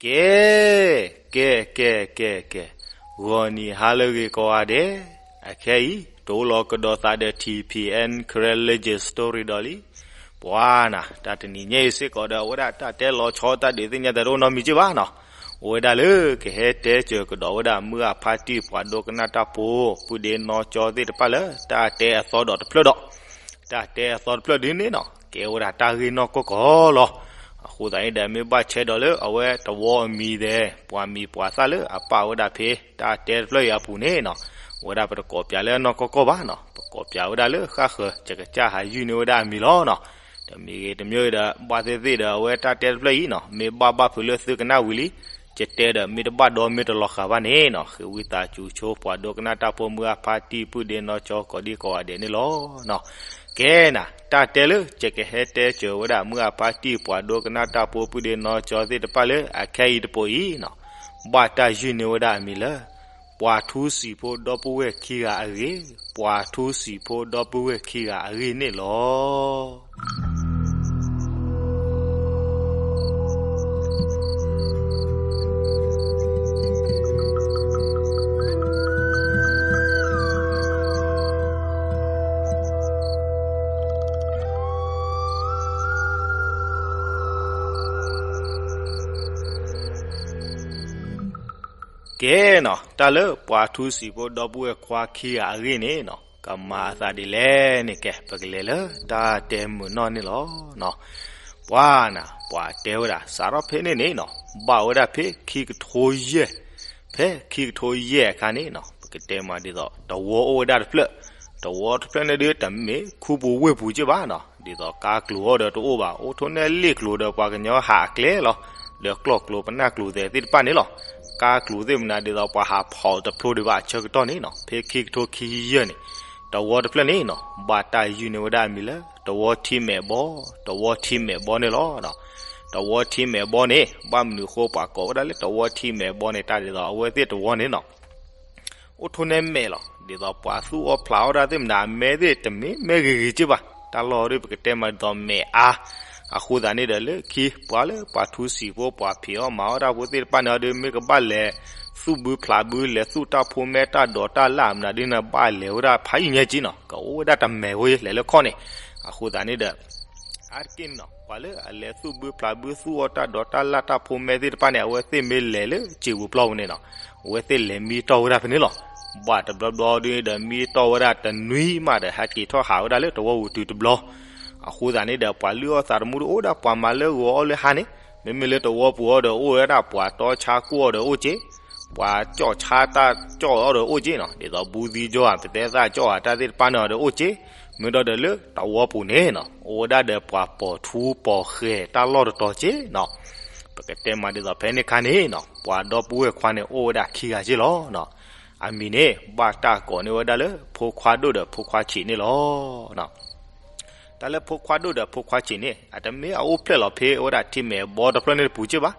ကဲ, ကဲ, ကဲ, ကဲ, ကဲ, ဂီၤနံၤဟါလၢအဂ့ၤကိးဂၤဒဲး, အခဲအံၤ တအိၣ်လီၤကဒီးသးဒီး ထံၣ်ဖံၣ်အဲၣ် Karen Legend Story ဒီးလံ. ပှၤနၤ တၢ်တနံၤညါအံၤစ့ၢ်ကီးဒီး အဝဲဒၣ်တၢ်တဲလီၤဆီတၢ်ဒုးသ့ၣ်ညါတၢ်တအိၣ်နီတမံၤက့ဘၣ်နီၤ. အိၣ်ဝဲဒၣ်လၢကဟဲတဲစၢၤကဒီးဝဲဒၣ် မုၢ်အဖါတံၢ် ပှၤဒိကနၣ်တၢ်ဖိ ပုၢ်ဒ့နီၢ်ကၠီသ့ၣ်တဖၣ်လၢ တၢ်တဲအသီဒီးတဖျၢၣ်ဒီး တၢ်တဲအသီတဖျၢၣ်ဒ်န့ၣ်နီၤ ကဲဝဲဒၣ်တၢ်ဂ့ၢ်နီၢ်ကီၢ်ကီၢ်လီၤ. အဃိသတးန့ၣ်ဒီး မ့ၢ်ဘၣ်ဆဲးဒီးလၢအဝဲတဝီအမံၤဒီး ပှၤမံၤပှၤသၣ်လၢအပာ်ဝဲဒၣ်ဖဲ တၢ်တဲတဖျၢၣ်အံၤအပူၤန့ၣ်နီၤ, ဝဲဒၣ်ပတကိးပၠးလၢနီၢ်ကီၢ်ကီၢ်ဘၣ်နီၤ, ပကိးပၠးဝဲဒၣ်လၢဃၣ်ဃၢၤ ယကစၢ်ဟးယုၢ်န့ၢ်ဝဲဒၣ်အမံၤလီၤနီၤ. တမံၤဂ့ၤတမံၤဂ့ၤဒီး ဘၣ်သ့ၣ်သ့ၣ်ဒီး အဝဲတၢ်တဲတဖျၢၣ်အံၤနီၤ မ့ၢ်ဘၣ်ဘၣ်ဖုးလၢသုကနၣ်ဝံၤလံ ယတဲဒီးမ့ၢ်တဘၣ်ဒီးမ့ၢ်တလီၤဃာ်ဘၣ်န့ၣ်နီၤ ဃ့ဝံသးစူၤဆိ ပှၤဒိကနၣ်တၢ်ဖိ မုၢ်အဖါတံၢ် ပုၢ်ဒ့နီၢ်ကၠီ ကိးဒံကိးဂၤဒဲးန့ၣ်လီၤနီၤ. ကဲနၤ တၢ်တဲလၢ ယကဟဲတဲစၢၤဝဲဒၣ် မုၢ်အဖါတံၢ် ပှၤဒိကနၣ်တၢ်ဖိ ပုၢ်ဒ့နီၢ်ကၠီသ့ၣ်တဖၣ်လၢ အခဲအံၤတပိၤအံၤနီၤ ဘၣ်တၢ်ယုၢ်န့ၢ်ဝဲဒၣ်အမံၤလၢ ပှၤထူစံာ်ဖိဒီပုၢ်ဝဲၢ်ခံဂၤအဂ့ၢ်, ပှၤထူစံာ်ဖိဒီပုၢ်ဝဲၢ်ခံဂၤအဂ့ၢ်န့ၣ်လီၤ. ကဲနီၤ တၢ်လၢပှၤထူစံာ်ဖိဒီပုၢ်ဝဲၢ်ခွါခံဂၤအဂ့ၢ်န့ၣ်နီၤ ကမၤအသးဒ်လဲၣ်န့ၣ် ကဲ ပကလဲၤလၢတၢ်တဲမုာ်နီၢ်န့ၣ်လီၤ. ပှၤနၤ ပှၤတဲဝဲဒၣ် စးထီၣ်ဖဲန့ၣ်န့ၣ်နီၤ ဘၣ်ဝဲဒၣ်ဖဲခံကထိယဲၢ်, ဖဲခံကထိယဲၢ်အခါန့ၣ်နီၤ ပကတဲမးဒ်သိး တဝီအိၣ်ဝဲဒၣ်တဖျၢၣ်, တဝီတဖျၢၣ်န့ၣ်ဒ်တမ့ၢ်ခူပူၤဝ့ၢ်ပူၤက့ဘၣ်နီၤ ဒ်သိးကါကျိၤအီၤဒီးတအိၣ်ဘၣ် အိၣ်ထိၣ်နဲၣ်လ့ၣ်ကျိၤဒီးပှၤကညီဟးအကျဲလီၤ, ဒီးကျီၢ်ကျိၤပနၢ်ကျိၤသဲးသ့ၣ်တဖၣ်န့ၣ်လီၤ. ကါကျိၤသ့ၣ်မနုၤဒ်သိးပှၤဟးဖီၣ်တဖျိဒံးဘၣ်အဆၢကတီၢ်န့ၣ်နီၤ ဖဲခံကထိခံယဲၢ်န့ၣ် တဝီတဖျၢၣ်န့ၣ်နီၤ ဘၣ်တၢ်ယုၢ်န့ၢ်ဝဲဒၣ်အမံၤလၢ တဝီထံမဲာ်ဘီ, တဝီထံမဲာ်ဘီန့ၣ်လီၤ. တဝီထံမဲာ်ဘီန့ၣ် ဘၣ်မနုၤအဃိပှၤကိးဝဲဒၣ်လၢတဝီထံမဲာ်ဘီန့ၣ် တၢ်ဒ်သိးအဝဲသ့ၣ်တဝီန့ၣ်နီၤ အိၣ်ထိၣ်နဲၣ်မဲာ်လီၤ. ဒ်သိးပှၤသူၣ်အီၣ်ဖျးအီၣ်တၢ်သ့ၣ်မနုၤ အမဲသ့ၣ်တမ့ၢ်မဲာ်ဂ့ၤဂ့ၤက့ဘၣ်, တၢ်လီၢ်ဒ်ပကတဲမးဒ်သိးမဲာ်အါ, အဃိသတးန့ၣ်ဒီးလၢခံ ပှၤလၢပှၤထူစံာ်ဖိ ပှၤဖံးအီၣ်မၤအီၣ်တၢ်ဖိသ့ၣ်တဖၣ်န့ၣ်ဒီး မ့ၢ်ကဘၣ်လဲၤသူၣ်ဘုဖျးဘု လဲၤသူၣ်တၢ်ဖိမဲတၢ်ဒိးတၢ်လၣ်မနုၤဒ်န့ၣ် ဘၣ်လဲၤဝဲဒၣ်ဖးယံာ်ညါက့နီၤ ကအိၣ်ဝဲဒၣ်တမဲာ်ဝဲလဲၤလၢခီၣ်န့ၣ်, အဃိသတးန့ၣ်ဒီး အါတက့ၢ်န့ၣ်နီၤ ပှၤလၢအလဲၤသူၣ်ဘုဖျးဘု သူၣ်အီၣ်တၢ်ဒိးတၢ်လၣ်တၢ်ဖိမဲသ့ၣ်တဖၣ်န့ၣ် အဝဲသ့ၣ်မ့ၢ်လဲၤလၢစံာ်ပူၤပျီပူၤန့ၣ်နီၤ အဝဲသ့ၣ်လဲၤမံတီၢ်ဝဲဒၣ်ဖဲန့ၣ်လီၤ. ဘၣ်တဘျီဘျီဒ်န့ၣ်ဒီး မံတီၢ်ဝဲဒၣ်တနွံမးဒီး ဟဲက့ၤထီၣ်ဟးဝဲဒၣ်လၢတဝီပူၤတုၤတဘျီ, အဃိသတးန့ၣ်ဒီး ပှၤလုၢ်အီၣ်သးသမူတအိၣ်ဒၣ် ပှၤမၤလၢဂီၤအီၣ်လၢဟါန့ၣ်, မ့မ့ၢ်လၢတဝီပူၤအီၤဒီးအိၣ်ဝဲဒၣ် ပှၤတီဆါကိၣ်အီၤဒီးအိၣ်က့ ပှၤကၠီၣ်ဆါတၢ်ကၠီၣ်အီၤဒီးအိၣ်က့နီၤ, ဒ်သိးဘူးသံကၠီၣ်ဧါ ပတဲသၣ်ကၠီၣ်ဧါ တၢ်သ့ၣ်တဖၣ်န့ၣ်အီၤဒီးအိၣ်က့, မ့ၢ်ဒီးဒီးလၢတဝီပူၤန့ၣ်နီၤ အိၣ်ဝဲဒၣ်ဒီးပှၤပိာ်ထူပိာ်ဃဲၤတၢ်လီၢ်တတီၤက့နီၤ, ပကတဲမးဒ်သိးဖဲန့ၣ်ခါန့ၣ်နီၤ ပှၤဒီပုၢ်ဝဲၢ်ခွါန့ၣ် အိၣ်ဝဲဒၣ်ခံဂၤက့လီၤ. အမံၤန့ၣ် ဘၣ်တၢ်ကိးန့ၢ်ဝဲဒၣ်လၢ ဖိခွါဒိၣ်ဒီးဖိခွါဆံးန့ၣ်လီၤ. တၢ်လၢဖိခွါဒိၣ်ဒီးဖိခွါဆံးန့ၣ် အတမ့ၢ်အအိၣ်ဖျဲၣ်လီၤဖဲဝဲဒၣ်ထံမဲာ်ဘီတဖျၢၣ်န့ၣ်တပူၤက့ဘၣ်,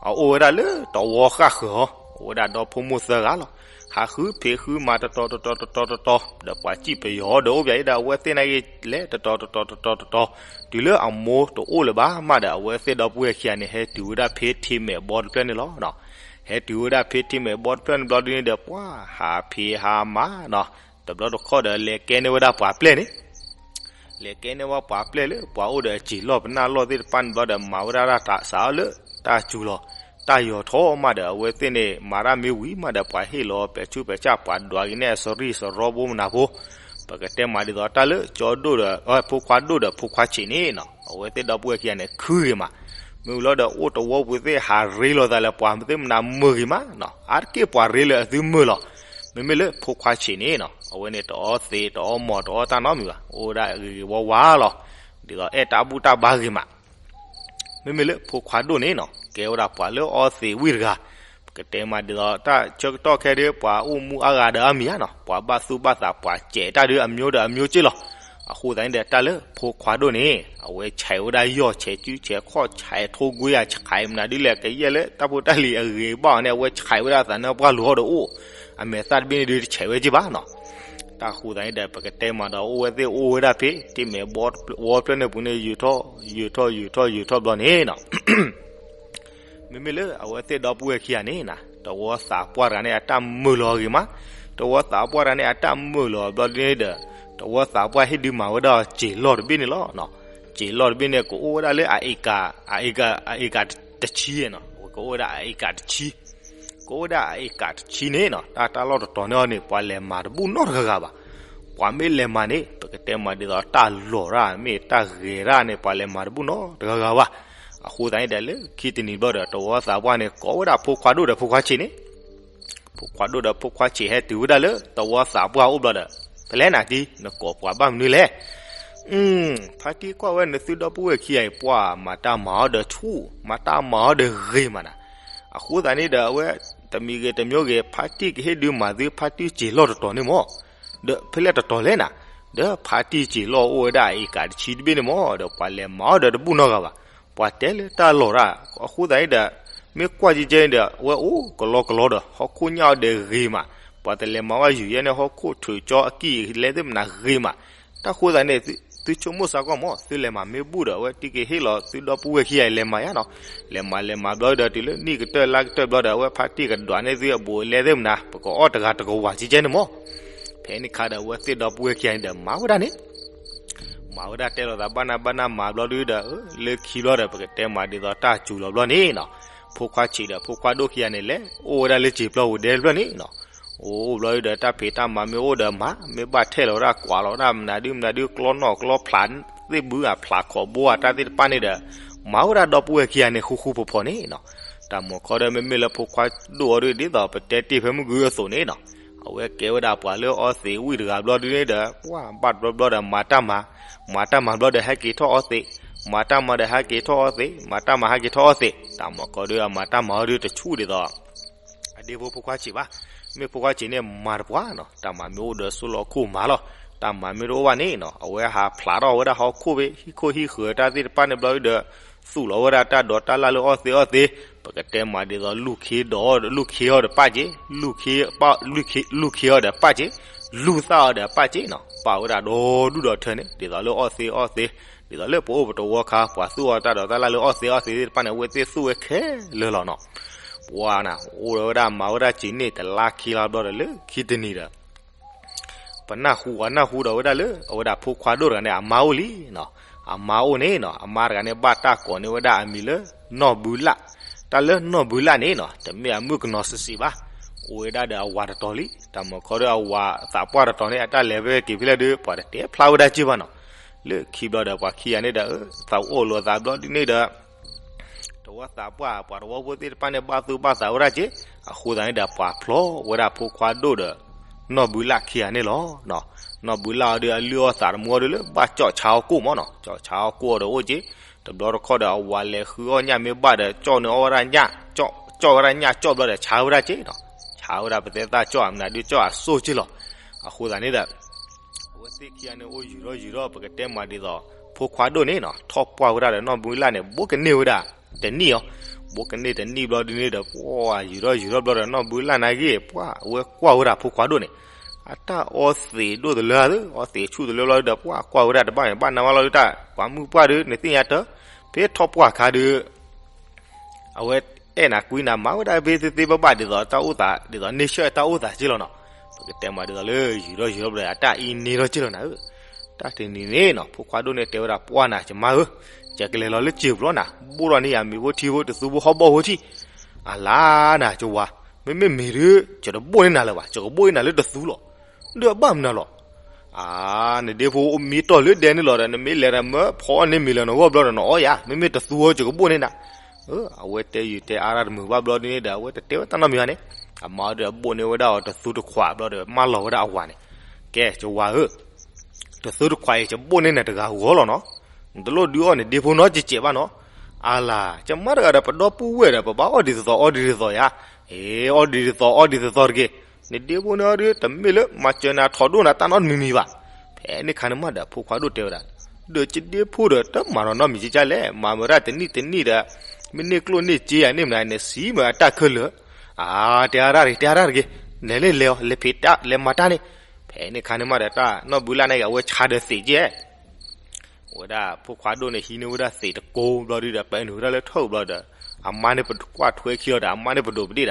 အအိၣ်ဝဲဒၣ်လၢတဝီဃၣ်ဃၢၤအီၤ, အိၣ်ဝဲဒၣ်ဒီဖိမိၢ်သၢဂၤလီၤ. ဟးဃုဖံးဃုမၤတတီၤတတီၤတတီၤတတီၤ, ဒီးပှၤစံၣ်ပယီၤအီၤဒီးအိၣ်ပၠးအံၤဒီး အဝဲသ့ၣ်န့ၣ်ဂ့ၤလဲၤတတီၤတတီၤတတီၤတတီၤ, တုၤလၢအမိၢ်တအိၣ်လၢၤဘၣ်မးဒီး အဝဲသ့ၣ်ဒီပုၢ်ဝဲၢ်ခံဂၤန့ၣ် ဟဲတုၤဝဲဒၣ်ဖဲထံမဲာ်ဘီတဖျၢၣ်န့ၣ်လီၤ. ဟဲတုၤဝဲဒၣ်ဖဲထံမဲာ်ဘီတဖျၢၣ်န့ၣ်ဘျီဒ်န့ၣ်ဒီး ပှၤဟးဖံးဟးမၤနီၤ, တဘျီတခီၣ်ဒီးလဲၤကဲန့ၢ်ဝဲဒၣ်ပှၤပျဲၢ်န့ၣ် လဲၤကဲန့ၢ်ဝဲပှၤပျဲၢ်လၢ ပှၤအိၣ်ဒီးအစံာ်လီၢ်ပနၢ်လီၢ်သ့ၣ်တဖၣ်န့ၣ်ဘျီဒီး မၤဝဲဒၣ်တၢ်သးစၢ်အီၤလၢ တၢ်စူၤလီၤ တၢ်ယီၤထီၣ်မးဒီး အဝဲသ့ၣ်န့ၣ် မၤတၢ်မ့ၢ်ဝံၤမးဒီး ပှၤဟ့ၣ်လီၤပဲာ်ဆူးပဲာ်ဆၣ် ပှၤဒွးက့ၤန့ၢ်အစရံၣ်စရီဘိမနၤဖိ, ပကတဲမးဒ်သိးတၢ်လၢကၠီဒိၣ်ဒီး ဖိခွါဒိၣ်ဒီး ဖိခွါဆံးန့ၣ်နီၤ အဝဲသ့ၣ်ဒီပုၢ်ဝဲၢ်ခံဂၤန့ၣ် ခုဂ့ၤမး, မ့ၢ်ဝံၤလီၤဒီး အိၣ်တဝီပူၤသ့ၣ် ဟးရ့လိာ်သးလၢပှၤသ့ၣ်မနၤမုာ်ဂ့ၤမးနီၤ, အါတက့ၢ်ပှၤရ့လၢအသုမုာ်လီၤ. မ့မ့ၢ်လၢဖိခွါဆံးန့ၣ်နီၤ အဝဲန့ၣ် တအီသံး တအီမီၤ တအီတၢ်နီတမံၤဘၣ်, အိၣ်ဝဲဒၣ်ဂ့ၤဂ့ၤဝါဝါလီၤ. ဒ်သိးအဲၣ်တၢ်ဘူၣ်တၢ်ဘါဂ့ၤမး. မ့မ့ၢ်လၢဖိခွါဒိၣ်န့ၣ်နီၤ ကဲဝဲဒၣ်ပှၤလၢအီသံးဝံၣ်တဂၤ, ပကတဲမးဒ်သိး တၢ်ဆၢကတီၢ်ခဲဒ် ပှၤအိၣ်မူအါဂၤဒီးအါမံၤဧါနီၤ, ပှၤဘၣ်သူၣ်ဘၣ်သး ပှၤစဲးတၢ်ဒ်အမျိုးဒီးအမျိုးက့လီၤ. အဃိသတးန့ၣ်ဒီး တၢ်လၢဖိခွါဒိၣ်န့ၣ် အဝဲဆဲးဝဲဒၣ်ယီၢ် ဆဲးစု ဆဲးခီၣ် ဆဲးထိကွ့ဧါ ဆဲးမနုၤဒ်လဲၣ် ကယဲၢ်လၢတၢ်ဖိတၢ်လံၤအဂ့ၤဘၣ်အီၤန့ၣ် အဝဲဆဲးဝဲဒၣ်သးနၢပှၢ်လိၤဟီၣ်ဒီးအိၣ်, အမဲာ်သၣ်တဘ့ၣ်န့ၣ်ဒ်တဆဲးဝဲက့ဘၣ်နီၤ. တၢ်ဃိသတးန့ၣ်ဒီး ပကတဲမးဒီး အိၣ်ဝဲသ့ၣ်အိၣ်ဝဲဒၣ်ဖဲ ထံမဲာ်ဘီဝီဖျၢၣ်န့ၣ်ပူၤန့ၣ် ယုာ်ထီၣ် ယုာ်ထီၣ် ယုာ်ထီၣ် ယုာ်ထီၣ်ဘျီန့ၣ်နီၤ မ့မ့ၢ်လၢအဝဲသ့ၣ်ဒီပုၢ်ဝဲၢ်ခံဂၤန့ၣ်နၤ, တဝီသးပှၢ်တဂၤန့ၣ် အတၢ်မုာ်လီၤအဂ့ၤမး, တဝီသးပှၢ်တဂၤန့ၣ် အတၢ်မုာ်လီၤဘျီဒ်န့ၣ်ဒီး တဝီသးပှၢ်ဟ့ၣ်ဒုးမၤဝဲဒၣ်စ့ၤလီၢ်တဘ့ၣ်န့ၣ်လီၤ. စ့ၤလီၢ်တဘ့ၣ်န့ၣ် ကအိၣ်ဝဲဒၣ်လၢအအ့ကၤ, အအ့ကၤတဆံနီၤ, ကအိၣ်ဝဲဒၣ်အအ့ကၤတဆံ, ကအိၣ်ဝဲဒၣ်အအ့ကၤတဆံန့ၣ်နီၤ, တၢ်တၢ်လီၢ်တတီၤန့ၣ်အီၤန့ၣ် ပှၤလဲၤမၤတဘူၣ်နီတဂၤဂၤဘၣ်. ပှၤမ့ၢ်လဲၤမၤန့ၣ် ပကတဲမၤဒ်သိးတၢ်လီၤတၢ် မ့ၢ်တၢ်ဂဲၤတၢ်န့ၣ် ပှၤလဲၤမၤတဘူၣ်နီတဂၤဂၤဘၣ်. အဃိသတးန့ၣ်ဒီး လၢခံတနံၤဘျီဒီး တဝီသးပှၢ်န့ၣ် ကိးဝဲဒၣ်ဖိခွါဒိၣ်ဒီးဖိခွါဆံးန့ၣ်, ဖိခွါဒိၣ်ဒီးဖိခွါဆံးဟဲတုၤဝဲဒၣ်လၢတဝီသးပှၢ်အိၣ်ဘျီဒီး, ဖဲလဲၣ်နၤတံ နကိးပှၤဘၣ်မနုၤလဲၣ်. ဖါတံၢ်ကွၢ်ဝဲနသုဒီပုၢ်ဝဲၢ်ခံဂၤအံၤ ပှၤမၤတၢ်မၤအီၤဒီးဆူၣ်, မၤတၢ်မၤအီၤဒီးဂ့ၤမးနၤ. အဃိသတးန့ၣ်ဒီး အဝဲတမံၤဂ့ၤတမံၤဂ့ၤ ဖါတံၢ်ကဟ့ၣ်ဒုးမၤသု ဖါတံၢ်စ့ၤလီၢ်တတီၤန့ၣ်မး, ဒီးဖဲလဲၣ်တတီၤလဲၣ်နၤ, ဒီးဖါတံၢ်စ့ၤလီၢ်အိၣ်ဝဲဒၣ်အအ့ကၤတဆံတဘ့ၣ်န့ၣ်မး ဒီးပှၤလဲၤမၤအီၤဒီးတဘူၣ်နီတဂၤဘၣ်. ပှၤတဲလၢတၢ်လီၤတၢ် အဃိသတးန့ၣ်ဒီး မ့ၢ်ကွၢ်ကဲကဲန့ၣ်ဒီး အဝဲအိၣ်ကလီကလီဒီး ဟီၣ်ခိၣ်ညၣ်အီၤဒီးဂ့ၤမး, ပှၤတလဲၤမၤဝဲယုာ်ယဲန့ၣ် ဟီၣ်ခိၣ်ထုးကၠီအကံၢ်လဲသ့ၣ်မနၤဂ့ၤမး. တၢ်ဃိသတးန့ၣ် သုဆိကမိၣ်စ့ၢ်ကီးမး သုလဲၤမၤမ့ၢ်ဘူၣ်ဒီး အဝဲတံၢ်ကဟ့ၣ်လီၤသုဒီပုၢ်ဝဲၢ်ခံဂၤအံၤလဲၤမၤယါနီၤ. လဲၤမၤလဲၤမၤဘျီဒီး တုၤလၢနံၣ်ကတၢၢ်လါကတၢၢ်ဘျီဒီး အဝဲဖါတံၢ်ကဒွးန့ၢ်သုအဘူးအလဲသ့ၣ်မနၤ ပကအီၣ်တဂၤတကဝၤကဲကဲန့ၣ်မး. ဖဲန့ၣ်ခါဒီး အဝဲသ့ၣ်ဒီပုၢ်ဝဲၢ်ခံဂၤန့ၣ်ဒီး မၤဝဲဒၣ်န့ၣ် မၤဝဲဒၣ်တဲလိာ်သးဘၣ်နၢ်ဘၣ်နၢ်မၤဘျီဒုဒီး လၢခံဘျီဒီး ပကတဲမၤဒ်သိးတၢ်စူၤလီၤဘျီန့ၣ်နီၤ. ဖိခွါဆံးဒီးဖိခွါဒိၣ်ခံဂၤန့ၣ် လဲၤအိၣ်ဝဲဒၣ်လၢစံာ်ပျီပူၤဒဲတဖျၢၣ်န့ၣ်နီၤ. အိၣ်အိၣ်ဘျီဒုဒီး တၢ်ဖံးတၢ်မၤမ့ၢ်အိၣ်ဒီးမၤ, မ့ၢ်ဘၣ်ထဲလီၤဝဲဒၣ်ကွၢ်လီၤဝဲဒၣ်မနုၤဒုမနုၤဒု ကျီနီၣ်ကျီဖျးသ့ၣ်ဘုဧါ ဖျးခိးဘိဧါ တၢ်သ့ၣ်တဖၣ်န့ၣ်ဒီး မၤဝဲဒၣ်ဒီပုၢ်ဝဲၢ်ခံဂၤန့ၣ် ဃူဃူဖိးဖိးန့ၣ်နီၤ. တၢ်မၤခီဒီး မ့မ့ၢ်လၢဖိခွါဒိၣ်အီၤဒု ဒ်သိးပတဲတ့ၢ်ဖဲမုၢ်ဂုၢ်အသိးန့ၣ်နီၤ, အဝဲကဲဝဲဒၣ်ပှၤလၢအီသံးဝံၣ်တဂၤဘျီဒုန့ၣ်ဒီး ပှၤဘၣ်တဘျီဘျီဒီး မၤတၢ်မၤ, မၤတၢ်မၤဘျီဒီး ဟဲက့ၤထီၣ်အီသံး, မၤတၢ်မၤဒီး ဟဲက့ၤထီၣ်အီသံး, မၤတၢ်မၤ ဟဲက့ၤထီၣ်အီသံး. တၢ်မၤခီဒီး အမၤတၢ်မၤအီၤဒု တဆူၣ်ဒ်သိး အဒ့ဖိဖိခွါဆံးဘၣ်. မ့ၢ်ဖိခွါဆံးန့ၣ် မၤတပှၢ်နီၤ, တၢ်မၤမ့ၢ်အိၣ်ဒီး ဆိလီၤခိၣ်မၤလီၤ, တၢ်မၤမ့ၢ်တအိၣ်ဘၣ်န့ၣ်နီၤ, အဝဲဟးဖျးထီၣ်ဝဲဒၣ်ဟီၣ်ခိၣ်ဖဲ ဟံၣ်ခိၣ်ဟံၣ်ဃၢၤတၢ်သ့ၣ်တဖၣ်န့ၣ်ဘျီဒုဒီး သူၣ်လီၤဝဲဒၣ်တၢ်ဒိးတၢ်လၢ်လၢအီသံးအီသံး, ပကတဲမၤဒ်သိး လူၢ်ခ့ဒီး လူၢ်ခ့အီၤဒီးပၣ်က့ၤ, လူၢ်ခ့, လူၢ်ခ့အီၤဒီးပၣ်က့ၤ, လူၢ်သၣ်အီၤဒီးပၣ်က့ၤနီၤ, ပၣ်ဝဲဒၣ်ဒီဒူၣ်ဒီထၢန့ၣ် ဒ်သိးလၢအီသံးအီသံး, ဒ်သိးလၢပအိၣ်ပတဝီခါ ပှၤသူၣ်အီၤတၢ်ဒိးတၢ်လၢ်လၢအီသံးအီသံးသ့ၣ်တဖၣ်န့ၣ် အဝဲသ့ၣ်သူၣ်ဝဲခဲလၢာ်လီၤနီၤ. ပှၤနၤ အိၣ်ဒီးဝဲဒၣ်မၤဝဲဒၣ်စ့ၤန့ၣ် တလါခံလါဘျီဒီး လၢခံတနံၤဒီး ပနၢ်ဟူ ပှၤနၢ်ဟူဒီးဝဲဒၣ်လၢ အဝဲဒၣ်ဖိခွါဒိၣ်တဂၤန့ၣ် အမါအိၣ်လံနီၤ. အမါအိၣ်န့ၣ်နီၤ, အမါတဂၤန့ၣ် ဘၣ်တၢ်ကိးန့ၢ်ဝဲဒၣ်အမံၤလၢ နီၢ်ဘုလၣ်. တၢ်လၢနီၢ်ဘုလၣ်န့ၣ်နီၤ တမ့ၢ်အမုၣ်ကနီၤစံးစံးဘၣ်. အိၣ်ဝဲဒၣ်ဒီးအဝၤတတီၤလံ. တၢ်မၤခီဒီးအဝၤသးပှၢ်တတီၤန့ၣ် အတၢ်လဲၤဖဲက့ၤဖဲလဲၣ်ဒီး ပှၤတတဲဖျါဝဲဒၣ်က့ဘၣ်နီၤ. လၢခံဘျီဒီး ပှၤခံဂၤန့ၣ်ဒီး သးအိၣ်လိာ်သးဘျီဒ်န့ၣ်ဒီး တဝီသးပှၢ် ပှၤတဝီဖိသ့ၣ်တဖၣ်န့ၣ် ဘၣ်သူၣ်ဘၣ်သးဝဲဒၣ်က့. အဃိသတးန့ၣ်ဒီး ပှၤဖျီဝဲဒၣ်ဖိခွါဒိၣ်ဒီး နီၢ်ဘုလၣ်ခံဂၤန့ၣ်လီၤ. နီၢ်ဘုလၣ်အီၤဒီး အလုၢ်အီၣ်သးတမူအီၤဒီး လၢဘၣ်ကၠီၣ်ဆါဟီၣ်ခိၣ်မးနီၤ. ကၠီၣ်ဆါဟီၣ်ခိၣ်အီၤဒီးအိၣ်က့. တဘျီတခီၣ်ဒီး အဝၤလဲၤဃုအီၣ်ညၣ်မ့ၢ်ဘၣ်ဒီး ကၠီၣ်န့ၢ်အီၣ်ဝဲဒၣ်ညၣ်, ကၠီၣ်ဝဲဒၣ်ညၣ်ကၠီၣ်ဘျီဒီး ဆါဝဲဒၣ်က့နီၤ. ဆါဝဲဒၣ်ပသဲသၣ်ကၠီၣ် အမနုၤဒုးကၠီၣ်အစိၣ်က့လီၤ. အဃိသတးန့ၣ်ဒီး အဝဲသ့ၣ်ခံဂၤန့ၣ် အိၣ်ယူၤထီၣ်ယူၤထီၣ် ပကတဲမးဒ်သိး ဖိခွါဒိၣ်န့ၣ်နီၤ ထီၣ်ပှၢ်ဝဲဒၣ်ဒီးနီၢ်ဘုလၣ်န့ၣ် ဘိးကန့ၢ်ဝဲဒၣ်တနံၣ်အီၤ, ဘိးကန့ၢ်တနံၣ်ဘျီဒ်န့ၣ်ဒီး ပှၤယူၤထီၣ်ယူၤထီၣ်ဘျီဒီး နီၢ်ဘုလၣ်နာ်က့ ပှၤအဝဲကွၢ်ဝဲဒၣ်ဖိခွါဒိၣ်န့ၣ် အတၢ်အီသံးဒိၣ်တလၢဧါ, အီသံးဆူၣ်တလၢဘျီဒီး ပှၤကွၢ်ဝဲဒၣ်တဘၣ်န့ၣ် ဘၣ်နၤဝဲလီၤဒုးတၢ် ပှၤမုၢ်ပှၢ်ဒုး နသ့ၣ်ညါတၢ်, ဖဲထီၣ်ပှၢ်အခါဒုး အဝဲအဲၣ်နၤကွံနၤ မၤဝဲဒၣ်ဖဲသ့သ့ဘၣ်ဘၣ်ဒ်သိးတၢ်အိၣ်သး ဒ်သိးန့ၢ်ဆၢၣ်တၢ်အိၣ်သးက့လီၤနီၤ. ပကတဲမးဒ်သိးလၢ ယူၤထီၣ်ယူၤထီၣ်ဘျီဒီး အတၢ်အံၤန့ၢ်ထီၣ်က့လီၤနၤဧၢ. တၢ်တနံၤန့ၣ်နီၤ ဖိခွါဒိၣ်န့ၣ်တဲဝဲဒၣ် ပှၢ်နၤ ယမါဧၢ, ယကလဲၤလီၤလၢစံာ်ပျီနၤ, ဘိၣ်ထီၣ်န့ၢ်ယၤမ့ၤဖိထံဖိ တသူဖိဟီၣ်ဘီၣ်ဖိထံး, အလါနၤ ယဝၤ, မ့မ့ၢ်မ့ၢ်ဒုး ယတဘိၣ်န့ၢ်နၤလၢၤဘၣ်, ယကဘိၣ်န့ၢ်နၤလၢတသူလီၤ. ဒီးအဘၣ်မနုၤလီၤ. အါ, နဒ့ဖိမံတီၢ်လၢဒဲန့ၣ်လီၤဒီး နမ့ၢ်လဲၤဒီးမၢဖီအီၣ်န့ၢ်မ့ၤလၢနဂီၢ်ဘျီဒီးနအီၣ်ယၤ, မ့မ့ၢ်တသူအီၤ ယကဘိၣ်န့ၢ်နၤ. အဝဲတဲယုာ်တဲအါရၣ်တမုာ်ဘၣ်ဘျီဒ်န့ၣ်ဒီး အဝဲတတဲဝဲတၢ်နီတမံၤဘၣ်န့ၣ်, အမါဒီးအဘိၣ်န့ၢ်ဝဲဒၣ်အီၤတသူတခွးဘျီဒီး မၢလီၤဝဲဒၣ်အဝၤန့ၣ်, ကဲ ယဝၤဧၢ, တသူတခွးအံၤ ယဘိၣ်န့ၢ်နၤတဂၤဂီၢ်လီၤနီၤ. နတလိၣ်ဒုးအီၣ်နဒ့ဖိနီတစဲးဘၣ်နီၤ. အါလါ, ယမါတဂၤဒီး ပဒီပုၢ်ဝဲၢ်ဒီး ပဘၣ်အီၣ်ဒ်သိးသိး အီၣ်ဒ်သိးသိးယၤ, အ့ အီၣ်ဒ်သိးသိး အီၣ်ဒ်သိးသိးတဂ့ၤ. နဒ့ဖိန့ၣ်အီၤဒုး တမ့ၢ်လၢမၤစၢၤနၤထီၣ်ဒိၣ်နၤတၢ်နီတမံၤမံၤဘၣ်. ဖဲန့ၣ်ခါန့ၣ်မးဒီး ဖိခွါဒိၣ်တဲဝဲဒၣ်, ဒီးယဒ့ဖိဒီး တမၤနီတမံၤကကလဲၣ်, မၤမုာ်တၢ်တနံၣ်တနံၣ်ဒီး မ့ၢ်န့ၢ်ကျိၣ်န့ၢ်စ့ယၤန့ၣ်မနုၤ နစံးမုာ်အတၢ်ခဲလၢာ်. အါ, တဲအါရၣ်တဂ့ၤ, တဲအါရၣ်တဂ့ၤ, လဲၤလၢလဲၤအီၤ လဲၤဖံးတၢ် လဲၤမၤတၢ်န့ၣ်. ဖဲန့ၣ်ခါန့ၣ်မးဒီး တၢ်နီၢ်ဘုလၣ်န့ၣ် အဝဲဆါဒီးသံးကဲ ဝဲဒၣ်ဖိခွါဒိၣ်န့ၣ် ဟံးန့ၢ်ဝဲဒၣ်သံးတကိးဘျီဒုးဒီး ပဲနုာ်ဝဲဒၣ်လၢထၢၣ်ဘျီဒီး အမါန့ၣ်ပကွၢ်ထွဲခံလီၤဒီး အမါန့ၣ်ပဒိးပဒ့ၣ်ဒီး,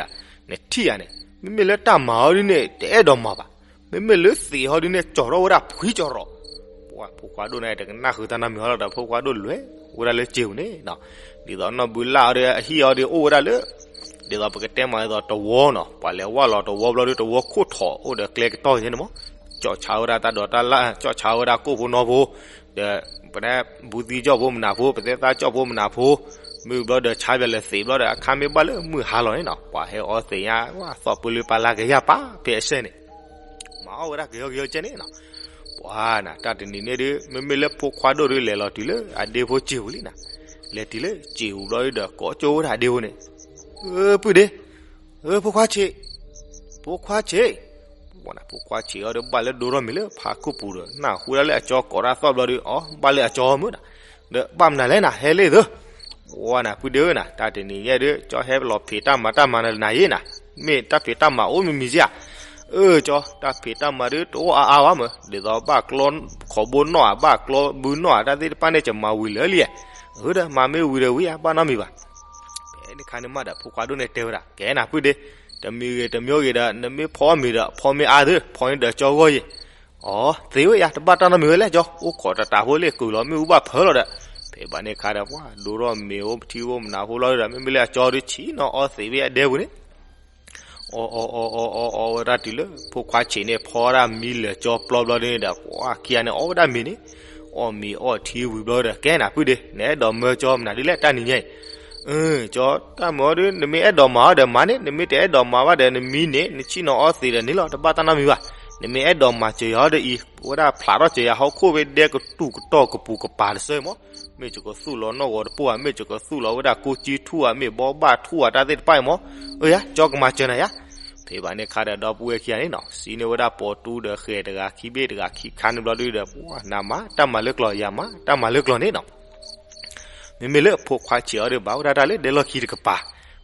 နထံၣ်ဧါန့ၣ်, မ့မ့ၢ်လၢတၢ်မၤဟီဒုန့ၣ် တအဲၣ်ဒိးမၤဘၣ်, မ့မ့ၢ်လၢသံးဟီဒုန့ၣ် ကၠီၤထီၣ်ဝဲဒၣ်ဖှံကၠီၤရီၤ. ပှၤဖိခွါဒိၣ်န့ၣ် တကနၣ်ဃုာ်တၢ်နီတမံၤဟီလီၤဒီး ဖိခွါဒိၣ်လဲၤဝဲဒၣ်လၢစ့ပူၤန့ၣ်နီၤ, ဒ်သိးနီၢ်ဘုလၢ်အီၤဒီး အဟံၣ်အီၤဒီးအိၣ်ဝဲဒၣ်လၢ ဒ်သိးပကတဲမးဒ်သိးတဝီနီၤ, ပှၤလဲၤဝၢ်လီၤတဝီဘျီဒီး တဝီခိၣ်ထီၣ်အိၣ်ဒီးကျဲကတီၢ်ယဲန့ၣ်မး, ကၠီၣ်ဆါဝဲဒၣ်တၢ်ဒိးတၢ်လၣ်, ကၠီၣ်ဆါဝဲဒၣ်ကိၣ်ဖိနီဖိ, ဒီးပတဲဘူးသံကၠီၣ်ဖိမနၤဖိ, ပသဲသးကၠီၣ်ဖိမနၤဖိ, မ့ၢ်ဘျီဒီး ဆါပလဲၤသံးဘျီဒီး အခါမ့ၢ်ဘၣ်လၢမုၢ်ဟါလီၤန့ၣ်နီၤ, ပှၤဟဲအီသံးညါ သီၣ်ပၢလၢပၢ်လၢကယၢ်ပာ်ဖဲအဆၢန့ၣ် မၤအီၣ်ဝဲဒၣ်ကယီကယီကဲန့ၣ်နီၤ. ပှၤနၤ တၢ်တနံၤန့ၣ်ဒုး မ့မ့ၢ်လၢဖိခွါဒိၣ်ဒုး လဲၤလီၤတုၤလၢအဒ့ဖိစ့ပူၤလံနီၤ, လဲၤတုၤလၢစ့ပူၤဘျီဒီး ကိးကၠိဝဲဒၣ်အဒ့ဖိန့ၣ်, ပုၢ်ဒ့, ဖိခွါဆံး, ဖိခွါဆံး, ပှၤနၤ ဖိခွါဆံးအီၤဒီး ဘၣ်လၢဒိထီၣ်မံၤလၢဖးခိၣ်ပူၤဒီး နၢ်ဟူဒၣ်လၢအကၠီကိးတၢ်သီၣ်ဘျီဒီး အီ ဘၣ်လၢအကၠီမုၢ်နီၤ, ဒီးဘၣ်မနုၤလဲၣ်နၤ ဟဲလံသု ပှၤနၤ ပုၢ်ဒ့ဧၢနၤ, တၢ်တနံၤညါဒုး ကၠီဟဲလီၤဖံးတၢ်မၤတၢ်မၤနၤယ့နၤ, မ့ၢ်တၢ်ဖံးတၢ်မၤအိၣ်မံၤမံၤဧါ. အၢ ကၠီ တၢ်ဖံးတၢ်မၤဒုး တအိၣ်အါအါဘၣ်မး, ဒ်သိးဘၣ်ကျီခိးဘိနီၣ်ဧါ, ဘၣ်ကျီဘုနီၣ်ဧါ, တၢ်သ့ၣ်တဖၣ်န့ၣ် ကမၤဝံၤလၢာ်လံဧါ. အၢ ဒီးမၤမ့ၢ်ဝံၤဒီးဝံၤဧါ, ဘၣ်နီတမံၤဘၣ်. ဖဲန့ၣ်အခါန့ၣ်မးဒီး ဖိခွါဒိၣ်န့ၣ်တဲဝဲဒၣ်, ကဲနၤ ပုၢ်ဒ့, တမံၤဂ့ၤတမံၤဂ့ၤဒီး နမ့ၢ်ဖီအီၣ်မ့ၤဒီး ဖီမ့ၢ်အါသု, ဖီန့ၣ်ဒီးကၠီဂီၢ်ယ့ၣ်. အီ သ့ဝဲယၤ တဘၣ်တၢ်နီတမံၤဝဲလဲၣ်ကၠီ, အိၣ်ခိးတတးဖိလ့ၣ် ကုာ်လီၤမ့ၣ်အူဘၣ်ဖၢလီၤဒီး, ဖဲဘၣ်န့ၣ်အခါဒီး ပှၤဒိထီၣ်မ့ၤအိၣ်ထံအိၣ်မနၤဖိလီၤဒီး မ့မ့ၢ်လၢအကၠီဒုး ဆံးနီၤအီသံးဝဲအဒဲပူၤန့ၣ် အီအီအီအီအီဝဲဒၣ်တုၤလၢ ဖိခွါဆံးန့ၣ် ဖီဝဲဒၣ်မံလၢာ်ကၠီပျီဘျီဒုးန့ၣ်ဒီး ပှၤခံဂၤန့ၣ် အီဝဲဒၣ်မ့ၤန့ၣ်, အီၣ်မ့ၤအီၣ်ထံဝံၤဘျီဒီး ကဲနၤ ပုၢ်ဒ့, နအဲၣ်ဒိးမၢကၠီမနုၤဒ်လဲၣ် တၢ်နံၤညါအံၤ. အၢ ကၠီ တၢ်မၢဒုး နမ့ၢ်အဲၣ်ဒိးမၤအီၤဒီးမၤန့ၣ်, နမ့ၢ်တအဲၣ်ဒိးမၤဘၣ်ဒီး နမံန့ၣ် နဆံးနီၤအီသံးဒီးန့ၣ်လီၤ, တဘၣ်တၢ်နီတမံၤဘၣ်. နမ့ၢ်အဲၣ်ဒိးမၤစၢၤယၤဒီးအံၤ, ပဝဲဒၣ်ဖျးထီၣ်စၢၤယၤဟီၣ်ခိၣ်ဖဲဒဲကတူၢ်ကတီၢ်ကပူၤကပၤတစၢမး, မ့ၢ်ယကသူၣ်လီၤနီၣ်ဂီၤတပိၢ်ဧါ, မ့ၢ်ယကသူၣ်လီၤဝဲဒၣ်ကိးကၠံထူၣ်ဧါ, မ့ၢ်ဘီဘၣ်ထူၣ်ဧါ, တၢ်သ့ၣ်တဖၣ်အံၤမး, အၢယၤ ကၠီကမၤစၢၤနၤယၤ. ဖဲဘၣ်န့ၣ်အခါဒီး ဒီပုၢ်ဝဲၢ်ခံဂၤန့ၣ်နီၤ စံးန့ၢ်ဝဲဒၣ်ပိာ်တူဒီးဃဲၤတဂၤခံဘ့ၣ်တဂၤခံခါန့ၣ်ဘျီဒုးဒီး ပှၤနၤမၤ တၢ်မၤလၢကျီၤ ယၤမၤ တၢ်မၤလၢကျီၤန့ၣ်နီၤ. မ့မ့ၢ်လၢဖိခွါဆံးအီၤဒီး ဘၣ်ဝဲဒၣ်တၢ်လၢဒဲလီၢ်ခံတကပၤ,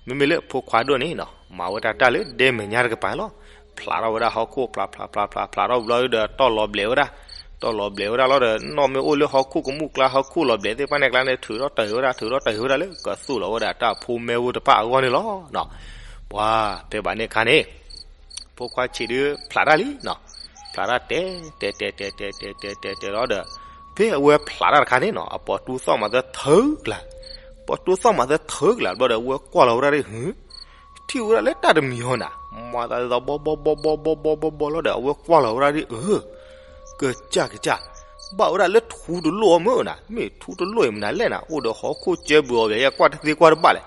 မ့မ့ၢ်လၢဖိခွါဒိၣ်န့ၣ်နီၤ မၤဝဲဒၣ်တၢ်လၢဒဲမဲာ်ညါတကပၤလီၤ. ဖျးထီၣ်ဝဲဒၣ်ဟီၣ်ခိၣ် ဖျးဖျးဖျးဖျးဖျးထီၣ်ဘျီဒီး တီၢ်လီၤဘျဲးဝဲဒၣ်, တီၢ်လီၤဘျဲးဝဲဒၣ်လီၤဒီး နီၢ်မ့ၢ်အိၣ်လၢဟီၣ်ခိၣ်ကမူၣ်ကျါ ဟီၣ်ခိၣ်လီၤဘျဲးသ့ၣ်တဖၣ်န့ၣ်ကျါန့ၣ် ထုးထီၣ်တၢ်အုးဝဲဒၣ် ထုးထီၣ်တၢ်အုးဝဲဒၣ်လၢ ကသူၣ်လီၤဝဲဒၣ်တၢ်ဖိမ့ၢ်ဝဲတဖၣ်အဂီၢ်န့ၣ်လီၤ. ပှၤ ဖဲဘၣ်န့ၣ်အခါန့ၣ် ဖိခွါဆံးဒုး ဖျးတၢ်လံနီၤ, ဖျးတၢ်တဲ တဲ တဲ တဲ တဲ တဲ တဲ တဲ တဲ တဲလီၤဒီး ဖဲအဝဲဖျးတၢ်တခါန့ၣ်နီၤ အပိာ်တူသီၣ်မးသၢထၢကျါ, ပိာ်တူသီၣ်မးသၢထၢကျါဘျီဒီး အဝဲကွၢ်လီၤဝဲဒၣ်ဒ် ထံၣ်ဝဲဒၣ်လၢတၢ်တမံၤဟီနၤ, မၤသးဒ်သိးဘီဘီဘီဘီဘီဘီဘီလီၤဒီး အဝဲကွၢ်လီၤဝဲဒၣ်ဒ် အၢ ကစၢ်ကစၢ်, ဘၣ်ဝဲဒၣ်လၢထူတလိၣ်အီၤမ့ၢ်နၤ, မ့ၢ်ထူတလိၣ်အံၤမနုၤလဲၣ်နၤ, အိၣ်ဒီးဟီၣ်ခိၣ်ကၢဘုးအီၤဘၣ် ယကွၢ်တသ့ကွၢ်တဘၣ်လဲၣ်.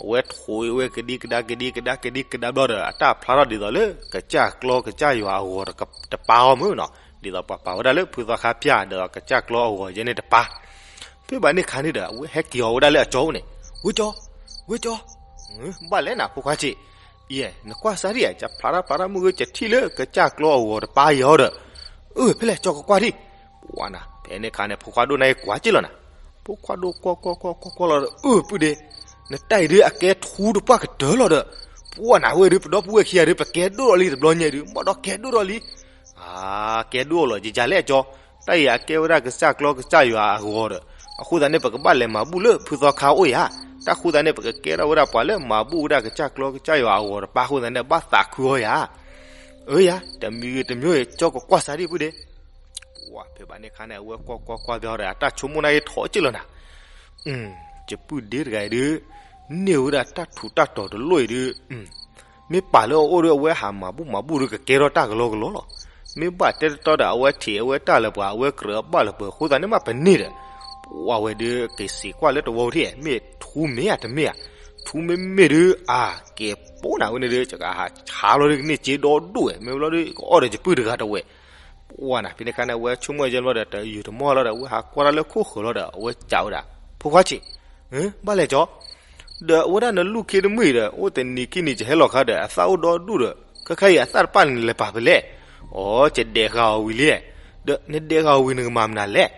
အဝဲထိးဝဲကဒံကဒါကဒံကဒါကဒံကဒါဘျီဒီး အတၢ်ဖျါထီၣ်ဒ်သိးလၢ ကစၢ်ကျီကစၢ်ယွၤအဂီၤတပၤအီၤမ့ၢ်နီၤ, ဒ်သိးပှၤပာ်ဝဲဒၣ်လၢဖုသီခါပျၢ်ဒီး ကစၢ်ကျီအဂီၤယဲန့ၣ်တပၤ ဖဲဘၣ်န့ၣ်ခါန့ၣ်ဒီး အဝဲဟဲက့ၤအီၤဝဲဒၣ်လၢအကၠီအိၣ်န့ၣ်, ဝဲကၠီ, ဝဲကၠီ, ဘၣ်လဲၣ်နၤ ဖိခွါဆံး, ယဲ နကွၢ်စၢ်ဒံးဧါ, ယဖျးထီၣ်ဖျးထီၣ်မုၢ်ဂ့ၤ ယထံၣ်လၢကစၢ်ကျီအဂီၤတပၤယၤဒီး, အၢ ဖဲလဲၣ် ကၠီကကွၢ်ဒံး, ပှၤနၤ ဖဲန့ၣ်ခါန့ၣ် ဖိခွါဒိၣ်န့ၣ်ကွၢ်က့ၢ်လီၤနၤ, ဖိခွါဒိၣ်ကွၢ်ကွၢ်ကွၢ်ကွၢ်ကွၢ်လီၤဒီး အၢ ပုၢ်ဒ့, နတၢ်အံၤဒုး အကဲထူတပှၢ်ကတၢၢ်လီၤဒီး, ပှၤနၤဝဲဒုး ပဒီပုၢ်ဝဲၢ်ခံဂၤဒုး ပကဲဒိၣ်ထီၣ်လံတဘျီညါဒုး ဘၣ်ဒီးကဲဒိၣ်ထီၣ်လံ အါ ကဲဒိၣ်လီၤ ယယၤလဲၣ်ကၠီ, တၢ်အံၤအကဲဝဲဒၣ်ကစၢ်ကျီကစၢ်ယွၤအဂီၤဒီး, အဃိသတးန့ၣ် ပကဘၣ်လဲၤမၤဘူၣ်လၢဖုသီခါအိၣ်ယၤ, တၢ်ဃိသတးန့ၣ် ပကကဲထီၣ်ဝဲဒၣ်ပှၤလၢမၤဘူၣ်ဝဲဒၣ်ကစၢ်ကျီကစၢ်ယွၤအဂီၤတပၤအဃိသတးန့ၣ် ဘၣ်သးခုအီၤယၤ, အၢယၤ တမံၤဂ့ၤတမံၤဂ့ၤ ကၠီကကွၢ်စၢ်ဒံးပုၢ်ဒ့, ပှၤဖဲဘၣ်န့ၣ်ခါန့ၣ် အဝဲကွၢ်ကွၢ်ကွၢ်ဘျီဒီး အတၢ်ဆိကမိၣ်န့ၣ်က့ၤထီၣ်က့ၢ်လီၤနၤ ယပုၢ်ဒ့တဂၤအံၤဒုး န့ၢ်ဝဲဒၣ်တၢ်ထူးတၢ်တီၤတလိၣ်အံၤဒုး, မ့ၢ်ပာ်လၢအအိၣ်ဒီး အဝဲဟးမၤဘူၣ်မၤဘူၣ်ဒီး ကကဲထီၣ်တၢ်ကလီကလီလီၤ. မ့ၢ်ဘၣ်တဲတတီဒီး အဝဲထံးအဝဲတၢ်လၢပှၤ အဝဲကြၢးအဘၣ်လၢပှၤအဃိသတးန့ၣ်မး ပန့ၢ်ဒီး, ပှၤဝဲဒုးက့ၤစံးကွၢ်လၢတဝီထံၣ် မ့ၢ်ထူမ့ၢ်ဧါတမ့ၢ်ဧါ, ထူမ့မ့ၢ်ဒုး အါ ကဲပိနၤဝဲန့ၣ်ဒုး ယကဟးဆါလီၤဒုးကန့ၢ်စ့ဒီဒူၣ်ဝဲ မ့ၢ်ဘျီဒုး ကအီၣ်ဒီးယပုၢ်တဂၤတဝဲ ပှၤနၤ ဖဲန့ၣ်ခါန့ၣ် အဝဲဆိကမိၣ်ယဲၢ်ဘျီဒီး တယုၢ်တမီၢ်လီၤဒီး အဝဲဟးကွၢ်တၢ်လၢခိၣ်ဃၢၤလီၤဒီး အဝဲစံးဝဲဒၣ်, ဖိခွါဆံး, ဘၣ်လဲၣ်ကၠီ, ဒီးအဝဲဒၣ်နလူၢ်ခ့တမုၣ်အံၤဒီး အိၣ်တနံၤခံနံၤ ယဟဲလီၤခါဒီး အသၣ်အိၣ်ဒီဒူၣ်ဒီး ခဲခါအံၤအသၣ်တပၣ်န့ၣ် နလဲၤပာ်ဖဲလဲၣ်. အိ ယဒဲးဃာ်အီၤဝံၤလံ. ဒီးနဒဲးဃာ်အီၤဝံၤ နကမၤမနုၤလဲၣ်.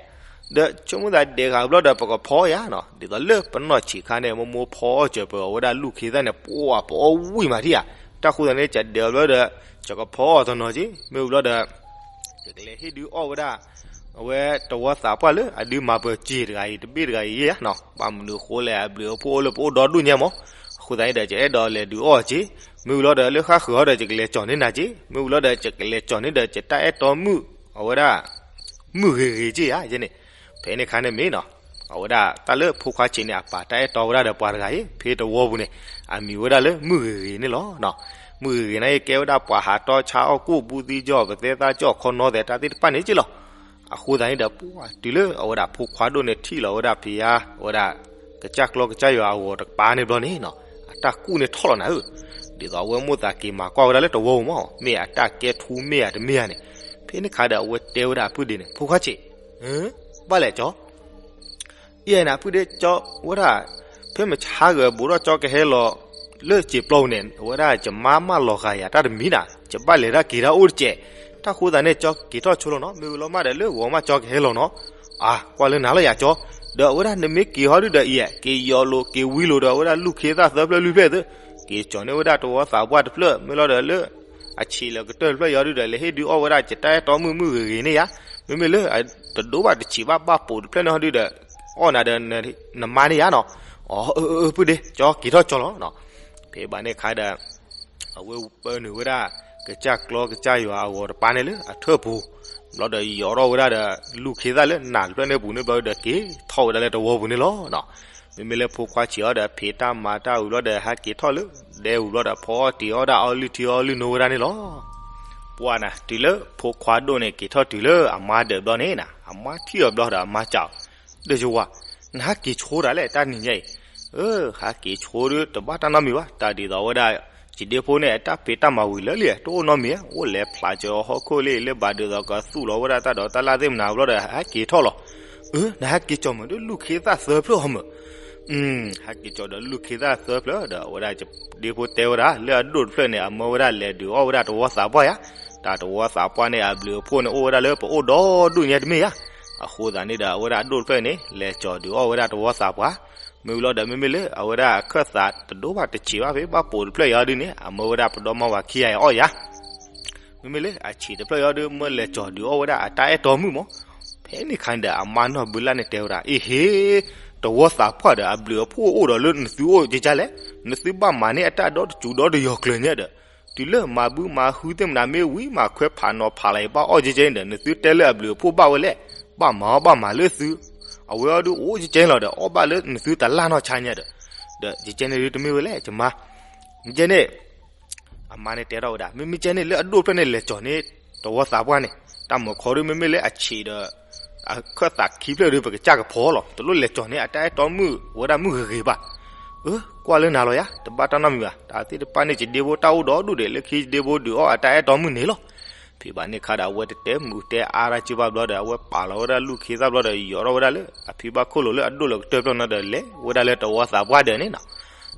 ဒီးဆိကမိၣ်သးဒဲးဃာ်ဘျီဒီး ပကဖီအီၣ်ယၤနီၤ, ဒ်သိးလၢပနီၢ်ဆံးခါန့ၣ် မိၢ်မိၢ်ဖီအီၣ်စၢၤပၢၤအီၤဝဲဒၣ်လူၢ်ခ့သၣ်န့ၣ် ပှၤပအီၣ်ဝံၣ်မးထံၣ်ဧါ. တၢ်ဃိသတးန့ၣ် ယဒဲးအီၤဘျီဒီး ယကဖီအီၣ်တနီၤက့ၤ မ့ၢ်ဝံၤဘျီဒီး ယကလဲၤဟ့ၣ်ဒုးအီၣ်ဝဲဒၣ် အဝဲတဝီသးပှၢ်လၢအဒုးမၤပၢၤစ့ၢ်တဂၤအံၤ တဘ့ၣ်တဂၤအံၤယဲဧါနီၤ, ဘၣ်မနုၤဃိလဲၣ် အဘျုးအဖှိၣ်အိၣ်လၢပအိၣ်ဒီဒူၣ်ညါမး, အဃိသတးန့ၣ်ဒီး ယအဲၣ်ဒိးလဲၤဒုးအီၣ်စ့ၢ်, မ့ၢ်ဝံၤလီၤဒီးလၢဃၣ်ဃုာ်အီၤဒီး ယကလဲၤကၠီၤန့ၢ်နၤစ့ၢ်, မ့ၢ်ဝံၤလီၤဒီး ယကလဲၤကၠီၤန့ၢ်ဒီး ယတၢ်အဲၣ်တီမုၣ် အဝဲဒၣ် မုၢ်ဂ့ၤဂ့ၤစ့ၢ်ဧါယဲန့ၣ်, ဖဲန့ၣ်ခါန့ၣ်မ့ၢ်နီၤ, အဝဲဒၣ်တၢ်လၢဖိခွါဆံးန့ၣ် အပာ်တၢ်အဲၣ်တီဝဲဒၣ်ဒီးပှၤတဂၤအံၤ ဖဲတဝီပူၤန့ၣ်, အမံၤဝဲဒၣ်လၢမုၢ်ဂ့ၤဂ့ၤန့ၣ်လီၤ. မုၢ်ဂ့ၤဂ့ၤန့ၣ် ကဲဝဲဒၣ်ပှၤဟးတီဆါအီၣ်ကိၣ် ဘူးသံကၠီၣ် ပသဲသးကၠီၣ် ခီနီသဲး တၢ်သ့ၣ်တဖၣ်န့ၣ်က့လီၤ. အဃိသတးန့ၣ်ဒီး ပှၤတုၤလၢအဝဲဒၣ်ဖိခွါဒိၣ်န့ၣ်ထံၣ်လီၤဝဲဒၣ်ဖံးယါ အဝဲဒၣ် ကစၢ်ကျီကစၢ်ယွၤအဂီၤတကပၤန့ၣ်ဘျီန့ၣ်နီၤ, အတၢ်ကူၣ်န့ၣ်ထီၣ်လီၤနၤဧၢ, ဒ်သိးအဝဲမိၣ်သးက့ၤမၤကွၢ်ဝဲဒၣ်လၢတဝီပူၤမး မ့ၢ်အတၢ်ကဲထူမ့ၢ်ဧါတမ့ၢ်ဧါန့ၣ်, ဖဲန့ၣ်ခါဒီးအဝဲတဲဝဲဒၣ်အပုၢ်ဒ့န့ၣ် ဖိခွါဆံး, ဘၣ်လဲၣ်ကၠီ အံၤနၤ ဖုဒ့ကၠီဝဲဒၣ်, ဖဲမဆါဂၤဘူးထီၣ်ကၠီကဟဲလီၤလၢစံာ်ပျီပူၤန့ၣ် အဝဲဒၣ်ယမါမၢလီၤဂာ်ယၤတၢ်တမံၤနၤ, ယဘၣ်လဲၤတၢ်က့ၤတၢ်အိၣ်တစဲး, တၢ်ဃိသတးန့ၣ် ကၠီက့ၤထီၣ်ဆိလီၤနီၤ, မ့ၢ်ဝံၤလီၤမးဒီးလၢဂီၤမးကၠီကဟဲလီၤနီၤ, အါ ကွၢ်လၢနၤလီၤယၤကၠီ, ဒီးအဝဲဒၣ်နမ့ၢ်က့ၤဟီဒုဒီးအံၤ က့ၤယီၤလိာ်က့ၤဝံလိာ်ဒီးအဝဲဒၣ်လူၢ်ခ့သၣ်သၢဖျၢၣ်လွံၢ်ဖျၢၣ်သု, က့ၤကၠီၤန့ၢ်ဝဲဒၣ်တဝီသးပှၢ်တဖျၢၣ် မ့ၢ်လီၤဒီးလၢ အဆံးလၢကတၢၢ်တဖျၢၣ်ယီၤဒုဒီး လဲၤဟ့ၣ်ဒုးအီၣ်ဝဲဒၣ် ယတၢ်အဲၣ်တီမုၣ်မုၢ်ဂ့ၤဂ့ၤန့ၣ်ယါ, မ့မ့ၢ်လၢ တဒိဘၣ်တဆံးဘၣ်ဘၣ်ပိာ်တဖျၢၣ်န့ၣ်ဟီဒုဒီး အီၣ်နၤဒီး နမါန့ၣ်ယါနီၤ, အီ ပုၢ်ဒ့ ကၠီက့ၤထီၣ်ကၠီလီၤနီၤ, ဖဲဘၣ်န့ၣ်ခါဒီး အဝဲပၢနုာ်ဝဲဒၣ် ကစၢ်ကျီကစၢ်ယွၤအဂီၤတပၤန့ၣ်လၢအထၢၣ်ပူၤ, ဘျီဒီးယီၤထီၣ်ဝဲဒၣ်ဒီး လူၢ်ခ့သၣ်လၢနးတဖျၢၣ်န့ၣ်ပူၤန့ၣ်ဘျီဒီးက့ၤထီၣ်ဝဲဒၣ်လၢတဝီပူၤန့ၣ်လီၤနီၤ, မ့မ့ၢ်လၢဖိခွါဆံးအီၤဒီး ဖံးတၢ်မၤတၢ်ဝံၤဘျီဒီး ဟဲက့ၤထီၣ်လၢဒဲပူၤဘျီဒီး ဖီအီၣ်တံၤအီၣ်ဒၣ်အီလုၢ်ထံအီလုၢ်နိဝဲဒၣ်န့ၣ်လီၤ. ပှၢ်နၤ တုၤလၢဖိခွါဒိၣ်န့ၣ် က့ၤထီၣ်တုၤလၢအမါဒၢးဘျီန့ၣ်နၤ, အမါထံၣ်အီၤဘျီဒီးအမါစံးအီၤ, ဒီးယဝၤ, နဟးက့ၤဆိတၢ်လဲၣ်တၢ်နံၤညါအံၤ, အၢ ဟးက့ၤဆိဒုတဘၣ်တၢ်နီတမံၤဘၣ်, တၢ်ဒ်သိးဝဲဒၣ် ယဒ့ဖိန့ၣ် အတၢ်ဖံးတၢ်မၤဝံၤလၢာ်လံ, တအိၣ်နီတမံၤ, အိၣ်လဲၤဖျါစၢၤအီၤဟီၣ်ခိၣ်လံ လၢဘၣ်ဒ်သိးကသူၣ်လီၤဝဲဒၣ်တၢ်ဒိးတၢ်လၢ်သ့ၣ်မနၤဘျီဒီး ဟးက့ၤထီၣ်လီၤ. အၢ နဟဲက့ၤကၠီၤမုၢ်ဒီးလူၢ်ခ့သၣ်သၢဖျၢၣ်အီၤမုၢ်, ဟဲက့ၤကၠီၤဒီးလူၢ်ခ့သၣ်သၢဖျၢၣ်ဒီး အဝဲဒၣ်ယဒ့ဖိတဲဝဲဒၣ် လၢအဒိၣ်တဖျၢၣ်န့ၣ် အမၢဝဲဒၣ်လဲၤဒုးအီၣ်ဝဲဒၣ်တဝီသးပှၢ်ယါ, တၢ်တဝီသးပှၢ်န့ၣ် အဘျုးအဖှိၣ်န့ၣ်အိၣ်ဝဲဒၣ်လၢပအိၣ်ဒီဒူၣ်ညါတမ့ၢ်ယါ, အဃိသတးန့ၣ်ဒီး အဝဲဒၣ်အဒိၣ်တဖျၢၣ်န့ၣ် လဲၤကၠီၤဒုးအီၣ်ဝဲဒၣ်တဝီသးပှၢ်, မ့ၢ်ဝံၤလီၤဒီး မ့မ့ၢ်လၢအဝဲဒၣ်အခၢၣ်သးတဒိဘၣ်တဆံးဘၣ်ဖဲဘၣ်ပိာ်တဖျၢၣ်ယါဒုန့ၣ် အမၢဝဲဒၣ်ပဒီမါဝၤခံဂၤအံၤအီၣ်ယါ မ့မ့ၢ်လၢအဆံးတဖျၢၣ်ယါဒု မၢလဲၤကၠီၤဒုးအီၣ်ဝဲဒၣ်အတၢ်အဲၣ်တီမုၣ်မး, ဖဲန့ၣ်ခါန့ၣ်ဒီး အမါနီၢ်ဘုလၢ်န့ၣ်တဲဝဲဒၣ် အ့ဟ့, တဝီသးပှၢ်ဒီးအဘျုးအဖှိၣ်အိၣ်ဒီးလၢနသုအိၣ်ကကလဲၣ်, နသုဘၣ်မၤန့ၢ်အတၢ်ဒီတစူၤဒီတယီၤကျၢၤညါဒီး, တုၤလၢမၤဘုမၤဟုသ့ၣ်မနၤမ့ၢ်ဝံၤမး ခွဲးဖးနီၤဖးလၢၤအံၤဘၣ်အီၣ်ကကန့ၣ်ဒီး နသုတဲလၢအဘျုးအဖှိၣ်ဘၣ်ဝဲလဲၣ်, ဘၣ်မၤအီၣ်ဘၣ်မၤလၢသု, အဝဲအီၤဒုအိၣ်ကကလီၤဒီး အီၣ်ဘၣ်လၢနသုတလၢ်နီၢ်ဆါညါဒီး, ဒီးကကန့ၣ်ဒုတမ့ၢ်ဝဲလဲၣ် ယမါ မ့ၢ်ကဲန့ၣ်, အမါန့ၣ်တဲထီၣ်ဝဲဒၣ် မ့မ့ၢ်ကဲန့ၣ်လၢအဒိၣ်တဖျၢၣ်န့ၣ် လဲၤကၠီၤန့ၢ်တဝီသးပှၢ်န့ၣ်, တၢ်မုာ်ခီဒုမ့မ့ၢ်လၢအဆံးဒီး အခၢၣ်သးခံဖျၢၣ်ဒု ပကစၢ်ကဖီလီၤ, တလိၣ်လဲၤကၠီၤန့ၢ်အတၢ်အဲၣ်တီမုၣ်ဝဲဒၣ်မုၢ်ဂ့ၤဂ့ၤဘၣ်. အၢ ကွၢ်လၢနၤလီၤယါ, တဘၣ်တၢ်နီတမံၤဘၣ်, တၢ်သ့ၣ်တဖၣ်န့ၣ် ယဒ့ဖိတၢ်အိၣ်ဒီဒူၣ်ဒီး လၢခံယဒ့ဖိဒုးအီၣ်အတၢ်အဲၣ်တီမုၣ်န့ၣ်လီၤ. ဖံးဘၣ်န့ၣ်ခါဒီး အဝဲတတဲမုာ်တဲအါတၢ်က့ဘၣ်ဘျီဒီး အဝဲပာ်လီၤဝဲဒၣ်လူၢ်ခ့သၣ်ဘျီဒီး ယီၤထီၣ်ဝဲဒၣ်လၢအဖံဘၣ်ခိၣ်လိၤလၢအဒိၣ်လၢကတၢၢ်ဖျၢၣ်နီၤဒီး လဲၤဝဲဒၣ်လၢတဝီသးပှၢ်ဒၢးန့ၣ်နီၤ.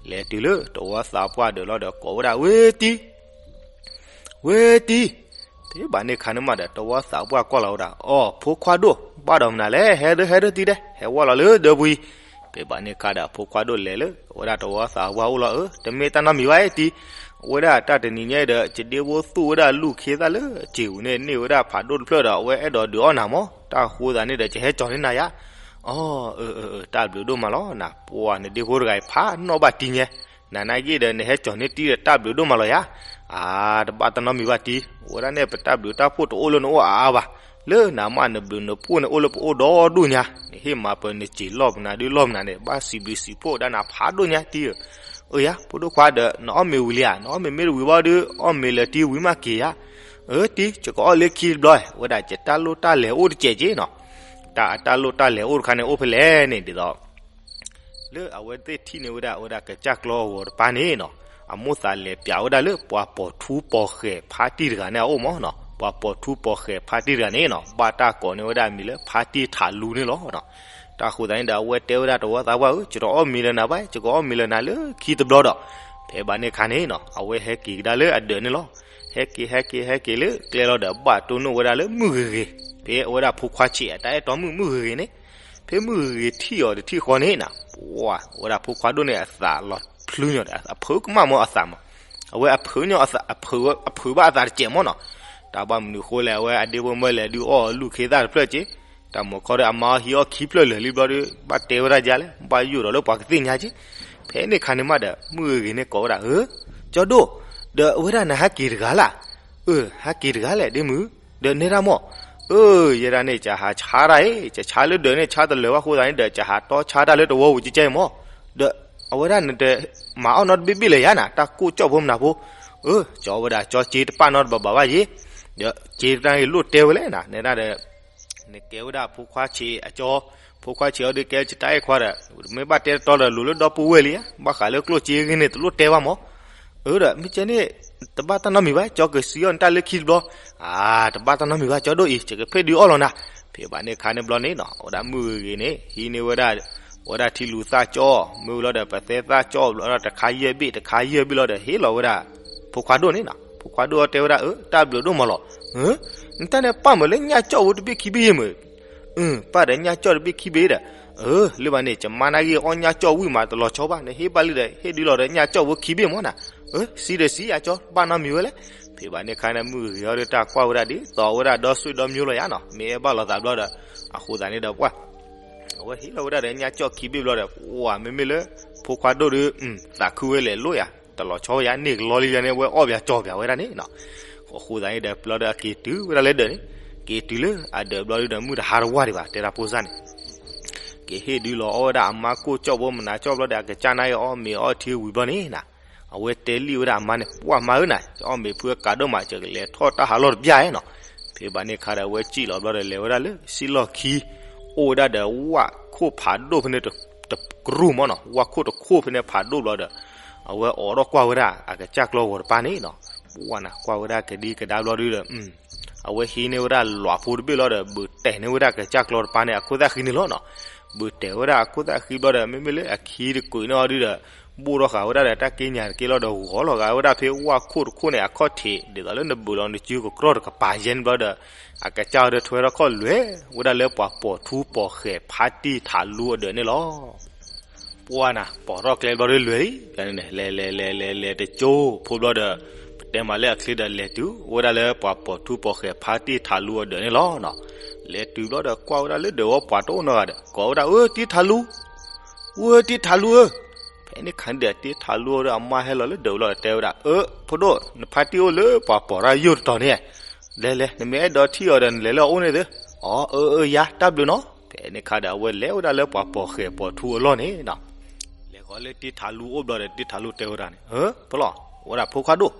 လဲၤတုၤလၢတဝီသးပှၢ်ဒၢးလီၤဒီး ကိးဝဲဒၣ် ဝ့တံ ဝ့တံ. ဖံးဘၣ်န့ၣ်ခါန့ၣ်မးဒီး တဝီသးပှၢ်ကွၢ်လီၤဝဲဒၣ် အီ ဖိခွါဒိၣ် ဘၣ်ဒီးမနုၤလဲၣ်, ဟဲဒၢ ဟဲဒၢတံဒီး ဟဲဝဲလီၤလၢဒၢပူၤအံၤ. ဖံးဘၣ်န့ၣ်ခါဒီး ဖိခွါဒိၣ်လဲၤလၢ အဝဲဒၣ်တဝီသးပှၢ်အိၣ်လီၤ. အၢ တမ့ၢ်တၢ်နီတမံၤဘၣ်တံ, အဝဲဒၣ်တၢ်တနံၤညါအံၤဒီး ယဒ့ဖိသူၣ်ဝဲဒၣ်လူၢ်ခ့သၣ်လၢစ့ၤပူၤန့ၣ် န့ၢ်ဝဲဒၣ်ဖးဒိၣ်တဖျၢၣ်ဒီး အဝဲအဲၣ်ဒိးဒုးအီၣ်နၤမး, တၢ်ဃိသးန့ၣ်ဒီး ယဟဲကၠီၤန့ၢ်နၤယါ. အီ အၢ အၢ တၢ်ဘျုးဒိၣ်မးလီၤနၤ, ပှၤနဒ့ဖိတဂၤအံၤဖးနီၣ်ဘၣ်တံညါ, နၤနာ်က့ဒီး နဟဲကၠီၤန့ၢ်တံဒီး တၢ်ဘျုးဒိၣ်မးလီၤယါ. အါ တဘၣ်တၢ်နီတမံၤဘၣ်တံ, အဝဲဒၣ်န့ၣ် ပတၢ်ဘျုးတၢ်ဖှိၣ်တအိၣ်လၢနအိၣ်အါအါဘၣ်, လၢနမါနဘျုးနဖှိၣ်န့ၣ်အိၣ်လၢပအိၣ်ဒီဒူၣ်ညါ, နဟ့ၣ်မၤပၢၤနစ့ၤလီၢ်မနုၤဒုလီၢ်မနုၤန့ၣ် ဘၣ်စံးဘျုးစံးဖှိၣ်ဒၣ်နၤဖးဒိၣ်ညါတံဧၢ. အၢယါ ဖိဒိၣ်ခွါဒီး နအီၣ်မ့ၤဝံၤလံဧါ, နအီၣ်မ့ၤမ့ၢ်တဝံၤဘၣ်ဒု အီၣ်မ့ၤလၢတံဝံၤမးက့ၤယါ. အၢတံ ယကအီၣ်လၢခံတဘျီ, အဝဲဒၣ်ယတၢ်လိၣ်တၢ်လဲၤအိၣ်တစဲးက့နီၤ. တၢ်အတၢ်လိၣ်တၢ်လဲၤအိၣ်တခါန့ၣ်အိၣ်ဖဲလဲၣ်န့ၣ်ဒ်သိး လၢအဝဲသ့ၣ်ထံၣ်န့ၢ်ဝဲဒၣ် အဝဲဒၣ်ကစၢ်ကျီအဂီၤတပၤန့ၣ်နီၤ, အမိၣ်သးလဲၤပျးဝဲဒၣ်လၢပှၤပိာ်ထူပိာ်ဃဲၤဖါတံၢ်တဂၤန့ၣ်အအိၣ်မးနီၤ. ပှၤပိာ်ထူပိာ်ဃဲၤဖါတံၢ်တဂၤန့ၣ်နီၤ ဘၣ်တၢ်ကိးန့ၢ်ဝဲဒၣ်အမံၤလၢဖါတံၢ်ထးလူန့ၣ်လီၤ. တၢ်ဃိသတးန့ၣ်ဒီး အဝဲတဲဝဲဒၣ်တဝီသးပှၢ်ဧၢ, ယတအီၣ်မ့ၤလၢနၤဘၣ်, ယကအီၣ်မ့ၤလၢနၤလၢခံတဘျီဒီး, ဖဲဘၣ်န့ၣ်ခါန့ၣ်နီၤ အဝဲဟဲက့ၤကဒါလၢအဒၢးန့ၣ်လီၤ. ဟဲက့ၤ ဟဲက့ၤ ဟဲက့ၤလၢကျဲလီၤဒီး ဘၣ်တိၢ်နီၣ်ဝဲဒၣ်လၢမုၢ်ဂ့ၤဂ့ၤ, ဖဲအဝဲဒၣ်ဖိခွါဆံးအတၢ်အဲၣ်တီမုၣ်မုၢ်ဂ့ၤဂ့ၤန့ၣ်, ဖဲမုၢ်ဂ့ၤဂ့ၤထံၣ်အီၤတထံၣ်ဃီန့ၣ်နီၤ, ပှၤဝဲဒၣ်ဖိခွါဒိၣ်န့ၣ် အသးလီၤဖျုညီဒီး အဖုကမၣ်မးအသးမး, အဝဲအဖုညီအသး အဖုဘၣ်အသးတစဲးမးနီၤ. တၢ်ဘၣ်မနုၤဃိလဲၣ် အဝဲအဒ့ဖိမၢလဲၤဒုးအီၣ်လူၢ်ခ့သၣ်တဖျၢၣ်က့ တၢ်မိၢ်ခီဒီးအမါအီၤဟံးအီၣ်ခံဖျၢၣ်လၢာ်လံဘျီဒီး ဘၣ်တဲဝဲဒၣ်ယါလဲၣ်, ဘၣ်ယိၣ်ဒီးလၢပှၤကသ့ၣ်ညါက့. ဖဲန့ၣ်ခါန့ၣ်မးဒီး မုၢ်ဂ့ၤဂ့ၤန့ၣ်ကိးဝဲဒၣ်, အၢ, ကၠီဒိၣ်, ဒီးအဝဲဒၣ်နဟးက့ၤတဂၤလၢ်. အၢ, ဟးက့ၤတဂၤလဲၣ်ဒ့မုၢ်, ဒီးနဲဒၣ်မီၢ်. အၢ, ယဲဒၣ်န့ၣ် ကဟးဆါတၢ်အံၤ, ကဆါလၢဒၢးန့ၣ် ဆါတလၢာ်ဘၣ်အဃိသတးန့ၣ်ဒီး ကဟးတီဆါတၢ်လၢတဝီပူၤကဲကဲအံၤမီၢ်. ဒီးအဝဲဒၣ်နတမၤအီၣ်နီတဘ့ၣ်ဘ့ၣ်လၢၤယါနၤ, တၢ်ကိၢ်ကၠီၣ်ဖိမနၤဖိ. အၢ, ကၠီဝဲဒၣ် ကၠီစ့တပာ်နီတဘၣ်ဘၣ်ဘၣ်ယ့, ဒီးစ့တၢ်ဂ့ၢ်လိၣ်တဲဝဲလဲၣ်နၤ, နဲဒၣ်ဒီး နကဲဝဲဒၣ်ဖိခွါဆံးအကၠီ, ဖိခွါဆံးအီၤဒုးကဲကတၢ်အဲၣ်ခွါဒီး မ့ၢ်ဘၣ်တဲတတီဒီး လိၤလၢဒီပုၢ်ဝဲၢ်လံဧါ, ဘၣ်ဃးလၢကျိၣ်စ့ဂ့ၢ်န့ၣ် တလိၣ်တဲဘၣ်မီၢ်. အၢဒီး မ့ၢ်ကဲန့ၣ် တဘၣ်တၢ်နီတမံၤဘၣ်, ကၠီကစံးအီၤနတၢ်လၢခံတဘျီ. အါ, တဘၣ်တၢ်နီတမံၤဘၣ် ကၠီဒိၣ်အံၤ, ယကဖ့ၣ်ဒုးအီၣ်လီၤနၤ. ဖဲဘၣ်န့ၣ်ခါန့ၣ်ဘျီန့ၣ်နီၤ, အဝဲဒၣ်မုၢ်ဂ့ၤဂ့ၤန့ၣ် ဟံးန့ၢ်ဝဲဒၣ် ဝဲဒၣ်ထံလူၤသၣ်ကၠီ, မ့ၢ်ဝံၤလီၤဒီး ပသဲသၣ်ကၠီဘျီဒီး တခါယဲၢ်ဘ့ၣ် တခါယဲၢ်ဘ့ၣ်လီၤဒီး ဟ့ၣ်လီၤဝဲဒၣ် ဖိခွါဒိၣ်န့ၣ်နီၤ. ဖိခွါဒိၣ်အီၤတဲဝဲဒၣ်, အၢ, တၢ်ဘျုးဒိၣ်မးလီၤ. အၢ, နတၢ်န့ၣ်ပာ်မုာ်လၢညၣ်ကၠီဝဲတဘ့ၣ်ခံဘ့ၣ်ယဲၢ်မုၢ်. အၢ, ပာ်ဒီးညၣ်ကၠီတဘ့ၣ်ခံဘ့ၣ်ဒီး, အၢ, လၢဘၣ်န့ၣ် ကမါနၢ်ဂ့ၢ်အီၣ်ညၣ်ကၠီဝံၣ်မးတလီၤဆီဘၣ်, နဟ့ၣ်ဘၣ်လံဒီး ဟ့ၣ်ဒုးလီၤဒီးညၣ်ကၠီဝဲခံဘ့ၣ်မီၢ်နၤ. အၢ, စံးဒီးစံးယါကၠီ, ဘၣ်နီတမံၤဝဲလဲၣ်. ဖဲဘၣ်န့ၣ်ခါန့ၣ် မုၢ်ဂ့ၤအီၤဒီးတၢ်ကွၢ်ဝဲဒၣ်ဒ်သိးဝဲဒၣ်ဒီစူၣ်ဒီမျိုးလီၤယါနီၤ, မ့ၢ်အဲၣ်ဘၣ်လိာ်သးဘျီဒီး, အဃိသတးန့ၣ်ဒီးပှၢ် အဝဲဟ့ၣ်လီၤဝဲဒၣ်ဒီးညၣ်ကၠီခံဘ့ၣ်ဘျီဒီး ပှၢ်မ့မ့ၢ်လၢ ဖိခွါဒိၣ်ဒီး သးခုဝဲလဲၤလိၣ်ယါ, တလီၤဆီယါန့ၣ်ကလီလံယါန့ၣ် အဝဲအီၣ်ပၠးကၠီပၠးဝဲဒၣ်န့ၣ်နီၤ. အဃိသတးန့ၣ်ဒီး ဘျီဒီးအက့ၤတုၤဝဲဒၣ်လၢဒၢးန့ၣ်, က့ၤတုၤလၢအဒၢးဘျီဒီး မုၢ်တဟါတဝၢ်ဒံးဘၣ် တဲဒၣ်ဖိစၢ်န့ၣ် ကဟ့ၣ်ဒုးလီၤအီၣ်ဝဲဒၣ်အမါကိၢ်ကၠီၣ်ဖိမနၤကၠီၣ်ဘျီဒီး အကစၢ်နၢ်ဂ့ၢ်အီၣ်မ့ၤအီထံဝံၤဘျီန့ၣ်နီၤ, အဝဲတဲလံဝဲဒၣ်အမါန့ၣ်, ပှၢ်မါဧၢနၤ, ယအီၣ်မ့ၤဖုအကးဒိၣ်မး ယကလဲၤထီၣ်တၢ်ဟးလီၢ်တဘျီနီၤ. ဖဲဘၣ်န့ၣ်ခါဒီး အဝဲစံၣ်လီၤဘျီဒီး လဲၤဝဲဒၣ်လၢစံၣ်လီၢ်ခံ အိၣ်ဝဲဒၣ်ဒီးဝၣ်ခိၣ်ဖးဒိၣ်ဖဲန့ၣ်တကရူၢ်မီၢ်နီၤ, ဝၣ်ခိၣ်တခိၣ်ဖဲန့ၣ်ဖးဒိၣ်ဘျီဒီး အဝဲအိးထီၣ်ကွၢ်ဝဲဒၣ်အကစၢ်ကျီဂီၤတပၤန့ၣ်နီၤ. ပှၢ်နၤ ကွၢ်ဝဲဒၣ်ကဒံကဒါဘျီဒီး အဝဲဟံးန့ၢ်ဝဲဒၣ်လွးဖိတဘ့ၣ်လီၤဒီး ဘုးတဲာ်န့ၢ်ဝဲဒၣ်ကစၢ်ကျီတပၤန့ၣ် အခိၣ်သၣ်ဃံန့ၣ်လီၤနီၤ. ဘုးတဲာ်ဝဲဒၣ်အခိၣ်သၣ်ဃံဘျီဒီး မ့မ့ၢ်လၢအခံတကုးန့ၢ်အီၤဒုဒီး ဘိၣ်ထီၣ်ဃာ်ဝဲဒၣ်ဒီးတၢ်က့ညါတက့ၢ်လီၤဒီး ဂီၤလီၤဂာ်ဝဲဒၣ်ဖဲဝၣ်ခိၣ်တခိၣ်န့ၣ် အခီၣ်ထံး ဒ်သိးလၢနဘုးလီၤနစုကကြီၢ်တကပၤယဲၢ်န့ၣ်ဘျီဒီး အကစၢ်အီၤဒီးထွဲထီၣ်ခီၣ်လွဲၢ်ဝဲဒၣ်လၢပှၤပိာ်ထူပိာ်ဃဲၤဖါတံၢ်ထးလူအဒၢးန့ၣ်လီၤ. ပှၢ်နၤ ပိာ်ထီၣ်ကျဲဘျီဒီးလွဲၢ်လံ, လဲၤလဲၤလဲၤလဲၤလဲၤတကၠိဖိဘျီဒီး ပတဲမးလၢအချ့ဒီးလဲၤတုၤဝဲဒၣ်လၢပှၤပိာ်ထူပိာ်ဃဲၤဖါတံၢ်ထးလူအဒၢးန့ၣ်လီၤနီၤ. လဲၤတုၤဘျီဒီးကွၢ်ဝဲဒၣ်လၢဒၢးဝဲပှၤတအိၣ်နီတဂၤဒီး ကိးဝဲဒၣ် အၢ တံၢ်ထးလူ, အၢ တံၢ်ထးလူဧၢ. ဖဲန့ၣ်ခါန့ၣ်ဒီး တံၢ်ထးလူဒီးအမါဟဲလီၤလၢဒၢးဝဲလီၤဒီးတဲဝဲဒၣ် အၢ ဖိဒိၣ် နဖါတံၢ်အိၣ်လၢပှၤပိာ်တၢ်ယိာ်တတီၤန့ၣ်, လဲၤလဲၤ နမ့ၢ်အဲၣ်ဒိးထံၣ်အီၤဒီးနလဲၤလၢအအိၣ်န့ၣ်သ့. အီ အၢ အၢ ယါ တၢ်ဘျုးနီၤ. ဖဲန့ၣ်ခါဒီးအဝဲလဲၤဝဲဒၣ်လၢပှၤပိာ်ဃဲၤပိာ်ထူအလီၢ်န့ၣ်နီၤ. လဲၤဃီၤလၢတံၢ်ထးလူအိၣ်ဘျီဒီး တံၢ်ထးလူတဲဝဲဒၣ်န့ၣ် အၢ ဖဲလီၤ ဝဲဒၣ်ဖိခွါဒိၣ်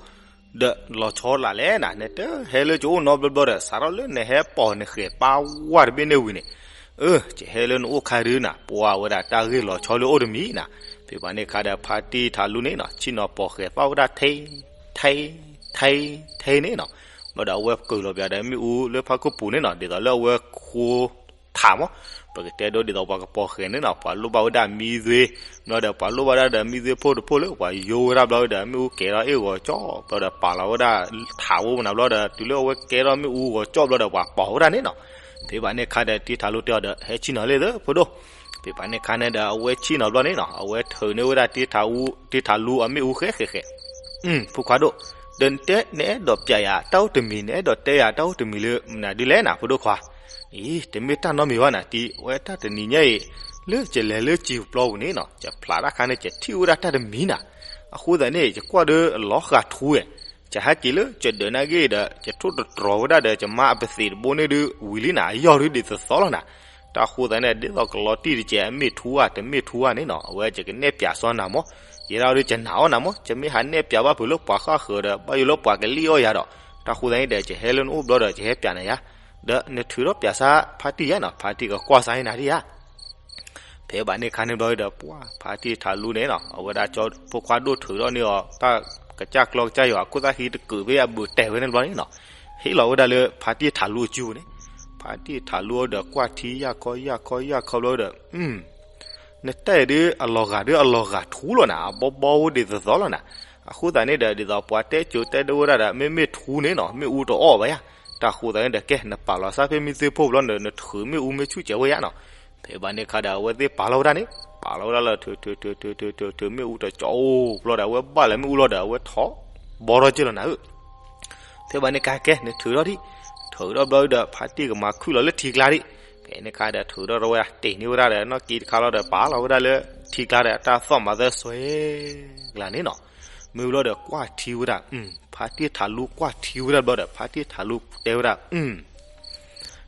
ဒီးလီၤဆီလၢ်လဲၣ်နၤ နတဟဲလၢကအိၣ်နီတဘျီဘျီဒီး စးထီၣ်လၢနဟဲပိာ်နဃဲၤပာ်ဝၢ်တဘ့ၣ်န့ၣ်ဝံၤန့ၣ်, အၢ ယဟဲလၢနအိၣ်ခါဒုနၤ ပှၢ်ဝဲဒၣ်တၢ်ဂ့ၢ်လီၤဆီလၢအိၣ်တမံၤနၤ. ဖဲဘၣ်န့ၣ်ခါဒီးဖါတံၢ်ထးလူန့ၣ်နီၤ ဆ့ၣ်နီၤပိာ်ဃဲၤသီၣ်ဝဲဒၣ်ထဲ ထဲ ထဲ ထဲန့ၣ်နီၤ. ဘျီဒီးအဝဲကၢၤလီၤပၠးဒီးမ့ၣ်အူလၢဖးခိၣ်ပူၤန့ၣ်နီၤ ဒ်သိးလၢအဝဲဃိ ထးမး, ပကတဲဒိဒ်သိးပှၤကပိာ်ဃဲၤန့ၣ်နီၤ ပှၤလိၣ်ဘၣ်ဝဲဒၣ်မံသွ့, ဘျီဒီးပှၤလိၣ်ဘၣ်ဒၣ်ဒီးမံသွ့ဖိတဖိလၢပှၤယိဝဲဒၣ်ဘျီဒီး မ့ၣ်အူကဲၤထီၣ်အ့ၣ်ဂီၤကၠီၣ် ဘျီဒီးပာ်လီၤဝဲဒၣ်ထးဝဲမနၤဘျီဒီး တုၤလၢအဝဲကဲထီၣ်မ့ၣ်အူဂီၤကၠီၣ်ဘျီဒီးပှၤပိာ်ဝဲဒၣ်န့ၣ်နီၤ. ဖဲဘၣ်န့ၣ်ခါဒီးတံၢ်ထးလူတဲအီၤဒီး ဟဲဆ့ၣ်နီၤလံသၢ ဖိဒိၣ်. ဖဲဘၣ်န့ၣ်ခါန့ၣ်ဒီးအဝဲဆ့ၣ်နီၤဘျီန့ၣ်နီၤ အဝဲထုးန့ၢ်ဝဲဒၣ်တံၢ်ထးလူအမ့ၣ်အူဃဲဃဲဃဲ ဖိခွါဒိၣ်, ဒီးနတဲနအဲၣ်ဒိးပျးယၤတၢ်အိၣ်တမံၤ နအဲၣ်ဒိးတဲယၤတၢ်အိၣ်တမံၤလၢမနုၤဒ်လဲၣ်နၤ ဖိဒိၣ်ခွါ. အံၤ တမ့ၢ်တၢ်နီတမံၤဘၣ်နၤ တံၢ် ဝဲတၢ်တနံၤညါအံၤ လၢယလဲၤလၢစံာ်ပျီပူၤန့ၣ်နီၤ ယဖျးတၢ်ခါန့ၣ် ယထံၣ်ဝဲဒၣ်တၢ်တမံၤနၤ. အဃိသတးန့ၣ် ယကွၢ်ဒီးလီၤဃာ်ထူဝဲ ယဟဲက့ၤလၢယဒၢးနာ်က့ဒီး ယထိၣ်တတြီၤဝဲဒၣ်ဒီး ယမါအပသံးတဘိန့ၣ်ဒုးဝံၤလံနၤ အယီၢ်ဒုးဒ်သိးသိးလီၤနၤ. တၢ်ဃိသတးန့ၣ် ဒ်သိးကလီၤတံၢ်တကဲး အမ့ၢ်ထူဧါ တမ့ၢ်ထူဧါန့ၣ်နီၤ အဝဲယကနဲၣ်ပၠးစီနၤမး, ယဲဒၣ်ဒုးယနာ်အီၣ်နၤမး, ယမ့ၢ်ဟးနဲၣ်ပၠးဘၣ်ဖုးလၢပှၤဃၣ်ဃၢၤဒီး ဘၣ်ယိၣ်လၢပှၤကလံၣ်အီၣ်ယၤဒီး, တၢ်ဃိသတးန့ၣ်ဒီး ယဟဲလၢနအိၣ်ဘျီဒီး ယဟဲပၠးနၤယါ, ဒီးနထုးထီၣ်ပၠးစၢ်ဖါတံၢ်ယါနီၤ ဖါတံၢ်ကကွၢ်စၢ်အံၤနၤဒ်ယါ ဖဲဘၣ်န့ၣ်ခါန့ၣ်ဘျီဒီး ပှၢ်ဖါတံၢ်ထးလူန့ၣ်နီၤ အဝဲဒၣ်ကၠီဖိခွါဒိၣ်ထုးထီၣ်န့ၢ်အီၤ တၢ်ကစၢ်ကျီကစၢ်ယွၤ အခိၣ်သၣ်ဃံတကုးဖဲအဘုးတဲာ်ဝဲန့ၣ်ဘျီန့ၣ်နီၤ, ဟ့ၣ်လီၤဝဲဒၣ်လၢဖါတံၢ်ထးလူအစုပူၤန့ၣ်, ဖါတံၢ်ထးလူဒီးကွၢ်ထံယၢ်ခီယၢ်ခီယၢ်ခီဘျီဒီး နတၢ်အံၤဒုးအလီၤဂာ်ဒုးအလီၤဂာ်ထူလီၤနၤ အဘီဘီဝဲဒ်သိးသိးလီၤနၤ, အဃိသတးန့ၣ်ဒီး ဒ်သိးပှၤတဲကိးတဲဒိဝဲဒၣ်ဒီး မ့မ့ၢ်ထူန့ၣ်နီၤ မ့ၣ်အူတအီၣ်ဘၣ်ယါ, တၢ်ဃိသတးန့ၣ်ဒီး ကဲ နပာ်လီၤစၢ်ဖဲမံသွ့ဖိဘျီဒီး နထုးမ့ၣ်အူမ့ၢ်ဆူၣ်စဲးဝဲယါနီၤ, ဖဲဘၣ်န့ၣ်ခါဒီး အဝဲသ့ၣ်ပာ်လီၤဝဲဒၣ်န့ၣ် ပာ်လီၤဝဲဒၣ်လၢထုးထုးထုးထုးထုးထုးထုး မ့ၣ်အူတကၠီအိၣ်ဘျီဒီး အဝဲဘၣ်လၢမ့ၣ်အူလီၤဒီး အဝဲထီၣ်ဘီထီၣ်က့လီၤနၤဧၢ ဖဲဘၣ်န့ၣ်ကဲကဲ နထုးထီၣ်ဒံး, ထုးထီၣ်ဘျီဒီး ဖါတံၢ်ကမၤခုၣ်လီၤလၢထံကျါဒံး, ဖဲန့ၣ်ခါဒီးထုးထီၣ်ထီၣ်ဝဲဒၣ် တ့ၢ်န့ၢ်ဝဲဒၣ်ဒီးနီၢ်က့တခါလီၤဒီး ပာ်လီၤဝဲဒၣ်လၢထံကျါဒီး တၢ်သီၣ်မၤသၢစွဲကျါန့ၣ်နီၤ. မ့ၢ်ဝံၤလီၤဒီးကွၢ်ထံဝဲဒၣ် ဖါတံၢ်ထးလူကွၢ်ထံဝဲဒၣ်ဘျီဒီး ဖါတံၢ်ထးလူတဲဝဲဒၣ်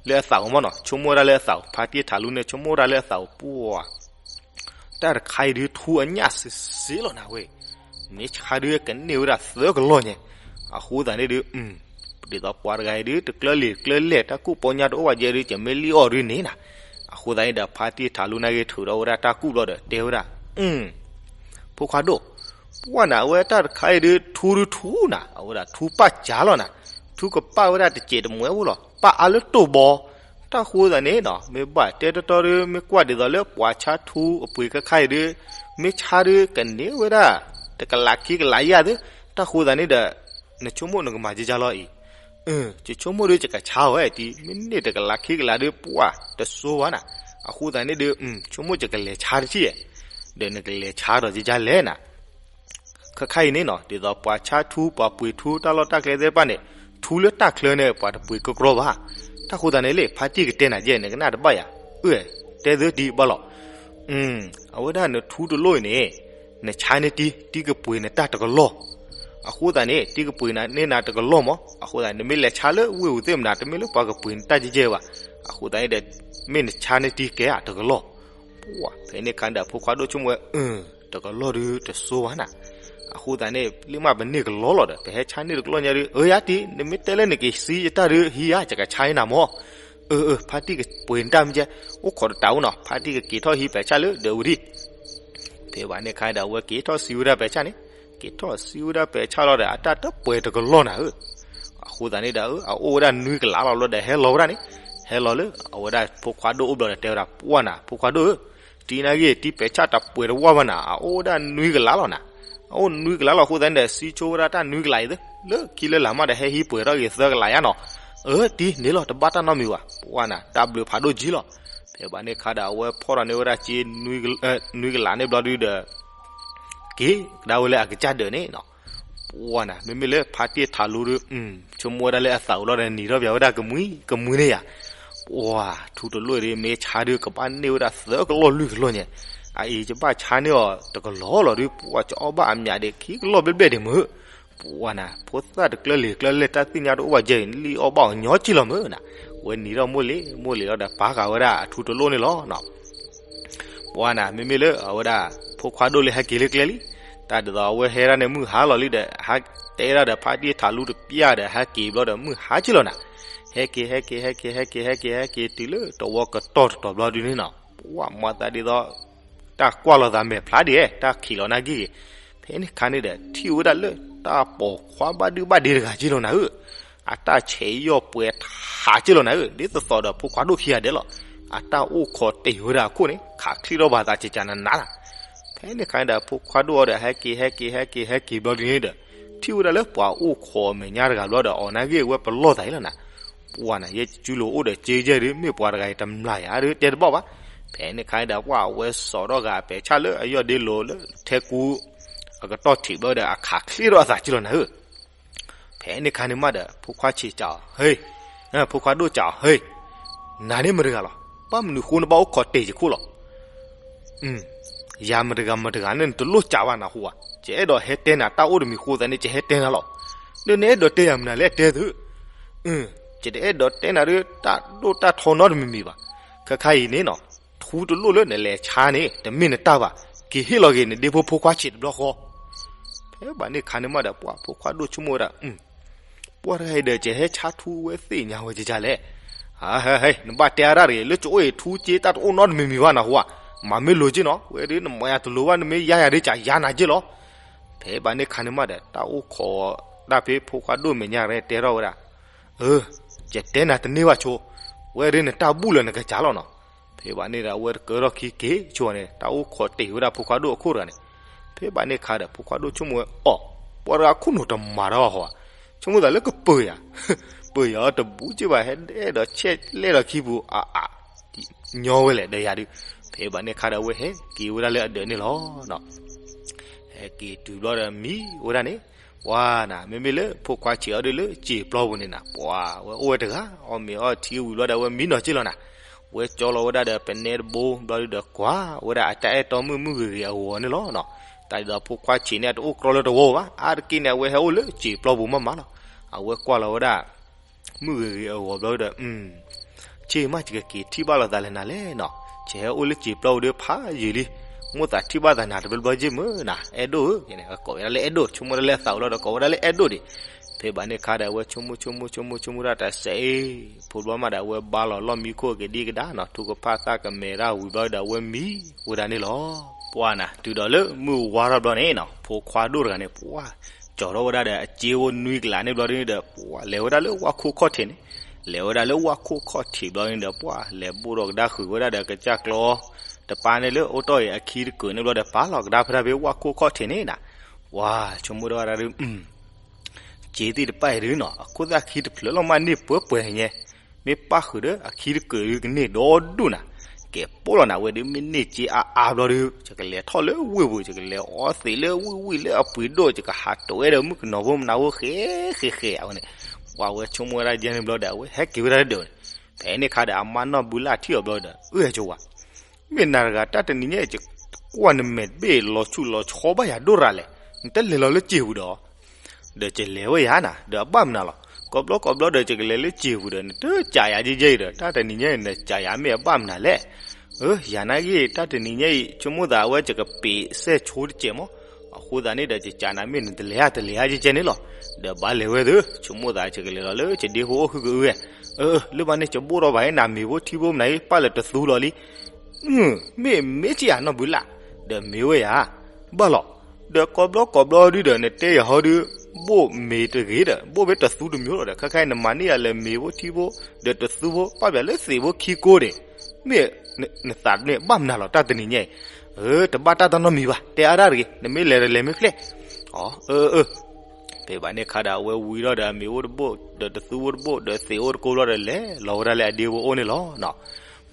လၢအသးအိၣ်မ့ၢ်နီၤ, ဆိကမိၣ်ဝဲဒၣ်လၢအသးအိၣ်, ဖါတံၢ်ထးလူန့ၣ် ဆိကမိၣ်ဝဲဒၣ်လၢအသးအိၣ် ပှၢ် တၢ်တခါအံၤဒုးထူအညၣ်စ့စ့လီၤနၤဝဲ, မ့ၢ်ဆါဒုးကန့ၢ်ဝဲဒၣ်သၢကလီၢ်ညါ, အဃိသတးန့ၣ်ဒုး ဒ်သိးပှၤတဂၤအံၤဒုး တကျၢလံာ်တကျၢလဲၢ် တၢ်ကူၣ်ပီညါတအိၣ်ဘၣ်ယဲဒုး ကမ့ၢ်လံၣ်အီၣ်ဒုးန့ၣ်နၤ. အဃိသတးန့ၣ်ဒီး ဖါတံၢ်ထးလူနာ်က့ ထုးထီၣ်ဝဲဒၣ်တၢ်ကူၣ်ဘျီဒီး တဲဝဲဒၣ် ဖိခွါဒိၣ်, ပှၢ်နၤ အဝဲတၢ်တခါအံၤဒုး ထူဒုးထူနၤ, အဝဲဒၣ်ထူပၢ်ကၢ်လီၤနၤ, ထူကပၢ်ဝဲဒၣ်တစဲးတမှဲၤဖိလီၤ, ပၢ်အါလၢတိၢ်ဘီ, တၢ်ဃိသတးန့ၣ်နီၤ မ့ၢ်ဘၣ်တဲတီတီဒုး မ့ၢ်ကွၢ်ဒ်သိးလၢပှၤဆါထူအပှ့ၤခါခါအံၤဒုး မ့ၢ်ဆါဒုးကန့ၢ်ဝဲဒၣ် တကလးခံကလးယဲၢ်သု, တၢ်ဃိသတးန့ၣ်ဒီး နဆိကမိၣ်နကမၤကကါလီၤအံၤ, ယဆိကမိၣ်ဒုး ယကဆါဝဲတံၤ မ့ၢ်န့ၢ်တကလးခံကလးဒုး ပှၢ်တစိဘၣ်နၤ, အဃိသတးန့ၣ်ဒုး ဆိကမိၣ်ယကလဲၤဆါတထံၣ်, ဒီးနကလဲၤဆါဒီးကကါလဲၣ်နၤ ခါခါအံၤန့ၣ်နီၤ ဒ်သိးပှၤဆါထူ ပှၤပှ့ၤထူ တၢ်လီၢ်တၢ်ကျဲသ့ၣ်တဖၣ်န့ၣ် ထူလၢတၢ်ချၢန့ၣ် ပှၤတပှ့ၤကကြီဘၣ်, တၢ်ဃိသတးန့ၣ်လံ ဖါတံၢ်ကတဲနၤယဲၢ် နကနၣ်တဘၣ်ယၤ, အၢ တဲသုတံၤဘၣ်လီၤ, အဝဲဒၣ်နထူတလိၣ်အံၤန့ၣ် နဆါန့ၢ်တံၤ တံၤကပှ့ၤနတၢ်တကလီၢ်, အဃိသတးန့ၣ် တံၤကပှ့ၤနၤန့ၢ်နၤတကလီၢ်မး, အဃိသတးန့ၣ် နမ့ၢ်လဲၤဆါလၢဝ့ၢ်ပူၤသ့ၣ်မနၤ တမ့ၢ်လၢပှၤကပှ့ၤနတၢ်ယဲၢ်ယဲၢ်ဘၣ်, အဃိသတးန့ၣ်ဒီး မ့ၢ်နဆါန့ၢ်တံၤကဲဧါတကလီၢ် ပှၢ် ဖဲန့ၣ်ခါန့ၣ်ဒီး ဖိခွါဒိၣ်ဆိကမိၣ်ဝဲ အၢ တကလီၢ်ဒုးတစိဘၣ်နၤ, အဃိသတးန့ၣ် လၢမ့ၢ်ပန့ၢ်ကလီလီၤဒီး ပဟဲဆါန့ၢ်တကလီၢ်ညါဒုး အၢ ယါတံၤ နမ့ၢ်တဲလၢနက့ၤဆံးယတၢ်ဒုး ဟံးယါ ယကဆါန့ၢ်နၤမး, အၢ အၢ ဖါတံၢ်ကပှ့ၤနတၢ်မ့ၢ်ကဲ, အိၣ်ခိးတတးအိၣ်နီၤ ဖါတံၢ်ကက့ၤထီၣ်ဟံးပှဲၤဆၣ်လၢဒီးဝံၤဒံး ဖဲဘၣ်န့ၣ်ခါဒီး အဝဲက့ၤထီၣ်ဆံးဝဲဒၣ်ပှဲၤဆၣ်န့ၣ်, က့ၤထီၣ်ဆံးဝဲဒၣ်ပှဲၤဆၣ်လီၤဒီး အတၢ်တပှဲၤတကလီၢ်နၤဧၢ, အဃိသတးန့ၣ်ဒီး အအိၣ်ဝဲဒၣ်နွံကလးလီၤလီၤဒီး ဟဲလီၤဝဲဒၣ်န့ၣ်, ဟဲလီၤလၢ အဝဲဒၣ်ဖိခွါဒိၣ်အိၣ်ဘျီဒီး တဲဝဲဒၣ် ပှၢ်နၤ ဖိခွါဒိၣ်ဧၢ, တံၤနာ်က့ တံၤပှဲၤဆၣ်တပှဲၤတဝၢ်ဘၣ်နၤ အအိၣ်ဝဲဒၣ်နွံကလးလီၤနၤ, အအိၣ်နွံကလးလီၤ အဃိသတးန့ၣ်ဒီး စံးဆိဝဲဒၣ်တၢ်နွံကလးအံၤသ့ လၢခံလၢလာ်မးဒီး ဟဲဟံးပှဲၤထီၣ်က့ၤသၢကလးယါနီၤ, အၢ တံၤန့ၣ်လီၤ တဘၣ်တၢ်နီတမံၤဘၣ်, ပှၢ်နၤ တၢ်ဘျုးဖးဒိၣ်ကံလီၤ, ဖဲဘၣ်န့ၣ်ခါဒီး အဝဲဖီၣ်ထီၣ်န့ၢ်ဝဲဒၣ်စ့ နွံကလးန့ၣ်ဘျီဒုးဒီး က့ၤကဒါဝဲလၢအကစၢ်ဒၢးန့ၣ်နီၤ, ပှၢ်နၤ မ့မ့ၢ်လၢဖါတံၢ်ထးလူဒုး ဆိကမိၣ်ဝဲဒၣ်လၢအသးအိၣ်လီၤဒီး နံၤထီၣ်ပၠးဝဲဒၣ်ကမှံကမှံန့ၣ်ယါ, ပှၢ် ထူတလိၣ်ဒုး မ့ၢ်ဆါဒုး ကဘၣ်န့ၢ်ဝဲဒၣ်သၢကလီၢ်လွံၢ်ကလီၢ်ညါ, အအံၤယဘၣ်ဆါန့ၢ်အီၤတကလီၢ်လီၤဒုး ပှၢ် ကအီၣ်ဘၣ်အမျးဒံးခံကလီၢ်ဘျဲၣ်ဘျဲၣ်ဒံးမုၢ်, ပှၢ်နၤ ဖိသၣ်တကျၢလံာ်ကျၢလဲၢ် တၢ်သ့ၣ်ညါတအိၣ်ဘၣ်ယဲၢ် လံၣ်အီၣ်ဘၣ်အီၤညီကံလီၤမုၢ်နၤ, ဝဲနံၤထီၣ်မိၢ်လံၤမိၢ်လံၤလီၤဒီး ပာ်ဃာ်ဝဲဒၣ်အထူတလိၣ်န့ၣ်လီၤနီၤ ပှၢ်နၤ မ့မ့ၢ်လၢအဝဲဒၣ် ဖိခွါဒိၣ်လံဟဲက့ၤလၢကျဲလံ, တၢ်ဒ်သိးအဝဲဟဲဒၣ်န့ၣ် မုၢ်ဟါလီၤလံဒီး ဟဲတဲဒၣ်ဒီးဖါတံၢ်ထးလူတပျၢ်ဒီး ဟဲက့ၤဘျီဒီး မုၢ်ဟါက့လီၤနၤ, ဟဲက့ၤ ဟဲက့ၤ ဟဲက့ၤ ဟဲက့ၤ ဟဲက့ၤ ဟဲက့ၤတုၤလၢတဝီကတီၢ်တတီၤဘျီဒုးန့ၣ်နီၤ, ပှၢ် မၤသးဒ်သိး တၢ်ကွၢ်လီၤသးမဲာ်ဖျါဒံး တၢ်ခံးလီၤနာ်က့ဂ့ၤ, ဖဲန့ၣ်ခါန့ၣ်ဒီး ထံၣ်ဝဲဒၣ်လၢတၢ်ပိာ်ခွါဘၣ်ဒုဘၣ်ဒ့တဂၤက့လီၤနၤဧၢ အတၢ်ဆဲးယီၢ်ပှဲၤထးက့လီၤနၤဧၢ, ဒ်သိးသိးဒီးဖိခွါဒိၣ်ခံဂၤဒဲးလီၤ, အတၢ်အိၣ်ခိးတ့ၢ်ဝဲဒၣ်အခိၣ်န့ၣ် ခးချံၣ်ထီၣ်ဘၣ်သးကကနနးနၤ, ဖဲန့ၣ်ခါန့ၣ်ဒီး ဖိခွါဒိၣ်အီၤဒီး ဟဲက့ၤ ဟဲက့ၤ ဟဲက့ၤ ဟဲက့ၤဘျီဒုးန့ၣ်ဒီး ထံၣ်ဝဲဒၣ်လၢပှၤအိၣ်ခိးအမဲာ်ညါတဂၤဘျီဒီး အီၤနာ်က့ဝဲပလီၢ်သးအံၤလီၤနၤ, ပှၢ်နၤ ယဲယစုလိၤအိၣ်ဒီးစ့ယဲၢ်ဒုး မ့ၢ်ပှၤတဂၤအံၤတမျၢ်ယါဒုး တဲတဘၣ်ဘၣ်, ဖဲန့ၣ်ခါန့ၣ်ဒီး ပှၢ် အဝဲစိာ်ထီၣ်ဂၤအပဲာ်ဆၣ်လၢအယီၢ်ဒ့လိၤလၢထဲကူ အကတီၢ်ထံးဘျီဒီး အခးချံၣ်ထီၣ်အသးက့လီၤနၤဧၢ ဖဲန့ၣ်ခါန့ၣ်မးဒီး ဖိခွါဆံးစံးအီၤ ဟ့, ဖိခွါဒိၣ်စံးအီၤ ဟ့, နၤန့ၣ်မတၤတဂၤလီၤ, ဘၣ်မနုၤဃိနဘၣ်အိၣ်ခိးတ့ၢ်ယခိၣ်လီၤ, ယၤမတဂၤမတဂၤန့ၣ် နတလိၣ်စံးဘၣ်နၤဟူဧါ, ယအဲၣ်ဒိးဟဲတဲနၤတၢ်အိၣ်တမံၤဃိသတးန့ၣ် ယဟဲတဲနၤလီၤ, ဒီးနအဲၣ်ဒိးတဲယၤမနုၤလဲၣ်တဲသု, ယတအဲၣ်ဒိးတဲနၤဒီး တၢ်ဒိၣ်တၢ်ထီနီတမံၤမံၤဘၣ်, ခဲခါအံၤန့ၣ်နီၤ ထူတလိၣ်လၢနလဲၤဆါန့ၣ် တမ့ၢ်နတၢ်ဘၣ်, က့ၤဟ့ၣ်လီၤက့ၤနဒ့ဖိဖိခွါဆံးတဘျီဃီ ဖဲဘၣ်န့ၣ်ခါန့ၣ်မးဒီး ပှၢ် ဖိခွါဒိၣ်ဆိကမိၣ်ဝဲဒၣ် ပှၢ်တဂၤအံၤဒီး ယဟဲဆါထူဝဲသ့ၣ်ညါဝဲကကလဲၣ်, ဟဲ ဟဲ နဘၣ်တဲအါဒၣ်တဂ့ၤ လၢကအိၣ်အံၤထူက့တၢ်တအိၣ်နီတမံၤမံၤဘၣ်နၤဟူဧါ, မၤမ့ၢ်လိၤက့နီၤ ဝဲဒုးနမၤယၤတလိၤဘၣ် နမ့ၢ်ယါယၤဒုးကယါနၤက့လီၤ, ဖဲဘၣ်န့ၣ်ခါန့ၣ်မးဒီး တၢ်အိၣ်ခိးတၢ်ဖဲဖိခွါဒိၣ်မဲာ်ညါရဲတဲထီၣ်ဝဲဒၣ် ယတဲနၤတန့ၢ်ဘၣ်ဆိ, ဝဲဒၣ်နတၢ်ဘူၣ်လၢနကစၢ်လီၤနီၤ, ဖဲဘၣ်န့ၣ်ဒီး အဝဲတကၢထီၣ်ခံက့ၤဆိန့ၣ် တၢ်အိၣ်ခိးတ့ၢ်ဝဲဒၣ်ဖိခွါဒိၣ်အခိၣ်တဂၤန့ၣ်, ဖဲဘၣ်န့ၣ်ခါဒီး ဖိခွါဒိၣ်ဆိကမိၣ်ဝဲအီၤ, ပှၤတဂၤခိၣ်နူာ်တမၤတၢ်ဘၣ်ဟီဧါ, ဆိကမိၣ်သးလၢကပၢၤယၤ, ပၢၤယၤအီၤတဘူးက့ဘၣ် ဟဲအဲၣ်ဒိးဆဲးလဲၣ်ဒီးခံပူၤအါအါ ညီဝဲလဲၣ်ဒီးယၤဒုး, ဖဲဘၣ်န့ၣ်ခါဒီး အဝဲဟဲက့ၤဝဲဒၣ်လၢအဒၢးန့ၣ်လီၤ. ဟဲက့ၤတုၤဘျီဒီးမံဝဲဒၣ်န့ၣ်, ပှၤနၤ မ့မ့ၢ်လၢဖိခွါဆံးအီၤဒုးလၢစံာ်ပျီပူၤန့ၣ်နၤ, ပှၤဝဲအိၣ်ဝဲတဂၤ အီၣ်မ့ၤအီထံဝံၤဘျီဒီး အဝဲမံနီၤက့လီၤနၤ, ဝဲကၠီလီၤဝဲဒၣ်ဒီးပနဲတဘိဘျီဒုဒီးကွၢ်ဝဲဒၣ်အတၢ်အဲၣ်တီမုၣ်မုၢ်ဂ့ၤဂ့ၤအဂီၤန့ၣ်လီၤနီၤ. တၢ်ဒ်သိးဖိခွါဆံးန့ၣ် အတအိၣ်ကြီလၢတဝီဘၣ်, အါတက့ၢ်န့ၣ် အဝဲဟဲအိၣ်လၢစံာ်ပျီပူၤမးမးလီၤ. အဝဲကွၢ်လီၤဝဲဒၣ် မုၢ်ဂ့ၤဂ့ၤအဂီၤဘျီဒီး, ဆ့မး ယကက့ၤထံၣ်ဘၣ်လိာ်သးလဲၣ်နၤလဲၣ်နီၤ, ယဟဲအိၣ်လၢစံာ်ပျီပူၤဒီးဖးယံာ်လံ, မိၣ်သးထံၣ်ဘၣ်သးနၤတဘျီဘျီက့ၢ်မုၢ်နၤ, အဲၣ်ဒိၣ်ဧၢ, ကိးဝဲဒၣ်လၢအဲၣ်ဒိၣ်, ဆိကမိၣ်ဒၣ်လၢအသးအိၣ်လီၤဒီး ကိးဝဲဒၣ်လၢအဲၣ်ဒိၣ်ဒံး. ဖဲဘၣ်န့ၣ်ခါဒီး အဝဲဆိကမိၣ်ဆိကမိၣ်ဆိကမိၣ်ဆိကမိၣ်ဒၣ်တၢ်စဲအံၤ, ဖိဘျီမးဒီး အဝဲဘါလီၤလီၢ်မံခိၣ်ကဒံကဒါနီၤ, ထူကဖၣ်သၣ်ကမဲာ်တၢ်ဝံၤဘျီဒီး အဝဲမံဝဲဒၣ်န့ၣ်လီၤ. ပှၢ်နၤ တုၤဒီးလၢမုၢ်ဝါထီၣ်ဘျီန့ၣ်နီၤ, ဖိခွါဒိၣ်တဂၤန့ၣ် ပှၢ် ကၠီထီၣ်ဝဲဒၣ်ဒီးအစ့အိၣ်နွံကလးန့ၣ်ဘျီဒုန့ၣ်ဒီး ပှၢ်လဲၤဝဲဒၣ်လၢဝၣ်ခိၣ်ခီၣ်ထံးန့ၣ်, လဲၤဝဲဒၣ်လၢဝၣ်ခိၣ်ခီၣ်ထံးဘျီန့ၣ်ဒီး ပှၢ်လဲၤဘိၣ်ဒီးကဒါဃုာ်ဝဲဒၣ်ဒီးကစၢ်ကျီတပၤန့ၣ်လၢအိၣ်တ့ၢ်အံၤအခံတကုာ်န့ၣ်ဘျီဒီး ပာ်လီၤကဒါဖဲဒၣ်ဖဲဝၣ်ခိၣ်ခီၣ်ထံးန့ၣ်နၤ, ပှၢ်ဆိကမိၣ်ဒၣ်ဝဲဒၣ်ဒု စ့သ့ၣ်တဖၣ်အံၤဒုနီၤ, အခိၣ်သၣ်ခံတဖျၢၣ်လီၤမးန့ၢ်ပှဲၤပှဲၤန့ၣ်ညါ, မ့ၢ်ပၣ်ဃုာ်ဒီးအခံတကုာ်ဒုကန့ၢ်ဒီဒူၣ်နၤ, ကဲပိၣ်လီၤနၤဝဲဒု မ့ၢ်န့ၢ်စ့အါအါဘျီဒု ယကလဲၤထီၣ်လၢဝ့ၢ်ပူၤ ယကလဲၤအီသံးလၢဝံၣ်ဝံၣ်လၢအပှ့ၤဒိၣ် ယကဟးတိၤဝဲဒီးမုၣ်ကနီၤဖိမနၤဖိဃဲဃဲဃဲအဝဲန့ၣ်, ပှၢ်ဝဲဆိကမိၣ်ဝဲဒၣ်ယဲန့ၣ်ဘျီဒီး အဝဲဟဲက့ၤဝဲဒၣ်လၢဒၢးန့ၣ်, ဖဲန့ၣ်ခါဒီးအမါနီၢ်ဘုလၢ်ထံၣ်အီၤဘျီဒီး အၢၣ်ကဝၤ မ့ၢ်နၤတဂၤတၢ်တနံၤညါအံၤ ယကွၢ်နမဲာ်တဘ့ၣ်လီၤဆူၣ်လီၤဆီဘၣ်ယၤဒိၣ်ရၤလဲၣ်, နတလဲၤလီၤလၢစ့ပူၤဒီး ဒီးယလဲၤဝဲယၤနၤ ဒီးအဘၣ်မနုၤလီၤ, ကိးဘျီကိးဘျီဒီးယကလဲၤလၢစ့ပူၤဒီး နတစးယၤကဲကဲအံၤဒီး တၢ်တနံၤညါအံၤ နစးယၤမ့ၢ်အဘၣ်မနုၤလဲၣ်. အၢ ယၤနာ်က့ တၢ်တနံၤညါအံၤ ဆိကမိၣ်သးအဝဲယကပ့ၤစဲၣ်ဆိတစဲးမး, အဃိသတးန့ၣ်ဒီးယစးနၤမ့ၢ်နတလဲၤဧါ တလဲၤဧါကဲကဲန့ၣ်လီၤ. ဒီးဘၣ်လဲၤဝဲသ့ၣ် ဆိကမိၣ်သးယကလဲၤလီၤလၢယဒ့ဖိအိၣ်ဃုာ်ကအုဝဲ, အၢ အၢ လၢဘၣ်န့ၣ် ယဘိၣ်ထီၣ်ဘၣ်အံၤ နမ့ၢ်ဖိထံဖိမနၤအံၤ ပၣ်လၢတသူလီၤလံ မ့ၢ်မ့ၢ်က့ယၤနီၢ်ဘုလၢ်, ဒီးမ့ၢ်ဝဲယၤ, ဘၣ်လီၤ, ဒီးကိးဘျီကိးဘျီဒုဒီး နတဲယၤဟီဒု ဘိၣ်မ့ၤတဂ့ၤဒီး ဘိၣ်မ့ၢ်တသူတမံၤလီၤဒီး ခဲခါအံၤနမၤန့ၢ်ယၤလဲၤမ့ၤဖိထံဖိ ဒီးတသူဖိ ပၣ်ပၠးလၢသံးဖိခံကိးဒံး, မ့ၢ်နသးန့ၣ်ဘၣ်မနုၤလီၤ တၢ်တနံၤညါအံၤ, အၢ တဘၣ်တၢ်တၢ်နီတမံၤဘၣ် တဲအါဒၣ်တဂ့ၤ နမ့ၢ်လဲၤဒီးလဲၤမ့ၢ်ကျဲ, အၢ အၢ အၢ ဖဲဘၣ်န့ၣ်ခါဒီး အဝဲဝံၤထီၣ်ဒီးအမ့ၤအိၣ်တဘိၣ် ဒီးတသူဖိတဘိၣ် ဒီးသံးအိၣ်တကိးဘျီဒီး လဲၤလီၤဝဲဒၣ်လၢအဒ့ဖိအိၣ်န့ၣ်လီၤနီၤ.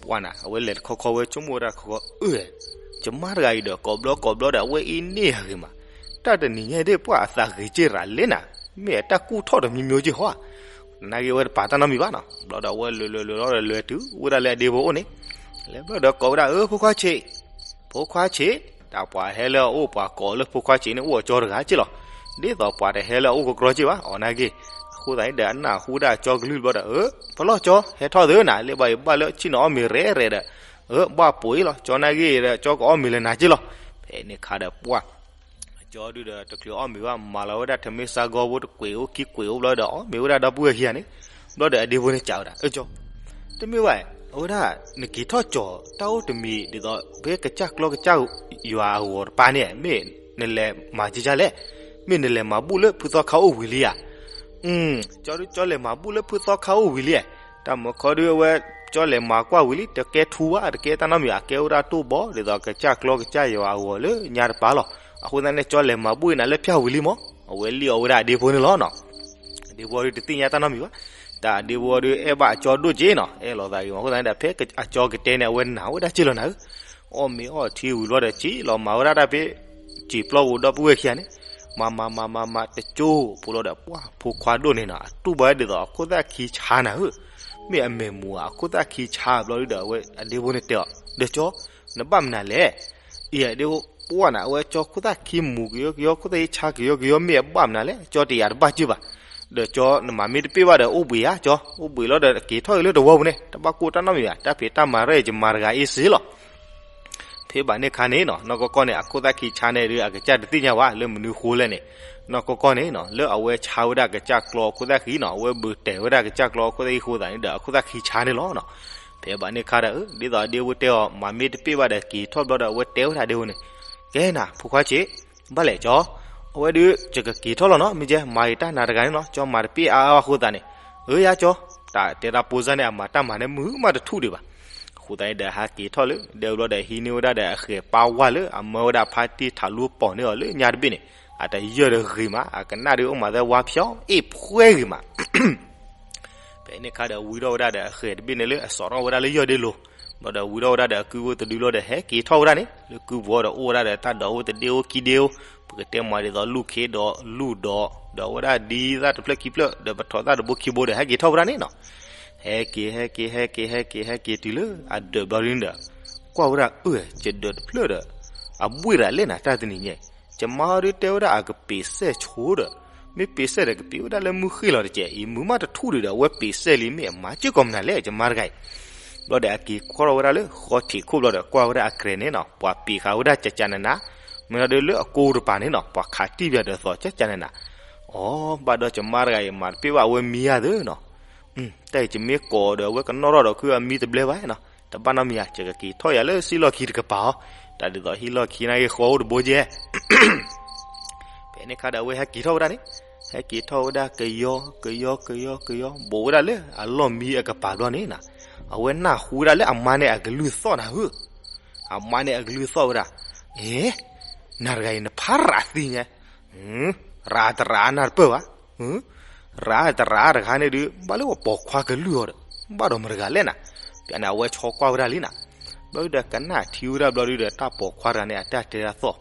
ပှၢ်နၤ အဝဲလဲၤတခီခီဝဲဆိကမိၣ်ဝဲဒၣ်တခီခီ အၢ ယမါတဂၤအံၤဒီး ကိးဘျီကိးဘျီဒီး အဝဲအံၤန့ၢ်ယၤဂ့ၤမး, တၢ်တနံၤညါအံၤဒ်ပှၢ်အသးဂ့ၤက့ရၤလဲၣ်နၤ, မ့ၢ်အတၢ်ကူၣ်ထီၣ်တမံၤမံၤက့ဟီဧါ, နာ်က့ဝဲတပာ်တၢ်နီတမံၤဘၣ်နီၤ. ဘျီဒီးအဝဲလဲၤလဲၤလဲၤလီၤဒီး လဲၤတုၤဝဲဒၣ်လၢအဒ့ဖိအိၣ်န့ၣ်, လဲၤဘျီဒီးကိးဝဲဒၣ် အၢ ဖိခွါဆံး ဖိခွါဆံး, တၢ်ပှၤဟဲလၢအအိၣ်ပှၤကိးလၢဖိခွါဆံးန့ၣ် အိၣ်အကၠီတဂၤက့လီၤ. ဒ်သိးပှၤတဟဲလၢအအိၣ်ကကြီက့ဘၣ် အီၤနာ်က့. အဃိသတးန့ၣ်ဒီး အနၢ်ဟူဒၣ်ကၠီကလုၢ်ဘျီဒီး အၢ ဖီလီၢ်ကၠီ ဟဲထီၣ်သ့နၤ လၢဘၣ်အံၤဘၣ်လၢဆ့ၣ်နီၤအီၣ်မ့ၤရဲၣ်ရဲၣ်ဒီး, အၢ ဘၣ်ပိာ်အံၤလီၤ ကၠီနာ်က့ဒီး ကၠီကအီၣ်မ့ၤလၢနၤက့လီၤ. ဖဲန့ၣ်ခါဒီးပှၢ် အကၠီဒုဒီးတချုးအီၣ်မ့ၤဘၣ် မၤလီၤဝဲဒၣ်ထမင်းစားခါဖိတကွဲးအိၣ်ခံကွဲးအိၣ်ဘျီဒီး အီၣ်မ့ၤဝဲဒၣ်ဒီပုၢ်ဝဲၢ်ခံဂၤန့ၣ်, ဘျီဒီးအဒ့ဖိန့ၣ်စံးဝဲဒၣ် အၢ ကၠီ တမ့ၢ်ဘၣ်, အဝဲဒၣ် နက့ၤထီၣ်ကၠီၤတၢ်အိၣ်တမံၤဒ်သိး ဖဲကစၢ်ကျီကစၢ်ယွၤအဂီၤတပၤန့ၣ် မ့ၢ်နလဲၤမၤကကလဲၣ်, မ့ၢ်နလဲၤမၤဘူၣ်လၢဖုသီခါအိၣ်ဝံၤလံဧါ. ကၠီဒု ကၠီလဲၤမၤဘူၣ်လၢဖုသီခါအိၣ်ဝံၤလံ, တၢ်မၢခီဒုအဝဲ ကၠီလဲၤမၤကွၢ်ဝံၤလံ တကဲထူဘၣ် တကဲတၢ်နီတမံၤဘၣ် ကဲဝဲဒၣ်တိၢ်ဘီ ဒ်သိးကစၢ်ကျီကစၢ်ယွၤအဂီၤလၢညါတပၤလီၤ. အဃိသတးန့ၣ် ကၠီလဲၤမၤဘူၣ်အံၤနၤလၢဖၠၣ်ဝံၤလံမး, အဝဲလံၣ်အီၤဝဲဒၣ်အဒ့ဖိန့ၣ်လီၤနီၤ. အဒ့ဖိဒုတသ့ၣ်ညါတၢ်နီတမံၤဘၣ်. တၢ်အဒ့ဖိဒုအဲၣ်ဘၣ်အကၠီဒိၣ်က့နီၤ, အဲၣ်လိာ်သးဂ့ၤမး အဃိသတးန့ၣ်ဒီး ဖဲအကၠီကတဲန့ၣ် အဝဲနာ်ဝဲဒၣ်က့လီၤနၤဧၢ. အီၣ်မ့ၤအီၣ်ထံဝံၤဘျီဒီး က့လီၤမၤဝဲဒၣ်တၢ်ဖဲ စံာ်ပျီပူၤဒီပုၢ်ဝဲၢ်ခံဂၤန့ၣ်, မၤမၤမၤမၤမၤတကၠိဖိလီၤဒီး ပှၢ်ဖိခွါဒိၣ်န့ၣ်နီၤ အတူၢ်ဘၣ်ဝဲဒ်သိးအခိၣ်သၣ်ခံဆါနၤဧၢ. မ့ၢ်အမဲာ်မူၤဧါ အခိၣ်သၣ်ခံဆါဘျီဒုဒီး အဝဲအဒ့ဖိန့ၣ်တဲအီၤ ဒီးကၠီ နဘၣ်မနုၤလဲၣ်. အံၤအဒ့ဖိ ပှၢ်နၤ အဝဲကၠီခိၣ်သၣ်ခံမူၤကယီကယီ ခိၣ်သၣ်ခံဆါကယီကယီ မ့ၢ်အဘၣ်မနုၤလဲၣ် ကၠီတယာ်တဘၣ်ကၢၢ်ဘၣ်. ဒီးကၠီနမၤမ့ၢ်တပ့ၢ်ဘၣ်ဒီး အိၣ်ဘှံးဧါကၠီ, အိၣ်ဘှံးလီၤဒီးက့ၤထီၣ်က့ၤလၢတဝီပူၤန့ၣ် တဘၣ်ကိၢ်တၢ်နီတမံၤဘၣ် တၢ်ဖံးတၢ်မၤရဲၣ်ယမၤတဂၤအ့စ့လီၤ. ဖဲဘၣ်န့ၣ်ခါန့ၣ်နီၤ နီၢ်ကီၢ်ကီၢ်န့ၣ် အခိၣ်သၣ်ခံဆါန့ၣ်ဒီး အကစၢ်တသ့ၣ်ညါဘၣ် လၢမနုၤဃိလဲၣ်န့ၣ်, နီၢ်ကီၢ်ကီၢ်န့ၣ်နီၤ လၢအဝဲဆါဝဲဒၣ်ကစၢ်ကျီအခိၣ်သၣ်ခံနီၤ အဝဲဘုးတဲာ်ဝဲဒၣ်ကစၢ်ကျီအခိၣ်သၣ်ခံအဃိသတးန့ၣ်ဒီး အခိၣ်သၣ်ခံဆါန့ၣ်လီၤနီၤ. ဖဲဘၣ်န့ၣ်ခါဒီး ဒ်သိးအဒ့ဖိတဲအီၤ မၤမ့ၢ်တပ့ၢ်ဘၣ်ဒီးက့ၤထီၣ်ဘျီဒီး အဝဲတဲဝဲဒၣ်ဒ့ဖိန့ၣ်, ကဲနၤ ဖိခွါဆံး ဘၣ်လဲၣ်ကၠီ, အဝဲဒုး ယကက့ၤထီၣ်လီၤနီၤ မ့ၢ်ကဲ မၤက့ၤတၢ်နၤတဂၤန့ၣ်နီၤ ကၠီမၤတပ့ၢ်အါအါအဃိသတးန့ၣ်, အၢ ယၤကၠီ, တၢ်တဲတၢ်ပိစၢ်န့ၣ် အမၤတၢ်မၤန့ၣ်မုာ်မးတထူၣ်ဒံးဘၣ်. အဃိသတးန့ၣ်ဒီး ဟးက့ၤထီၣ်လၢဒဲဝံၤလီၤဒီး ဟံးန့ၢ်ဝဲဒၣ်ဒီးအဃဲၤပၢ်ဝၢ်လၢအမၢဝဲဒၣ်ဖါတံၢ်ထးလူပီၢ်န့ၢ်အီၤလၢညါတဘ့ၣ်န့ၣ်, အတယၢၢ်ဒီးဂ့ၤမး အကနၣ်ဒုးအိၣ်မးသဲဝါဖျီ အ့ၣ်ဖှဲဂ့ၤမး ဖဲန့ၣ်ခါဒီး ဝံထီၣ်ဝဲဒၣ်ဒီးအဃဲၤတဘ့ၣ်န့ၣ်လၢအစိာ်ထီၣ်ဝဲဒၣ်လၢယီၢ်ဒ့လိၤ, ဘျီဒီးဝံထီၣ်ဝဲဒၣ်ဒီးအကုဖိတဒုလီၤဒီး ဟဲက့ၤထီၣ်ဝဲဒၣ်န့ၣ် လၢကုဖိဒီးအိၣ်ဝဲဒၣ်ဒီးတၢ်ဒိးအိၣ်တဒ့အိၣ်ခံဒ့အိၣ်, ပကတဲမးဒ်သိးလူၢ်ခ့ဒီးလူၢ်ဒီး, ဒီးဝဲဒၣ်ဒ်သၣ်တဖျၢၣ်ခံဖျၢၣ် ဒီးပထီၣ်သၣ်တဘိခံဘိဒီး ဟဲက့ၤထီၣ်ဝဲဒၣ်န့ၣ်နီၤ. ဟဲက့ၤ ဟဲက့ၤ ဟဲက့ၤ ဟဲက့ၤ ဟဲက့ၤတုၤလၢအဒၢးဘျီဒ်န့ၣ်ဒီး ကွၢ်ဝဲဒၣ် အၢ ယဒၢးတဖျၢၣ်ဒီး အဘှ့ၣ်ရၤလဲၣ်နၤ တၢ်တနံၤညါ, ယမါဒုးတဲဝဲဒၣ်အကပ့ၤစဲၣ်ဆိဒီး မ့ၢ်ပ့ၤစဲၣ်ဒီးကပ့ၤဝဲဒၣ်လၢမုၢ်ဃ့ၢ်လီၤတကဲးအံၤ မုၢ်မးတထူၣ်ဒံးဒီး အဝဲပ့ၤစဲၣ်လံ မ့ၢ်အမၤစ့ၢ်ကီးမနုၤလဲၣ် ယမါတဂၤအံၤ. ဘျီဒီးအက့ၤခီထီၣ်ဝဲဒၣ်လၢဃီထံးခိၣ်ဘျီဒီး ကွၢ်ဝဲဒၣ်အကြဲးန့ၣ်နီၤ ပှၤပ့ၤဃာ်ဝဲဒၣ်ကကနနၤ, မ့ၢ်ဒီးလၢအကိတပၤန့ၣ်နီၤ ပှၤခးတံၢ်ပၠးဒီးသီးကကနနၤ. အိ ဘၣ်ဒီးယမါတဂၤအံၤ မၤတပ့ၢ်ဘၣ်အဝဲမံၤဧါသ့နီၤ. တၢ်အံၤယမ့ၢ်ကိးဒီး အဝဲကနီၣ်ထီၣ်ဒီးခုအမံၤတဘျဲဘၣ်နီၤ, တဘၣ်နီတမံၤဧါ, ယကက့ၤထီၣ်ယၤလၢစံၣ်လီၢ်ခံတကပၤအီၤ, တၢ်ဒ်သိးဟံၣ်လီၢ်ခံနာ်က့ဃီအိၣ်တဘိကဲ ဖဲန့ၣ်အခါဒီးအဝဲဟဲက့ၤထီၣ်ဝဲဒၣ်န့ၣ်, ဟဲက့ၤထီၣ်ဝဲဒၣ်ကယီကယီကယီကယီ ဘူးဝဲဒၣ်လၢအလီၢ်မံအကပၤဘျီန့ၣ်နီၤ, အဝဲနၢ်ဟူဝဲဒၣ်လၢအမါန့ၣ်အကလုၢ်သီၣ်နၤဧၢ, အမါန့ၣ်အကလုၢ်သီၣ်ဝဲဒၣ်, အ့ နၤတဂၤအံၤနဖးရးသံညါ, ရးတရးနၤတပၢၢ်ဘၣ်, ရးတရးတခါန့ၣ်ဒုး ဘၣ်လၢပှၤပိာ်ခွါကလုၢ်အီၤဒီး ဘၣ်ဒီးမတဂၤလဲၣ်နၤ, ပျးန့ၣ်အဝဲဆီကွၢ်ဝဲဒၣ်လံနၤ, ဘျီဒုးဒီးကနၣ်ထံဝဲဒၣ်ဘျီဒုးဒီး တၢ်ပိာ်ခွါတဂၤန့ၣ် အတၢ်တဲဒၣ်သီၣ်,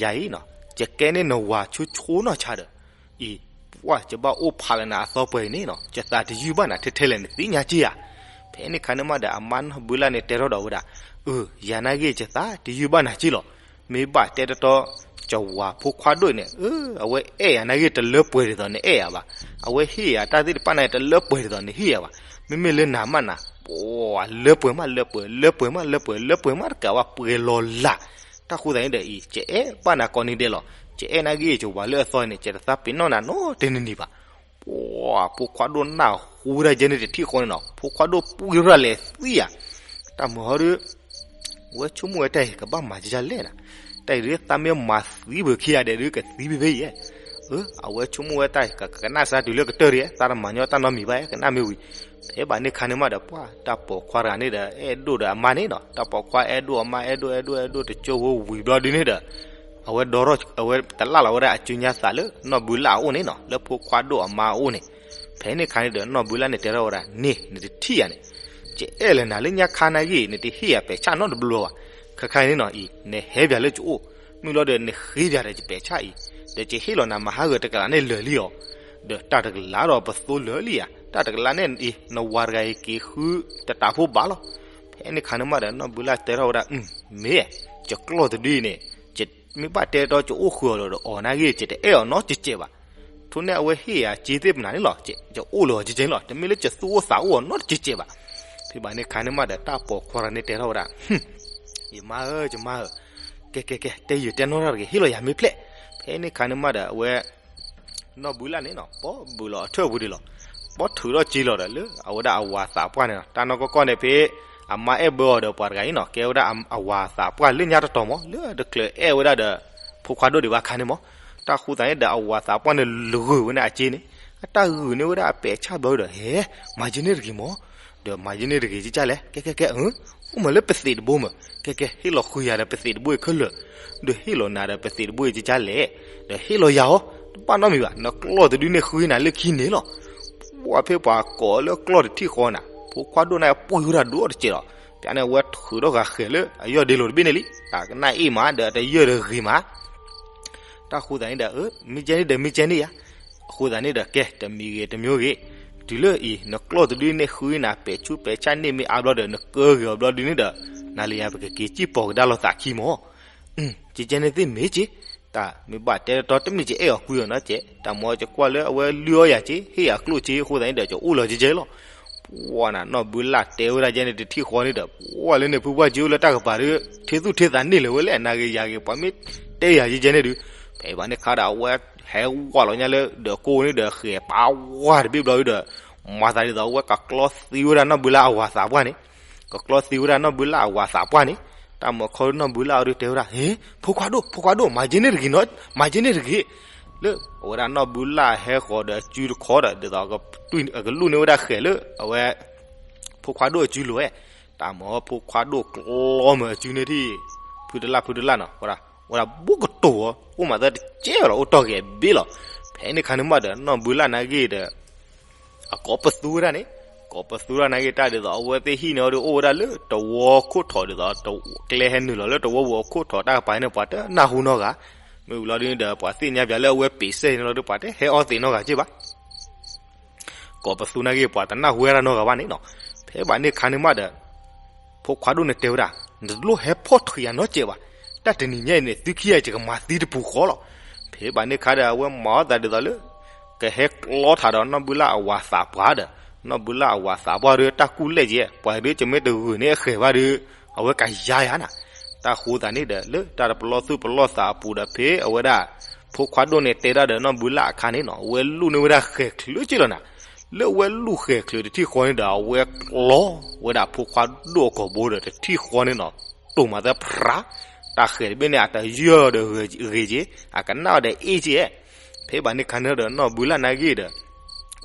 ယၤအံၤနီၤ, ယကဲန့ၣ်နဝၤဆိဆိနီၢ်ဆါဒီး, အံၤ, ပှၢ်ယဘၣ်အိၣ်ဖးလၢနၤအသီပှဲၤအံၤန့ၣ်နီၤ ယသးတယုၢ်ဘၣ်နၤထဲထဲလဲၣ်နသ့ၣ်ညါက့ဧါ. ဖဲန့ၣ်ခါန့ၣ်မးဒီးအမါနီၢ်ဘုလၢ်န့ၣ်တဲထီၣ်ဒီးဝဲဒၣ်, အၢ ယၤနာ်က့ယသးတယုၢ်ဘၣ်နၤက့လီၤ, မ့ၢ်ဘၣ်တဲတတီ ယဝၤဖိခွါဒိၣ်န့ၣ် အၢ အဝဲအဲၣ်ယၤနာ်က့တလၢပှဲၤဒ်သိးနအဲၣ်ယၤဘၣ်, အဝဲဟ့ၣ်ယၤတၢ်သ့ၣ်တဖၣ်နာ်က့တလၢပှဲၤဒ်သိးနဟ့ၣ်ယၤဘၣ်, မ့မ့ၢ်လၢနၤမးနၤ, ပှၤလၢပှဲၤမးလၢပှဲၤ လၢပှဲၤမးလၢပှဲၤ လၢပှဲၤမးတကးဘၣ်ပှဲၤလီၤလး, တၢ်ဃိသတးန့ၣ်ဒီးအံၤ ယအဲၣ်ဘၣ်နၤကိးနံၤဒဲးလီၤ, ယအဲၣ်နာ်က့ယဝၤလၢအသီန့ၣ် ယတသးပ့ၤနီၣ်နၤနီတနံၤနံၤဘၣ်. ပှၤဖိခွါဒိၣ်နၢ်ဟူဝဲဒၣ်ယဲန့ၣ်တထံၣ်ဃီန့ၣ်နီၤ ဖိခွါဒိၣ်ပှံၢ်ရၣ်လဲၤသံယၤ, တၢ်မၤဟီဒီး ဝဲဆိကမိၣ်ဝဲတၢ်အံၤ ကဘၣ်မၤကကလဲၣ်နၤ, တၢ်အံၤဒုးသးမ့ၢ်မၤသံပှဲၤခံဂၤဒဲးဒုးကသံဖဲဖဲအံၤ, အဝဲဆိကမိၣ်ဝဲတၢ်အံၤ ကကနၣ်စၢ်တုၤလၢကတၢၢ်ဒံး သးတမၤညီတၢ်နီတမံၤဘၣ် ကနၣ်မ့ၢ်ဝံၤ, ဖဲဘၣ်န့ၣ်ခါန့ၣ်မးဒီး ပှၤတၢ်ပိာ်ခွါတဂၤန့ၣ်ဒီး အဲၣ်ဒိၣ်ဒီးအမါန့ၣ်နီၤ တၢ်ပိာ်ခွါအဲၣ်ဒိၣ်အမါ အဲၣ်ဒိၣ်အဲၣ်ဒိၣ်အဲၣ်ဒိၣ်တကၠိဖိဝံၤဘျီဒုန့ၣ်ဒီး အဝဲဒီထီၣ် အဝဲတလၢ်လီၤဝဲဒၣ်အစုညါသးလၢနီၢ်ဘုလၢ်အအိၣ်န့ၣ်နီၤ လၢဖိခွါဒိၣ်အမါအအိၣ်န့ၣ်, ဖဲန့ၣ်ခါန့ၣ်ဒီးနီၢ်ဘုလၢ်န့ၣ်တဲထီၣ်ဝဲဒၣ် န့ၣ် နတထံၣ်ယၤန့ၣ်, ယအဲၣ်လၢနၤလၢညါခါနာ်က့ နတဟ့ၣ်ယၤပဲာ်ဆၣ်နီတဘျီဘၣ်, ခဲခါန့ၣ်နီၤအံၤ နဟဲပၠးလၢယအိၣ်, မုၢ်လီၤဒီးနဃ့ပၠးဒီးယပဲာ်ဆၣ်အံၤ, ဒီးယဟ့ၣ်လီၤနၤမၤဟးဂီၤတကလးန့ၣ်လၢာ်လံအီၤ, ဒီးတၢ်တကလးဒီးပသိလၢာ်လံဧါ တၢ်တကလးန့ၣ်အံၤ နဝၤတဂၤအံၤက့ၤဃုတတးဖိဘၣ်လီၤ, ဖဲန့ၣ်ခါန့ၣ်မးဒီးနီၢ်ဘုလၢ်တဲထီၣ်ဝဲဒၣ် မ့ၢ်, ယကျီၢ်တဒုအံၤန့ၣ် မ့ၢ်ဘၣ်တဲတီယအိၣ်ဃုာ်အီၤဒီးအီၤနာ်က့ ယတအဲၣ်အီၤနီတစဲးဘၣ်, ထိၣ်န့ၢ်အဝဲဟ့ၣ်ယၤစ့သ့ၣ်ပနၤန့ၣ်လီၤ, ယအိၣ်လၢအီၤကကဲန့ၣ်လီၤ တမ့ၢ်လၢယသူၣ်အိၣ်သးအိၣ်အီၤနီတစဲးဘၣ်, ဖဲဘၣ်န့ၣ်ခါန့ၣ်မးဒီးတၢ်ပိာ်ခွါတဂၤန့ၣ်တဲထီၣ်ဝဲဒၣ် ယမါဧၢ ယမါဧၢ, ကဲကဲကဲ တဲယုာ်တဲနီၢ်တၢ်တဂ့ၤ ဟ့ၣ်လီၤယၤမ့ၢ်ဖျဲၣ်, ဖဲန့ၣ်ခါန့ၣ်မးဒီးအဝဲ နီၢ်ဘုလၢ်န့ၣ်နီၤ ပီၣ်ဘုးလီၤအထၢၣ်ပူၤဒံးလီၤ, ပီၣ်ထုးထီၣ်က့ၤလီၤဒီးလၢအဝဲဒၣ်အဝၤသးပှၢ်န့ၣ်နီၤ တၢ်နီၢ်ကီၢ်ကီၢ်န့ၣ်ဖဲ အမါအဲၣ်ဘၢအီၤဒီးပှၤတဂၤအံၤနီၤ ကဲဝဲဒၣ်အဝၤသးပှၢ်လၢညါတတီၤမး လၢတချုးအဲၣ်ဝဲဒၣ်ဒီး ဖိခွါဒိၣ်ဒံးဘၣ်ခါန့ၣ်မး, တၢ်ဃိသးန့ၣ်ဒီးအဝၤသးပှၢ်န့ၣ်လၢဂုာ်ဝဲန့ၣ်အစ့န့ၣ်, အတၢ်ဂုာ်န့ၢ်ဝဲဒၣ်အပဲာ်ဆၣ်ဘျီဒီး ဟဲ, မၤယဲန့ၢ်တဂ့ၤမး ဒီးမၤယဲန့ၢ်တဂ့ၤကကလဲၣ် ကဲကဲကဲ အိၣ်မးလၢပသံးတဘိမး ကဲကဲ ဟ့ၣ်လီၤဃုာ်ယၤဒီးပသံးတဘိအံၤခဲလၢာ်, ဒီးဟ့ၣ်လီၤနၤဒီးပသံးတဘိအံၤကကလဲၣ်, ဒီးဟ့ၣ်လီၤယၤအီၤ, တဘၣ်နီတမံၤဘၣ် နကျီၢ်တဒုန့ၣ်ဃုနၤလၢခံန့ၣ်လီၤ, ပှၤဖဲပှၤကိးလၢကျီၢ်တထံၣ်ဃီနၤ ဖိခွါဒိၣ်န့ၣ်ပှံၢ်ဝဲဒၣ်ဒိၣ်တစဲးလီၤ, ပျးန့ၣ်အဝဲထုးထီၣ်ဂၤဃဲၤလၢအယီၢ်ဒ့လိၤတဘ့ၣ်န့ၣ်လံ, တၢ်ကနၣ်အ့ၣ်မး ဒီးတယၢၢ်တဂ့ၤမး တၢ်ဃိသးန့ၣ်ဒီး မ့ၢ်ကဲန့ၣ်ဒီးမ့ၢ်ကဲန့ၣ်ယါ, အဃိသတးန့ၣ်ဒီး ကဲ တမံၤဂ့ၤတမံၤဂ့ၤ, တုၤလၢအံၤ နကျီၢ်တဒုန့ၣ်ဃုနၤပဲာ်ဆူးပဲာ်ဆၣ်န့ၣ်မ့ၢ်အါဘျီဒီး နကၢဂ့ၤအီၤဘျီဒုန့ၣ်ဒီး နၤလၢယၤပကက့ၤစံၣ်ပိာ်ကဒါလိာ်သးခံမး, ကဲကဲန့ၣ်သ့ၣ်မ့ၢ်က့, တၢ်မ့ၢ်ဘၣ်တဲတတီတမ့ၢ်ကအဲၣ်အီၤကွံအီၤနီတစဲး, တၢ်မ့ၢ်ကကွၢ်လၢအဝဲလုၢ်အီၣ်ယၤက့ ဟ့ၣ်ယၤကျိၣ်က့ အဃိသတးန့ၣ်ဒီးကအိၣ်လီၤကဲကဲလီၤ ပှၤနၤနီၢ်ဘုလၢ်တဲဝဲဒၣ်ကဲန့ၣ်တထံၣ်ဃီန့ၣ်ဒီး ပှၤလၢန့ၣ်ဖုပှၢ်ကၠိလၢတၢ်ကပၤဒီး ထ့သူၣ်ထ့သးန့ၢ်လၢၤဝဲလဲၣ် နၤဂ့ၤယၤဂ့ၤ ပှၤမ့ၢ်တဲယၤကဲကဲန့ၣ်ဒုး, ဖဲဘၣ်န့ၣ်ခါဒီးအဝဲ ဟဲဝးလီၤညါလၢဒီးကိးန့ၣ်ဒီးဃဲၤပာ်ဝးတဘ့ၣ်ဘျီဒုဒီး, မၤသးဒ်သိးအဝဲကကျီသံဝဲဒၣ်နီၢ်ဘုလၢ်အဝၤသးပှၢ်န့ၣ်, ကကျီသံဝဲဒၣ်နီၢ်ဘုလၢ်အဝၤသးပှၢ်န့ၣ်, တၢ်မၤခီနီၢ်ဘုလၢ်အီၤဒုးတဲဝဲဒၣ် ဟ့ ဖိခွါဒိၣ် ဖိခွါဒိၣ် မၤကဲန့ၣ်တဂ့ၤနီၤ မၤကဲန့ၣ်တဂ့ၤ လၢအဝဲဒၣ်နီၢ်ဘုလၢ်ဟဲဃီၤဒီးအစုတခီဒီး ဒ်သိး အကလူၣ်န့ၢ်ဝဲဒၣ်ဃဲၤလၢအဝဲ ဖိခွါဒိၣ်အစုလိၤဝဲ, တၢ်မၤဖိခွါဒိၣ်ကျီမၢအစုန့ၣ်ထံၣ် ဖုတလၢ်ဖုတလၢ်နီၤ ဝဲဒၣ် ဝဲဒၣ်ဘူးကတိၤဝဲ အိၣ်မးသၢတကဲလီၤ အိၣ်တီၢ်ဂဲၤဘ့ၣ်လီၤ. ဖဲန့ၣ်ခါန့ၣ်မးဒီး နီၢ်ဘုလၢ်နာ်က့ဒီး အကိးပသူဝဲဒၣ်န့ၣ်, ကိးပသူဝဲဒၣ်နာ်က့တၢ်ဒ်သိး အဝဲသ့ၣ်ဟံၣ်န့ၣ်အီၤဒီးအိၣ်ဝဲဒၣ်လၢတဝီခိၣ်ထီၣ်ဒ်သိး ကျဲဟဲနုာ်လီၤလၢတဝီပူၤအခိၣ်ထီၣ်တၢ်ကပၤန့ၣ် ပှၤတနၢ်ဟူနီတဂၤ, မ့ၢ်ဝံၤလီၤဒုန့ၣ်ဒီး ပှၤသ့ၣ်ညါပၠးလၢအဝဲပ့ၤစဲၣ်န့ၣ်လီၤဒီး ပှၤတဟဲအီသံးနီတဂၤက့ဘၣ်. ကိးပသူနာ်က့ ပှၤတနၢ်ဟူဝဲဒၣ်နီတဂၤဘၣ်န့ၣ်နီၤ. ဖဲဘၣ်န့ၣ်အခါန့ၣ်မးဒီး ဖိခွါဒိၣ်န့ၣ်တဲဝဲဒၣ်, နတလိၣ်ဟဲဖီၣ်ထွံၣ်ယၤနီတစဲးဘၣ်. တၢ်တနံၤညါအံၤန့ၣ် သုခံဂၤယကမၤသံတပူၤဃီလီၤ. ဖဲဘၣ်န့ၣ်အခါဒီး အဝဲမၤအီၣ်သးဒ်သိးလၢ ကဟဲကျီထီၣ်ဒီးနီၢ်ဘုလၣ်အဝၤသးပှၢ်ဒီး နီၢ်ဘုလၣ်အဝၤသးပှၢ်ဒီးတၢ်ကူၣ်လဲၢ်က့, ပှၤဒုးကမ့ၢ်တဂုာ်န့ၣ်အဃဲၤဘၣ်ဒီး အဝဲကယါယၤနၤ. တၢ်ဃိသးန့ၣ်ဒီး လၢတၢ်တပလီၢ်သူၣ်ပလီၢ်သးအပူၤဒီး ဖဲအဝဲဒၣ် ဖိခွါဒိၣ်န့ၣ်တဲတၢ်ဒီးနီၢ်ဘုလၣ်အခါန့ၣ်နီၤ, အဝဲလူၣ်န့ၢ်ဝဲဒၣ်ဃဲၤချုးက့လီၤနၤ. လၢအဝဲလူၣ်ဃဲၤချုးတထံၣ်ဃီန့ၣ်ဒီး အဝဲကျီဝဲဒၣ်ဖိခွါဒိၣ်အကိာ်ဘိဒီးတထံၣ်ဃီန့ၣ်နီၤ, တိၢ်မၤသၢဖျး, တၢ်ဃဲၤတဘ့ၣ်န့ၣ် အတယၢၢ်ဒီးဂ့ၤက့, အကနၣ်အီၤဒီးအ့ၣ်က့. ဖဲဘၣ်န့ၣ်အခါန့ၣ်ဒီး နီၢ်ဘုလၣ်နာ်က့ဒီး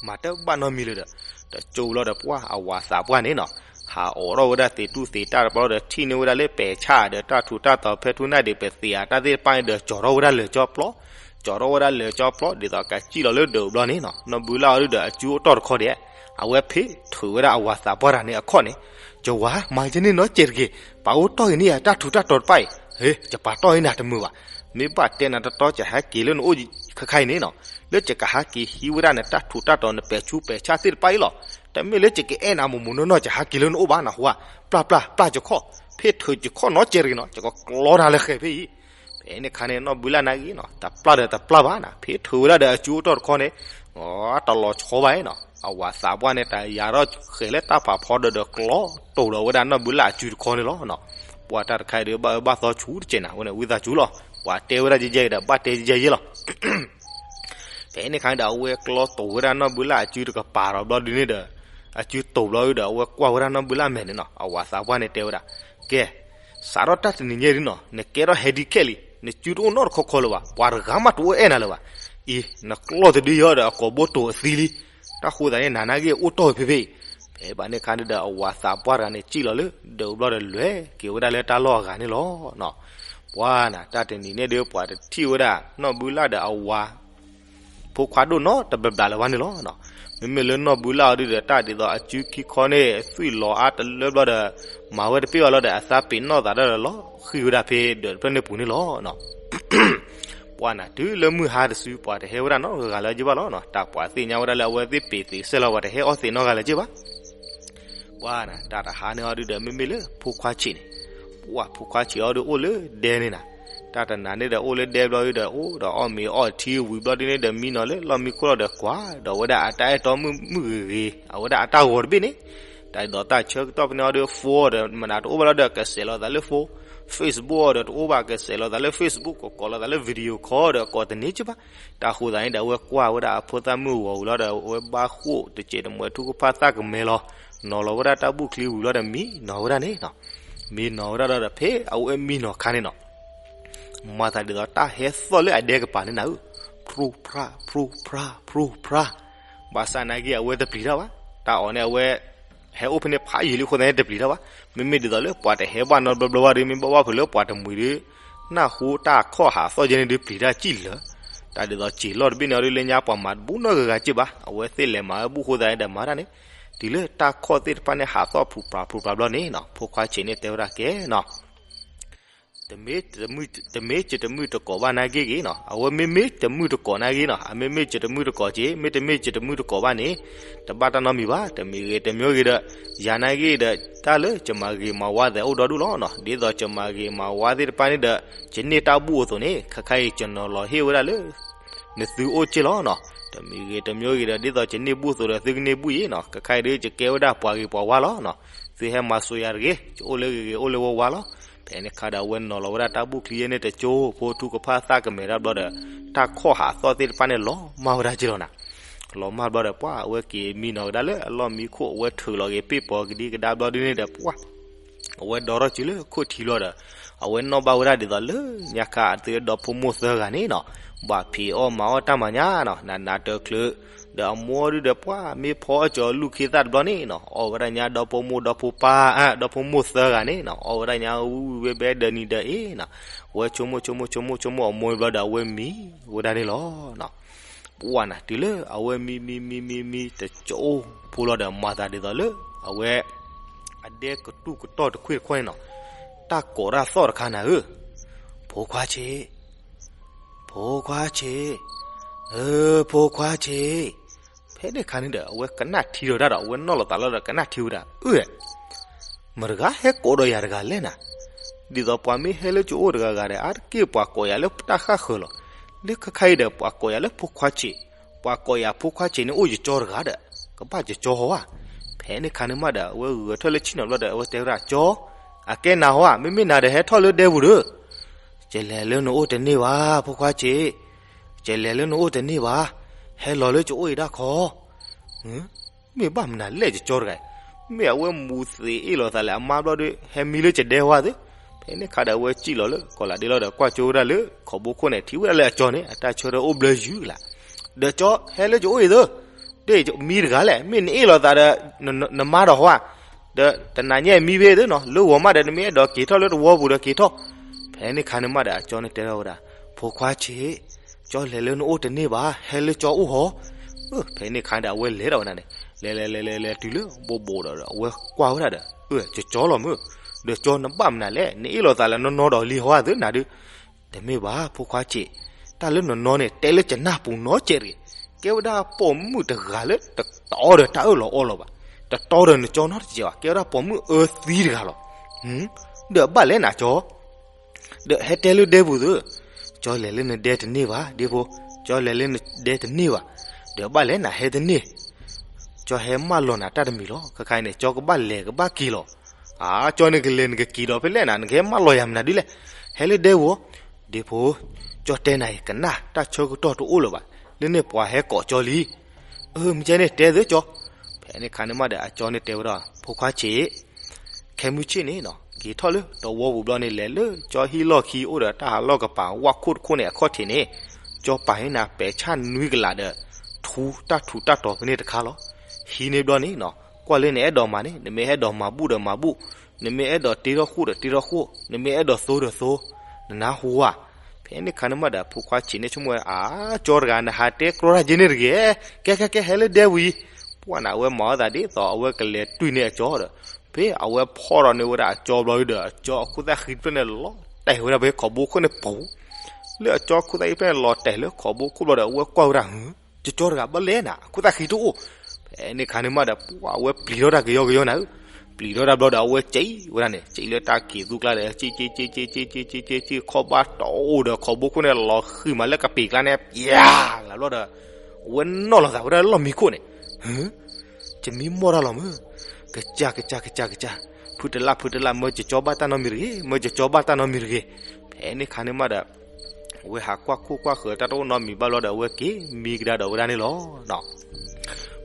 မၤတဘၣ်နီတမံၤလၢၤဒီး တကၠိဘျီဒီး ပှၢ်အဝၤသးပှၢ်န့ၣ်နီၤ, ဟးအိးထီၣ်ဝဲဒၣ်သ့ၣ်တူၢ်သ့ၣ်တၢ်တဘျီဒီး ထံၣ်န့ၢ်ဝဲဒၣ်လၢပဲာ်ဆၣ်ဒီး တၢ်ထူးတၢ်တီၤဖဲထူၣ်နၢ်ဒံး ပသ့ၣ်အတၢ်သ့ၣ်တဖၣ်န့ၣ်ဒီး ကၠီၤထီၣ်ဝဲဒၣ်လၢာ်ကၠီပျီ, ကၠီၤထီၣ်ဝဲဒၣ်လၢာ်ကၠီပျီ ဒ်သိးကစံၣ်လီၤလၢဒၢးဘျီန့ၣ်နီၤ, နီၢ်ဘုလၣ်အီၤဒုဒီးအစုအိၣ်တီၢ်တခီဒံး, အဝဲဖ့ထုးဝဲဒၣ်အဝၤသးပှၢ်တဂၤန့ၣ်အခီၣ်န့ၣ်, ယဝၤ မၤယန့ၢ်နီတစဲးတဂ့ၤ, ပာ်အိၣ်တီၢ်ဂ့ၤန့ၢ်ယၤတၢ်ထူးတၢ်တီၤတဖၣ်အံၤ, ဟ့ ယပာ်တီၢ်အံၤနၤတမုာ်ဘၣ်. မ့ၢ်ဘၣ်တဲနၤတတီ ယဟဲက့ၤလၢနအိၣ်ခဲခါအံၤန့ၣ်နီၤ, လၢယကဟဲက့ၤဟံးဝဲဒၣ်နတၢ်ထူးတၢ်တီၤ နပဲာ်ဆူးပဲာ်ဆၣ်သ့ၣ်တဖၣ်အံၤလီၤ. တမ့ၢ်လၢယကအဲၣ်နၤမိၢ်မိၢ်နီၢ်နီၢ် ယဟဲက့ၤလၢနအိၣ်ဘၣ်နဟူဧါ, ပျၢ်ပျၢ် ပျၢ်ယခီၣ်, ဖ့ထုးယခီၣ်နီတစဲးတဂ့ၤနီၤ, ယကကျီနၤလၢဃဲၤဖဲအံၤ. ဖဲန့ၣ်အခါန့ၣ် နီၢ်ဘုလၣ်နာ်က့နီၤ တပျၢ်ဒီးတပျၢ်ဘၣ်နၤ, ဖ့ထုးဝဲဒၣ်ဒီးအစုအိၣ်တီၢ်တခီန့ၣ်, တလီၤဆီဘၣ်နီၤ, အဝၤသးပှၢ်န့ၣ် တယာ်ထီၣ်ဃဲၤလၢတၢ်ဖးဖီဒီး ဒီးကျီတိၢ်ဒီးဝဲဒၣ်နီၢ်ဘုလၣ်အစုတခီန့ၣ်လီၤ. ပှၢ်တၢ်တခါအံၤဒီး ဘၣ်အၢဘၣ်သီဆူၣ်တစဲးနၤ, ဝဲန့ၣ်ဝံသးစူၤလီၤ, ပှၤတဲဝဲဒၣ်ယဲယဲဒီး ဘၣ်တဲယဲယဲလီၤ. ဖဲန့ၣ်အခါန့ၣ်ဒီး အဝဲကျီတိၢ်ဝဲဒၣ်နီၢ်ဘုလၣ်အစုတကပၤဒီးဘျီဒုန့ၣ်ဒီး, အစုတိၢ်ဘျီဒုဒီး အဝဲကွၢ်ဝဲဒၣ်နီၢ်ဘုလၣ်မဲာ်န့ၣ်နီၤ, အဝၤသးပှၢ်န့ၣ်တဲဝဲဒၣ်, ကဲ, စးထီၣ်တၢ်တနံၤညါဒုနီၤ နကဲထီၣ် handicap လံ, နစုတအိၣ်နီတခီခီလၢၤဘၣ်, ပှၤတဂၤမးတအိၣ်အဲၣ်နၤလၢၤဘၣ်. အံၤ နကျီတဒုယီဒီး အကိာ်ဘိတိၢ်အသံလံ. တၢ်ဃိသးန့ၣ် နၤနာ်က့အိၣ်တီၢ်ဖဲဖဲအံၤ. ဖဲဘၣ်န့ၣ်အခါန့ၣ်ဒီး အဝၤသးပှၢ်တဂၤန့ၣ် စံၣ်လီၤလၢဒၢးဘျီဒီး လဲၤက့ၤဝဲဒၣ်လၢတၢ်လီၢ်အဂၤန့ၣ်လီၤ. ပှၤနၤ တၢ်တနံၤန့ၣ်ဒီး ပှၤတထံၣ်ဝဲဒၣ်နီၢ်ဘုလၣ်ဒီးအဝၤ ဖိခွါဒိၣ်နီတဘျီဘျီလၢၤဘၣ်န့ၣ်လီၤ. မ့မ့ၢ်လၢနီၢ်ဘုလၣ်အီၤဒုဒီး တၢ်ဒ်သိးအစုခံခီန့ၣ် သွံၣ်လီၤအါတလၢဘျီဒီး မၤဝဲတပ့ၢ်ဘၣ်လီၤဒီး အသးပ့ၤနီၣ်သးဒီးလီၤဃံၤဝဲဒၣ်ဖဲဒၢးတဖျၢၣ်န့ၣ်ပူၤန့ၣ်လီၤ. ပှၤနၤ တုၤလၢမုၢ်ဟါတစု ပှၤတဟဲဝဲဒၣ်နီတဂၤလၢၤဘၣ်လီၤ. တၢ်ပှၤသ့ၣ်ညါဝဲဒၣ်လၢအဝဲသ့ၣ်ပ့ၤသ့းစဲးလီၤ ပှၤတဟဲအီၣ်သ့ၣ်နီတဂၤလၢၤဘၣ်. ပှၤနၤ တၢ်တဟါန့ၣ်အီၤဒုဒီး မ့မ့ၢ်လၢဖိခွါဆံးန့ၣ်, ပှၤဖိခွါဆံးအီၤဒုအိၣ်လၢဒဲန့ၣ်နၤ, တၢ်တနၤန့ၣ်ဒီးအိၣ်လၢဒဲဘျီဒုဒီး အိၣ်ဒီးအီၣ်မ့ၤအီထံဝံၤဘျီဒုန့ၣ်ဒီး မံနီၤလၢလီၢ်မံခိၣ်လီၤဒီးကွၢ်ဒီးဝဲဒၣ်အတၢ်အဲၣ်တီမုၣ်မုၣ်ဂ့ၤဂ့ၤ အဝဲဒၣ်အတၢ်ဂီၤတဘ့ၣ်န့ၣ်, တၢ်ဒ်သိးတၢ်ဆၢကတီၢ်ဖဲန့ၣ်အီၤဒု phone ဒီးမနုၤတအိၣ်ဘၣ်လီၤဒီး ကစဲးလီၤသးလၢ phone, Facebook အီၤဒီးတအိၣ်ဘၣ် ကစဲးလီၤသးလၢ Facebook ကကိးလီၤသးလၢ video call ဒီးကိးတန့ၢ်က့ဘၣ်. တၢ်ဃိသးန့ၣ်ဒီး အဝဲကွၢ်ဝဲဒၣ်အဖိသၣ်မုၣ်ဂီၤဝံၤလီၤဒီး အဝဲဘၣ်ဃိၣ်တစဲးတမှဲၤထူကဖၣ်သၣ်ကမဲာ်လီၤ. နီၤလီၤဝဲဒၣ်တၢ်ဘူၣ်ချံဝံၤလီၤဒီးမံနီၤဝဲဒၣ်န့ၣ်နီၤ, မံနီၤဝဲဒၣ်ဒီး ဖဲအဝဲမံနီၤခါန့ၣ်နီၤ မၤသးဒ်သိးတၢ်ဟဲသီၣ်လၢအဒဲကပၤန့ၣ်နၤဧၢ, ဖြူဖြါ ဖြူဖြါ ဖြူဖြါ, ဘၣ်ဆၣ်နာ်က့အဝဲတပျံၤတၢ်ဘၣ်. တၢ်အီၣ်န့ၣ်အဝဲ ဟဲအိၣ်ဖဲန့ၣ်ဖးယံာ်လံအဃိသတးန့ၣ်တပျံၤတၢ်ဘၣ်. မ့မ့ၢ်ဒ်သိးလၢပှၤတဟဲဘၣ်နီတဘျီဘျီဘၣ်ဒီး မ့ၢ်ဘၣ်ဘၣ်ဖုးလၢပှၤတမှံၤဒီး နၢ်ဟူတၢ်ခီၣ်ဟးသီၣ်ယဲန့ၣ်ဒီးပျံၤတၢ်စံၣ်လၢာ်. တၢ်ဒ်သိးစံာ်လီၢ်တဘ့ၣ်န့ၣ်အီၤဒီး လၢညါပှၤမၤတဘူၣ်နီတဂၤဂၤက့ဘၣ်. အဝဲသ့ၣ်လဲၤမၤဝဲဘူၣ်အဃိသတးန့ၣ်ဒီးမၤတၢ်န့ၣ်, တုၤလၢတၢ်ခီၣ်သ့ၣ်တဖၣ်န့ၣ်ဟးသီၣ်ဖြူဖြါဖြူဖြါဘျီန့ၣ်နီၤ ဖိခွါဆံးန့ၣ်တဲဝဲဒၣ်ကဲနီၤ တမ့ၢ်, တမုာ်တကိးဘၣ်နာ်က့ဂ့ၤနီၤ, အဝဲမ့မ့ၢ်တမုာ်တကိးနာ်က့နီၤ, အမ့မ့ၢ်ယတမုာ်တကိးက့, မ့တမ့ၢ်ယတမုာ်တကိးဘၣ်န့ၣ် တဘၣ်တၢ်နီတမံၤဘၣ်. တမံၤဂ့ၤတမံၤဂ့ၤဒီး ယၤနာ်က့ဒီး တၢ်လၢယမၤဂ့ၤမၤဝါသဲးအိၣ်ဒီဒူၣ်လီၤနီၤ. ဒ်သိးယမၤဂ့ၤမၤဝါသ့ၣ်တဖၣ်န့ၣ်ဒီး ယန့ၢ်တၢ်ဘူၣ်အသိးန့ၣ် ခဲခါအံၤယနီၤလီၤဟ့ၣ်ဝဲဒၣ်လၢ နသုအိၣ်က့လီၤနီၤ. တမံၤဂ့ၤတမံၤဂ့ၤဒီး ဒ်သိးယန့ၢ်ဘူၣ်အသိးဒီး သုကန့ၢ်ဘူၣ်အံၤနီၤ. ခဲခါအံၤဒီး ယကဲဝဲဒၣ်ပှၤဂ့ၤပှၤဝါလီၤနီၤ. သုဟဲမၤစိၤယၤတဂ့ၤ, ယအိၣ်လၢဂ့ၤဂ့ၤ အိၣ်လၢဝါဝါလီၤ. ဖဲန့ၣ်အခါဒီး အဝဲနီၤလီၤဝဲဒၣ်တၢ်ဘူၣ်ချံယဲန့ၣ်တကၠိ ဖိထူကဖၣ်သၣ်ကမဲာ်တၢ်ဘျီဒီး တၢ်ခီၣ်ဟးသီၣ်သ့ၣ်တဖၣ်န့ၣ် လီၤမၢ်ဝဲဒၣ်က့လီၤနၤ. လီၤမၢ်ဘျီဒီး ပှၤအဝဲက့ၤမံနီၤကဒါလၢအလီၢ်မံခိၣ် အဝဲထုးလီၤက့ၤပ့ၢ်ပီၤကဒံကဒါဘျီဒုန့ၣ်ဒီး ပှၤ အဝဲဒီထီၣ်စုလၢခိၣ်ထံဘျီဒီး အဝဲနီၣ်ဘၣ်ဝဲဒၣ်ဒ်သိးလၢညါခါအသုဒီဖိမိၢ်သၢဂၤန့ၣ်နီၤ, ဘၣ်ဖံးအီၣ်မၤအီၣ်တၢ်မၤညါနီၤ, နးနးတချုး, ဒီးအမိၢ်ဒုဒီး ပှၤမ့ၢ်ဖီအီၣ်ကၠီၤလူၢ်ခ့သၣ်တဘျီန့ၣ်နီၤ, အီၣ်ဝဲဒၣ်ညါဒီဖိမိၢ်ဒီဖိပၢ်, ဒီဖိမိၢ်သၢဂၤန့ၣ်နီၤ, အီၣ်ဝဲဒၣ်ညါဝံၣ်ဝံၣ်ဘဲဘဲဒီးနံၤဒီးအ့ၣ်နီၤ, ဝဲဆိကမိၣ်ဆိကမိၣ်ဆိကမိၣ်ဆိကမိၣ်အမိၢ်ဘျီဒီး အဝဲမံဝဲဒၣ်န့ၣ်လီၤ. ပှၤနၤ တုၤလၢအဝဲမံမံမံမံမံတကၠိဖိလီၤဒီး မၤသးဒ်သိးလၢ အဝဲ အဒဲကတူၢ်ကတီၢ်တခွ့ၣ်တခီန့ၣ်နီၤ, တၢ်ကိးတၢ်သီၣ်တခါနၤဧၢ, ဖိခွါဆံး, ဖိခွါဆံး, ဧၢ, ဖိခွါဆံး, ဖဲန့ၣ်ခါန့ၣ်ဒီး အဝဲကနၣ်ထံဒီးတၢ်ဒီး အဝဲနီၣ်လီၤသးလီၤဒီးကနၣ်ထံဝဲဒၣ်, အၢ မတၤတဂၤဟဲကိးဒီးယၤတဂၤလဲၣ်နၤ. ဒ်သိးပှၤမ့ၢ်ဟဲလၢကၠိအိၣ်တဂၤဂၤဒီး အါတက့ၢ်ပှၤကိးယၤလၢတၢ်ဃၣ်ဃၢၤလီၤ. လၢခဲခါအံၤဒီး ပှၤကိးယၤလၢဖိခွါဆံး, ပှၤကိးယၤဖိခွါဆံးန့ၣ်အိၣ်ယကၠီတဂၤဒီး ကဘၣ်ယကၠီဟီဧါ. ဖဲန့ၣ်ခါန့ၣ်မးဒီး အဝဲဂဲၤထီၣ်လၢဆံၣ်နီၤဘျီဒီး အဝဲတဲဝဲဒၣ်ကၠီ, အကဲနၤဟီဧါ, မ့မ့ၢ်နၤဒီးဟဲထီၣ်လၢဒဲပူၤဒီး ယလဲၤလၢနအိၣ်တန့ၢ်ဘၣ် ဖိခွါဆံး, ယလဲၤလၢနအိၣ်တန့ၢ်ဘၣ်, ဟဲလီၤလၢယအိၣ်အံၤဒၣ်ခီ. မ့ၢ်ဘၣ်မနုၤလဲၣ် ယကၠီတဂၤ, မ့ၢ်အဝဲမူၤသံးအ့ၣ်လိာ်သးလၢအမါဘျီဒီး ဟဲမံလၢယဒဲဝါသ့. ဖဲန့ၣ်ခါဒီး အဝဲစံၣ်လီၤလၢကီၢ်လၢ်ဒ့လီၤဒီး ကွၢ်ကၠိဝဲဒၣ်လၢခီၣ်ဘိခိၣ်န့ၣ် ထံၣ်ဝဲဒၣ်လၢအကၠီန့ၣ် အတၢ်ဆၢထၢၣ်အိၣ်ဘျၢယုၢ်ကလး. ဒီးကၠီဟဲလၢယအိၣ်အံၤသ့, ဒ်မံတဂၤလဲၣ်, မ့ၢ်နအ့ၣ်လိာ်သးဒီး နမါဒီးဟီဧါ, ဒီးတနၤညါအံၤမံဖဲသ့နီၤ, လၢဂီၤမးဒီး နမ့ၢ်အဲၣ်ဒိးက့ၤထီၣ်လၢတဝီပူၤဒီးက့ၤထီၣ်. ဖဲန့ၣ်ခါန့ၣ်မးဒီး အကၠီန့ၣ်တဲထီၣ်ဝဲဒၣ်, ဖိခွါဆံး, ကၠီလဲၤလၢနအိၣ်တန့ၢ်ဘၣ်, ဟဲလၢကၠီအိၣ်ဟီ. ဖဲန့ၣ်ခါဒီး အဝဲလဲၤဒီးဝဲဒၣ်န့ၣ်, လဲၤလဲၤလဲၤလဲၤလဲၤတုၤလၢဘိးဘိးဒီး အဝဲကွၢ်ဝဲဒၣ်ဒီး, အၢ ကၠီလီၤမုၢ်, ဒီးကၠီနဘၣ်မနုၤလဲၣ်, နအ့ၣ်လိာ်သးလၢနီၢ်နီၢ်ဒီးလံဟီဧါသ့နၤဒုး. တမ့ၢ်ဘၣ် ဖိခွါဆံး, တၢ်လၢနီၢ်နီၢ်န့ၣ် တဲလၢကနၢ်ပူၤနီတစဲးတဂ့ၤ, ကဲဝဲဒၣ်ပိာ်မုၣ်တဂၤလၢတတီဒီးတၢ်အၢၣ်လီၤအီလီၤဘၣ်, တတီဒီးနကၠီနီတစဲးဘၣ်, ကဲဝဲဒၣ်ပိာ်မုၣ်အၢသံတဂၤလီၤ. ဒီးဘၣ်လဲၣ်နၤကၠီ ဒီးဟဲတဲလၢဒဲပူၤသ့, ကၠီလဲၤလၢနဒဲတန့ၢ်ဘၣ်, ဒ့ဖိ, ကၠီလဲၤလၢနဒဲတန့ၢ်ဘၣ်, ဒီးဘၣ်လဲၣ်နၤဟဲတန့ၢ်, ကၠီဟဲမၢလီၤနၤတၢ်တမံၤလီၤ, ခဲခါအံၤန့ၣ် ကၠီကဘၣ်လဲၤကဘၣ်က့ၤလီၤ. အါ ကၠီန့ၣ်ကလဲၤနကက့ၤဒီးဖဲလဲၣ်နၤ, နကဟဲမၢလီၤယၤမနုၤဒ်လဲၣ်, ဟဲလၢဒဲပူၤ, ဒ့ဖိ, ကၠီတဲနၤအံၤ ကနၣ်တၢ်ဆၢကတီၢ်တအိၣ်လၢၤဘၣ်, လၢန့ၣ်ပှၤဟဲကိးကၠီလံ. အၢ မ့ၢ်ကဲန့ၣ်တဲသ့ကၠီ. ဖဲန့ၣ်ခါန့ၣ်မးဒီး အကၠီန့ၣ်တဲဝဲဒၣ် ဖိခွါဆံး ခဲမုၢ်ဆ့ၣ်န့ၣ်နီၤ က့ၤထီၣ်လၢတဝီပူၤဘျီန့ၣ် လဲၤလၢကၠီဟံၣ်လီၢ်ခံ အိၣ်ဒီးတၢ်ဟးလီၢ်ကပၤ ဝၣ်ခိၣ်တခိၣ်န့ၣ် အခီၣ်ထံးန့ၣ်, ကၠီပာ်န့ၢ်နၤပဲာ်ဆၣ်နွံကလးဒီး ထူတၢ်ထူးတၢ်တီၤဖဲန့ၣ်တခါလီၤ. ဟံးန့ၢ်ဘျီန့ၣ်နီၤ ကွၢ်လၢနအဲၣ်ဒိးမၤန့ၣ် နမ့ၢ်အဲၣ်ဒိးမၤဘူၣ်ဒီးမၤဘူၣ်, နမ့ၢ်အဲၣ်ဒိးတ့ထီၣ်ဃိၣ်ဒီးတ့ထီၣ်ဃိၣ်, နမ့ၢ်အဲၣ်ဒိးသိဒီးသိ, နနၢ်ဟူဧါ. ဖဲန့ၣ်ခါန့ၣ်မးဒီး ဖိခွါဆံးန့ၣ်ဆိကမိၣ်ဝဲ အါ ကၠီတဂၤ နဟးတဲကြီတၢ်က့ၤန့ၣ်တဂ့ၤ, ကဲ ကဲ ကဲ ဟဲလၢဒဲဝံၤ, ပှၢ်နၤ အဝဲမၤအီၣ်သးဒ်သိး အဝဲကလဲၤတွံၢ်န့ၢ်အကၠီဒီး ဖဲအဝဲဖီၣ်ထီၣ်န့ၢ်ဝဲဒၣ်အကၠီဘျီဒီး အကၠီအခိၣ်သၣ်ဃံတဖျၢၣ်န့ၣ် လီၤတဲာ်ဝဲဒၣ်ဖဲခီၣ်ဘိခိၣ်န့ၣ်ပူၤ, လၢအကၠီအခိၣ်သၣ်ဃံတဖျၢၣ်န့ၣ် လီၤတဲာ်လၢခီၣ်ဘိခိၣ်ဘျီဒီး အဝဲကွၢ်ဝဲဒၣ် ဟူ ကၠီတဂၤဘၣ်လဲၣ်နၤ အခိၣ်သၣ်ဃံတအိၣ်. ဖဲန့ၣ်ခါန့ၣ်မးဒီး ပှၢ်အဝဲပျံၤထီၣ်တၢ်ကယီကယီနၤဧၢ, ပျံၤထီၣ်တၢ်ဘျီဒီး အဝဲစံးဝဲဒၣ်န့ၣ် စံးလၢတၢ်က့ၤသူကျါဒီး စံး စံး စံး စံး စံး စံး စံး ခီၣ်ဘၣ်တီၢ်အိၣ်ဒီးခီၣ်ဘိခိၣ်န့ၣ် လီၤဃံၤမးလၢကပ့ၤကျါန့ၣ် ပျၢ်လၢဘျီဒီး အဝဲနီၣ်လီၤသးဝဲဒၣ်လၢလီၢ်မံခိၣ်န့ၣ်, ဟၢ ယမံမီၢ်တၢ်လီၤမုၢ်, ကစၢ် ကစၢ် ကစၢ် ကစၢ်, ဖုတလၢ် ဖုတလၢ် မၢယကၠီဘၣ်တၢ်နီတမံၤတဂ့ၤ, မၢယကၠီဘၣ်တၢ်နီတမံၤတဂ့ၤ. ဖဲန့ၣ်ခါန့ၣ်မးဒီး အဝဲဟးကွၢ်ခိၣ်ကွၢ်ဃၢၤတၢ်တအိၣ်နီတမံၤဘၣ်ဘျီဒီး အဝဲက့ၤမံကဒါဒီးဝဲဒၣ်န့ၣ်လီၤ.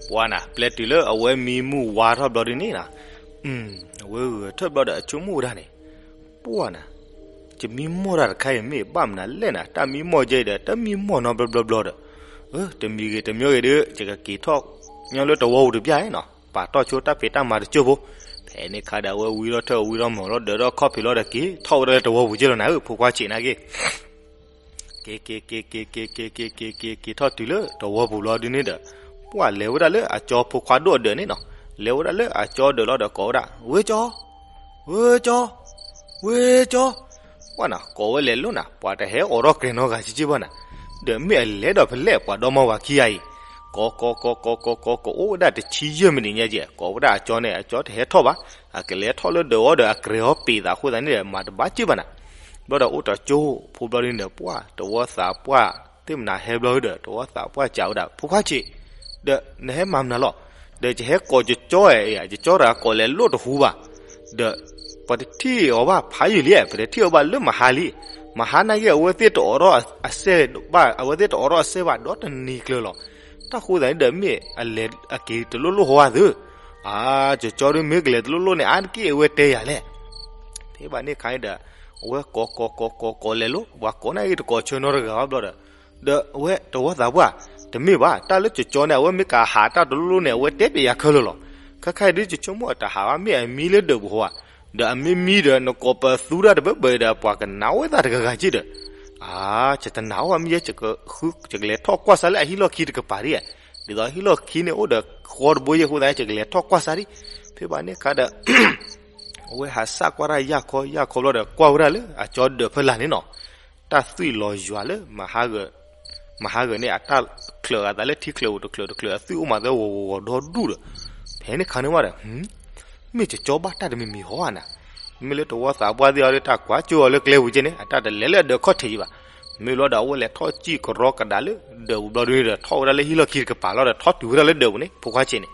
ပှၢ်နၤ ပျဲတုၤလၢအဝဲမံမုၢ်ဝါထီၣ်ဘျီဒ်န့ၣ်နၤ, အဝဲဂဲၤထၢၣ်ဘျီဒီးအဆိကမိၣ်ဝဲဒၣ်န့ၣ်, ပှၢ်နၤ ယမံမီၢ်တၢ်တခါအံၤ မ့ၢ်ဘၣ်မနုၤလဲၣ်နၤ, တၢ်မံမီၢ်ကဲအံၤဒီး တၢ်မံမီၢ်နီတဘျီဘျီဒီး, တမံၤဂ့ၤတမံၤဂ့ၤဒီး ယကက့ၤထီၣ်ညီလၢတဝီပူၤတဘျီအံၤနီၤ, ပာ်တီၢ်ဆိတၢ်ဖံးတၢ်မၤတစိၢ်ဖိ. ဖဲန့ၣ်ခါဒီး အဝဲဝံထီၣ်ထၢၣ်ဝံထီၣ်မီၢ်လီၤ ဒၢးထီၣ်ခီၣ်ဖံးလီၤဒီး က့ၤထီၣ်ဝဲဒၣ်လၢတဝီပူၤက့လီၤနၤဧၢ ဖိခွါဆံးနာ်က့ က့ၤ က့ၤ က့ၤ က့ၤ က့ၤ က့ၤ က့ၤ က့ၤ က့ၤ က့ၤ က့ၤထီၣ်တုၤလၢတဝီပူၤလီၤဒ်န့ၣ်ဒီး, ပှၢ်လဲၤဝဲဒၣ်လၢအကၠီဖိခွါဒိၣ်အဒၢးန့ၣ်နီၤ, လဲၤဝဲဒၣ်လၢအကၠီဒၢးလီၤဒီးကိးဝဲဒၣ်, ဝ့ကၠီ, ဝ့ကၠီ, ဝ့ကၠီ. ပှၢ်နၤ ကိးဝဲလဲၤလိၤနၤ ပှၤတဟဲအိးထီၣ်ကြဲးနီတဂၤက့က့ဘၣ်နၤ, ဒီးမ့ၢ်အလဲၤဒီးဖဲလဲၣ် ပှၤဒီမါဝၤခံဂၤအံၤ, ကိး ကိး ကိး ကိး ကိး ကိး ကိးအိၣ်ဝဲဒၣ်တဆံယဲၢ်မံးနံးညါက့ၤ, ကိးဝဲဒၣ်အကၠီန့ၣ် အကၠီတဟဲထီၣ်ဘၣ်, အကလဲၤထီၣ်လၢဒၢးအီၤဒီးအကြဲးအီၤပ့ၤသးအဃိသတးန့ၣ်ဒီး မၤတဘၣ်က့ဘၣ်နၤ. ဘျီဒီးအိၣ်တကၠိဖိဘျီဒ်န့ၣ်ဒီး ပှၢ်တဝီသးပှၢ် သ့ၣ်မနၤဟဲဘျီဒီး တဝီသးပှၢ်စံးဝဲဒၣ် ဖိခွါဆံး, ဒီးနဟဲမၤမနုၤလီၤ, ဒီးယဟဲကိးယကၠီဧါ, ယကၠီတဂၤကိးလဲၤလိၤတဟူဘၣ်, ဒီးပတထံၣ်အီၤဘၣ်ဖးယံာ်လံ, ပတထံၣ်အီၤဘၣ်လၢမဟါလံ, မဟါနာ်က့ အဝဲသ့ၣ်တအိးထီၣ်အစဲဘၣ်, အဝဲသ့ၣ်တအိးထီၣ်အစဲဘၣ်ဒီးတနံၤကျၢၤလီၤ. တၢ်ဃိသတးန့ၣ်ဒီး မ့ၢ်အလဲၤအက့ၤတလိၣ်လိၣ်ဟီဧါသ့, အါ ယကၠီဒ်မ့ၢ်ကလဲၤတလိၣ်လိၣ်န့ၣ် အါတက့ၢ်အဝဲတဲယၤလဲၣ်. ဖဲဘၣ်န့ၣ်ခါအံၤဒီး အဝဲကိးကိးကိးကိးကိးလဲၤလိၤ ပှၤကိးနာ်က့တကိးဆၢနီတဂၤဘၣ်ဘျီဒီး, ဒီးအဝဲတဝီသးပှၢ်, တမ့ၢ်ဘၣ် တၢ်လၢကၠီကၠီန့ၣ် အဝဲမ့ၢ်ကဟးတၢ်တလိၣ်လိၣ်န့ၣ် အဝဲတဲပျဲယၤခဲလၢာ်လီၤ. ခါခါအံၤဒ်ယဆိကမိၣ်အတဟးဘၣ် မ့ၢ်အမံလၢဒၢးပူၤဟီဧါ, ဒီးအမ့ၢ်မံဒီး နကိးပသူတၢ်တဘၢဘၢအံၤဒီး ပှၤကနၣ်ဝဲသးတဂၤဂၤက့ဒီး, အါ ယတနာ်အီၤဘၣ်မ့ၢ်ယဲ ယကလဲၤထီၣ်ကွၢ်စၢ်လၢအဟံၣ်လီၢ်ခံတကပၤဒ်, ဒ်သိးဟံၣ်လီၢ်ခံန့ၣ်အိၣ်ဒီးဃီတဘိယဲၢ်အဃိသတး ယကလဲၤထီၣ်ကွၢ်စၢ်ဒ်. ဖဲဘၣ်န့ၣ်ခါဒီး အဝဲဟးစၢ်ကွၢ်တၢ်ယၢ်ခီယၢ်ခီဘျီဒီး ကွၢ်ဝဲဒၣ်လၢအကၠီဒၢးဖီလာ်န့ၣ်နီၤ, တၢ်သွံၣ်လီၤယွၤလၢ မဟါဂၤန့ၣ် အတၢ် ချၢးဂၤသးလၢထံချၢးပူၤတချၢးတချၢး အသွံၣ်အိၣ်မးသၢဂီၤဂီၤဂီၤဒီဒူၣ်ဒီး, ဖဲန့ၣ်ခါန့ၣ်မးဒီး မ့ၢ်ကကၠီဘၣ်တၢ်တမံၤမံၤဟီဧါနၤ, မ့ၢ်လၢတဝီသးပှၢ်သ့ၣ်အီၤဒီး တၢ်ကွၢ်ကၠိအီၤလၢကျဲပူၤက့န့ၣ် အတၢ်တလဲၤလၢအဒၢးခီၣ်ထံးယံၤဘၣ်. မ့ၢ်လီၤဒီး အဝဲလဲၤထီၣ်စံၣ်ကရီကဒါလၢဒၢးပူၤဘျီဒုန့ၣ်ဒီး ထီၣ်ဝဲဒၣ်လၢဟံၣ်လီၢ်ခံတကပၤလီၤဒီး ထီၣ်တုၤဝဲဒၣ်လၢဒၢးပူၤန့ၣ် ဖိခွါဆံးန့ၣ်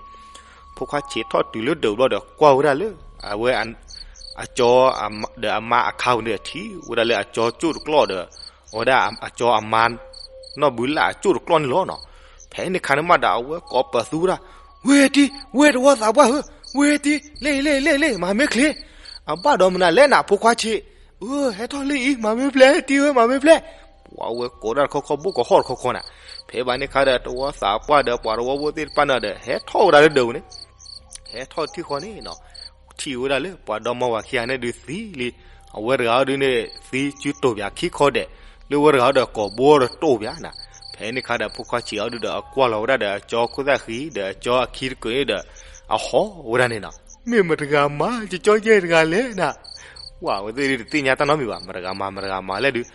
ဖိခွါဆံးထီၣ်တုၤလၢဒၢးပူၤဘျီဒီး ကွၢ်ဝဲဒၣ်လၢ အဝဲ အကၠီ ဒီးအမါအခါပူၤန့ၣ်ဒီး ထံၣ်ဝဲဒၣ်လၢအကၠီကၠိၣ်တကျီၢ်ဒီး အဝဲဒၣ်အကၠီအမါ နီၢ်ဘုလၢ်အကၠိၣ်တကျီၢ်န့ၣ်လီၤနီၤ. ဖဲန့ၣ်ခါန့ၣ်မးဒီး အဝဲကိးပသူဝဲဒၣ်, ဝဲတံၤ ဝဲတဝီသးပှၢ်ဧၢ, ဝဲတံၤ လ့ၢ်လ့ၢ်လ့ၢ်လ့ၢ် မၤမ့ၢ်ချ့, အဘၣ်ဒီးမနုၤလဲၣ်နၤ ဖိခွါဆံး, အၢ ဟဲထီၣ်လၢအံၤ မၤမ့ၢ်ဖျဲး တံၤဧၢ မၤမ့ၢ်ဖျဲး, ပှၤဝဲကိးဒၣ်တခီခီ ဘိၣ်ကဟီၣ်တခီခီနၤ. ဖဲဘၣ်န့ၣ်ခါဒီး တဝီသးပှၢ်ဒီးပှၤတဝီဖိသ့ၣ်တဖၣ်န့ၣ်ဒီး ဟဲထီၣ်ဝဲဒၣ်လၢဒၢးပူၤန့ၣ် ဟဲထီၣ်ထံၣ်ဃီန့ၣ်နီၤ, ထံၣ်ဝဲဒၣ်လၢပှၤဒီမါဝၤခံဂၤန့ၣ်ဒုးသံလံ, အဝဲတဂၤအီၤဒုးန့ၣ် သံစုတိာ်ပၠးခံခီဒဲး, လၢဝဲတဂၤအီၤဒီးကိာ်ဘိဒီးတိာ်ပၠးနၤ. ဖဲန့ၣ်ခါဒီး ဖိခွါဆံးအီၤဒုးဒီး အကွၢ်လီၤဝဲဒၣ်ဒီး အကၠီခိၣ်သၣ်ဃံ ဒီးအကၠီအခံတကုာ်န့ၣ်ဒီး အဟီၣ်ဝဲဒၣ်န့ၣ်နီၤ, မ့ၢ်မတဂၤမၤ ကကၠီယဲၢ်တဂၤလဲၣ်နၤ. ဝဲသ့ၣ်ဒုးတသ့ၣ်ညါတၢ်နီတမံၤဘၣ်, မတဂၤမၤ မတဂၤမၤလဲၣ်ဒုး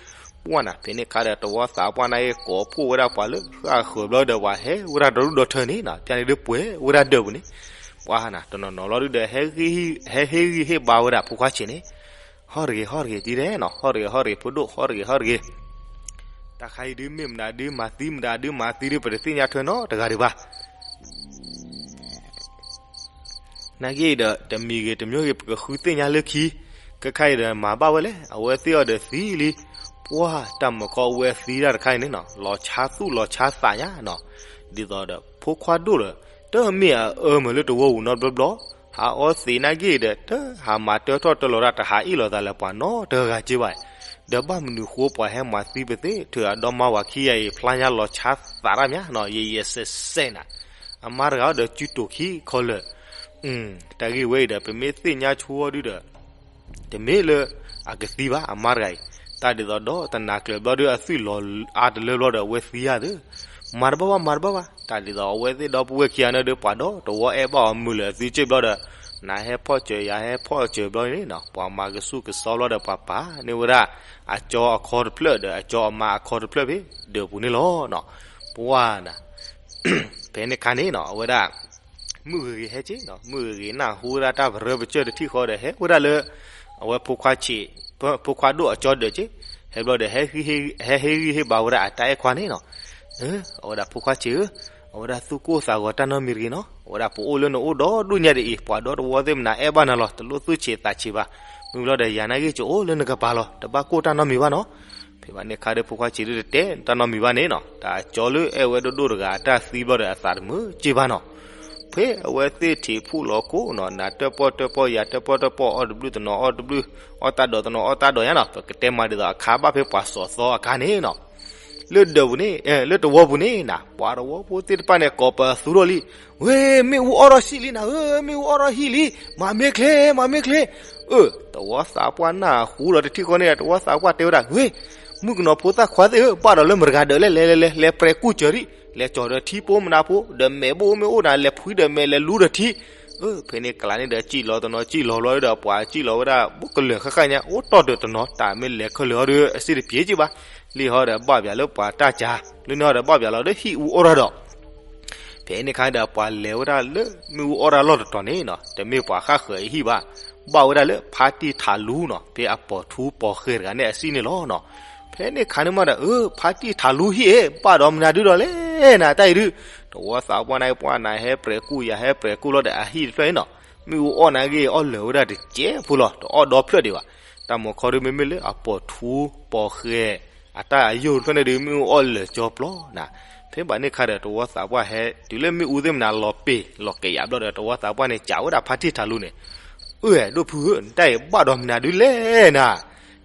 ပှၢ်နၤ. ဖဲန့ၣ်ခါဒီး တဝီသးပှၢ်န့ၣ် ကိးဖှိၣ်ဝဲဒၣ်ပှၤလၢဃၣ်ဃၢၤဘျီဒီး ပှၤဟဲဝဲဒၣ်ဒီဒူၣ်ဒီထၢန့ၣ်နီၤ, ပျၢ်န့ၣ်ဒုးပှဲၤဝဲဒၣ်ဒၢးပူၤန့ၣ်, ပှၢ်နၤ တနီၤနီၤလီၤဒုးဒီး ဟဲဟ့ၣ်ဂံၢ်ဟ့ၣ်ဘါဝဲဒၣ်ဖိခွါဆံးန့ၣ်, ဟီၣ်တဂ့ၤ ဟီၣ်တဂ့ၤ တံၤဒဲးနီၤ, ဟီၣ်တဂ့ၤ ဟီၣ်တဂ့ၤ ဖိဒိၣ် ဟီၣ်တဂ့ၤ ဟီၣ်တဂ့ၤ. တၢ်ခါအံၤဒုး မ့ၢ်မနုၤဒုးမၤသံ မတၤဒုးမၤသံဒုး ပတသ့ၣ်ညါထွဲနီတဂၤဒံးဘၣ်. နာ်က့ဒီး တမံၤဂ့ၤတမံၤဂ့ၤ ပကဃုသ့ၣ်ညါလၢခံ, ခဲခါအံၤဒီးမၤဘၣ်ဝဲလဲၣ်, အဝဲသ့ၣ်အီၤဒီးသံလံ, ပှၢ်တၢ်မုၢ်ခီအဝဲသံတၢ်တခါအံၤန့ၣ်နီၤ လီၤဆါသူၣ်လီၤဆါသးညါနီၤ, ဒ်သိးဒီး ဖိခွါဒိၣ်ဒီး တမ့ၢ်အအၢမုာ်လၢတဝီပူၤနီတဘျီဘျီ, ဟးအီသံးနာ်က့ဒီး တဟးမၤတၢထီၣ်တၢလီၤတၢ် တဟးအ့ၣ်လိာ်သးလၢပှၤနီတဂၤက့ဘၣ်, ဒီးဘၣ်မနုၤဃိပှၤဟဲမၤသံပသ့ၣ် ထုးအဒီမါဝၤခံဂၤအံၤ ဖျါညါလီၤဆါသးတၢ်မးနီၤ ယဲယဲစဲးစဲးနၤ, အမါတဂၤအီၤဒီးစုတိာ်ခံခီလၢာ် တၢ်ဂ့ၢ်ဝဲအံၤဒီး ပမ့ၢ်သ့ၣ်ညါဆိအီၤဒုဒီး တမ့ၢ်လၢအကသံဘၣ် အမါတဂၤအံၤ, တၢ်ဒ်သိးဒီးတနၤကျၢၤဘျီဒီး အသွံၣ်လီၤအါတလၢဘျီဒီး အဝဲသံယၤသ့, မၤတဘၣ်ဘၣ် မၤတဘၣ်ဘၣ်, တၢ်ဒ်သိးအဝဲသ့ၣ်ဒီပုၢ်ဝဲၢ်ခံဂၤန့ၣ်ဒီး ပှၤဒီးတဝီအဲၣ်ဘၣ်အီၤမုာ်လၢအသွံၣ်စ့ၢ်ဘျီဒီး နဟဲဖီၣ်စၢၤ ယၤဟဲဖီၣ်စၢၤဘျီန့ၣ်နီၤ ပှၤမၤကဆူၣ်ကစီဘျီဒီး ပှၤပာ်န့ၢ်ဝဲဒၣ် အကၠီအခီတဖျၢၣ်ဒီး အကၠီအမါအခီတဖျၢၣ်ဖဲဒၢးပူၤန့ၣ်လီၤနီၤ, ပှၢ်နၤ ဖဲန့ၣ်ခါန့ၣ်နီၤ အဝဲဒၣ် မုၢ်ဂ့ၤဂ့ၤဟဲက့နီၤ မုၢ်ဂ့ၤဂ့ၤနၢ်ဟူဝဲဒၣ်တၢ်ပရၢပကၢၢ်တထံၣ်ဃီဒီး ဟဲဝဲဒၣ်လၢ အဝဲဖိခွါဆံး ဖိခွါဒိၣ်အကၠီဒၢးက့, ဟဲဘျီဒီး ဟဲဟ့ၣ်ဂံၢ်ဟ့ၣ်ဘါဝဲဒၣ်အတၢ်အဲၣ်ခွါန့ၣ်နီၤ, အဝဲဒၣ်ဖိခွါဆံးဧၢ, အဝဲဒၣ်သူၣ်ကိၢ်သးဂီၤတၢ်နီတမံၤတဂ့ၤနီၤ, အဝဲဒၣ်ပအိၣ်လၢနအိၣ်ဒီဒူၣ်ညါဒ်အံၤ ပှၤဒီတဝီသ့ၣ်မနၤအဲၣ်ဘၣ်နၤလီၤ တလိၣ်သူၣ်ဆံးသးဆံးဘၣ်, မုၢ်လီၤဒီးယၤနာ်က့ကအိၣ်လၢနကပၤလီၤ တဘၣ်ကိၢ်တၢ်နီတမံၤဘၣ်နီၤ, ဖဲဘၣ်န့ၣ်ခါဒီးဖိခွါဆံးဒုးတတဲတၢ်နီတမံၤဘၣ်န့ၣ်နီၤ တၢ်အကၠီလၢအဲၣ်ဝဲဒိၣ်ဒိၣ်တဂၤအတၢ်သံဘျီဒီးအသးတမုာ်က့ဘၣ်နီၤ, ဖဲအဝဲသ့ၣ်ထံးဖှိၣ်လီၤခိၣ်နီၤ နၤတၢၣ်ပီၣ်တၢၣ်ပီၣ် ယၤတၢၣ်ပီၣ်တၢၣ်ပီၣ် အီၣ်တဘျုးတနီၤအီၣ်တဘျုး အီၣ်တၢ်ဒိးတနီၤအီၣ်တၢ်ဒိးညါနီၤ ပကတဲမးဒ်သိးအခါဘၣ်ဖဲပှၤစီၤသီအခါန့ၣ်နီၤ လၢဒၢးပူၤန့ၣ် လၢတဝီပူၤန့ၣ်နၤ ပှၤတဝီဖိသ့ၣ်တဖၣ်န့ၣ် ကိးပသူထီၣ်လံ, ဝ့ မ့ၣ်အူအီၣ်ထီၣ်ဆံးလံနၤဧၢ, မ့ၣ်အူအီၣ်ထီၣ်ဟံၣ်လံ, မၤမ့ၢ်ချ့ မၤမ့ၢ်ချ့, အၢ တဝီသးပှၢ်နၢ်ဟူဒီးတထံၣ်ဃီန့ၣ် တဝီသးပှၢ်တဲဝဲဒၣ် ဝ့ မုၣ်ကနီၤဖိသၣ်ခွါသ့ၣ်ဧၢ, ဘၣ်ဒီးလၢမတဂၤဒၢးလဲၣ် လဲၤလဲၤလဲၤ လဲၤပြဲၤကူၣ်စၢၤရံၣ်, လဲၤကၠီၤဒီးထံပိမနၤဖိ, ဒီးမဲာ်ဘိမ့ၢ်အိၣ်နၤ လဲၤဖှံဒီးမဲာ်လဲၤလူဒီးထံ, အၢ ဖဲန့ၣ်ကလးန့ၣ်ဒီး စံၣ်လီၤတနီၤ စံၣ်လီၤဘျီဒီး ပှၤစံၣ်လီၤဝဲဒၣ် ဘိၣ်ကလၢာ်ဃၣ်ဃၣ်ညါ အိၣ်တီၢ်ဒီးတနီၤ တၢ်မ့ၢ်လဲၤခဲလၢာ်ဟီဒီး အစ့တပျ့ၤက့ဘၣ်, လံဟီဒီးဘၣ်ပၠးလၢပှၤတၢ်ကၢ်, လၢန့ၣ်ဟီဒီးဘၣ်ပၠးလီၤဒီးဟံၣ်အူအီၣ်တၢ်ဒီး ဖဲန့ၣ်ခါဒီး ပှၤလဲၤဝဲဒၣ်လၢမ့ၣ်အူအီၣ်တၢ်လီၢ်တတီၤန့ၣ်နီၤ တမ့ၢ်ပှၤဃၣ်ဃၢၤအဟံၣ်ဘၣ်, ဘၣ်ဝဲဒၣ်လၢဖါတံၢ်ထးလူနီၤ ဖဲအပိာ်ထူပိာ်ဃဲၤတဂၤန့ၣ်အစံၣ်န့ၣ်လီၤနီၤ. ဖဲန့ၣ်ခါန့ၣ်မးဒီး အၢ ဖါတံၢ်ထးလူဟံၣ်အ့ၣ် ဘၣ်ဒီးမနုၤဒုဒီးလဲၣ်နၤ တၢ်အံၤဒု တဝီသးပှၢ်န့ၣ် ပှၢ်နၤဟဲပြဲၤကူၣ် ယၤဟဲပြဲၤကူၣ်လီၤဒီးအဟံၣ်တဖျၢၣ်န့ၣ်နီၤ မ့ၣ်အူအီၣ်နာ်က့ အီၣ်လၢာ်ဝဲဒၣ်တစဲးဖိလီၤ တအီၣ်ဒီဖျၢၣ်ဒံးဘၣ်. တၢ်မုၢ်ခီဒုမ့မ့ၢ်လၢအပိာ်ထူပိာ်ဃဲၤ အတၢ်အယိာ်တဖျၢၣ်န့ၣ်ဒု မ့ၣ်အူအီၣ်လၢာ်ကၠီပျီနၤ. ဖဲဘၣ်န့ၣ်ခါဒီး တဝီသးပှၢ်ဟဲတုၤလၢမ့ၣ်အူသ့ၣ်မနၤလီၤပ့ၤလီၤကဲးယၤဘျီဒီး တဝီသးပှၢ်န့ၣ် စံးဝဲဒၣ်ဖါတံၢ်ထးလူန့ၣ် အၢ ဒိၣ်ဖုဧၢ နတၢ်အံၤဘၣ်ဒီးမနုၤဒုလဲၣ်နၤ.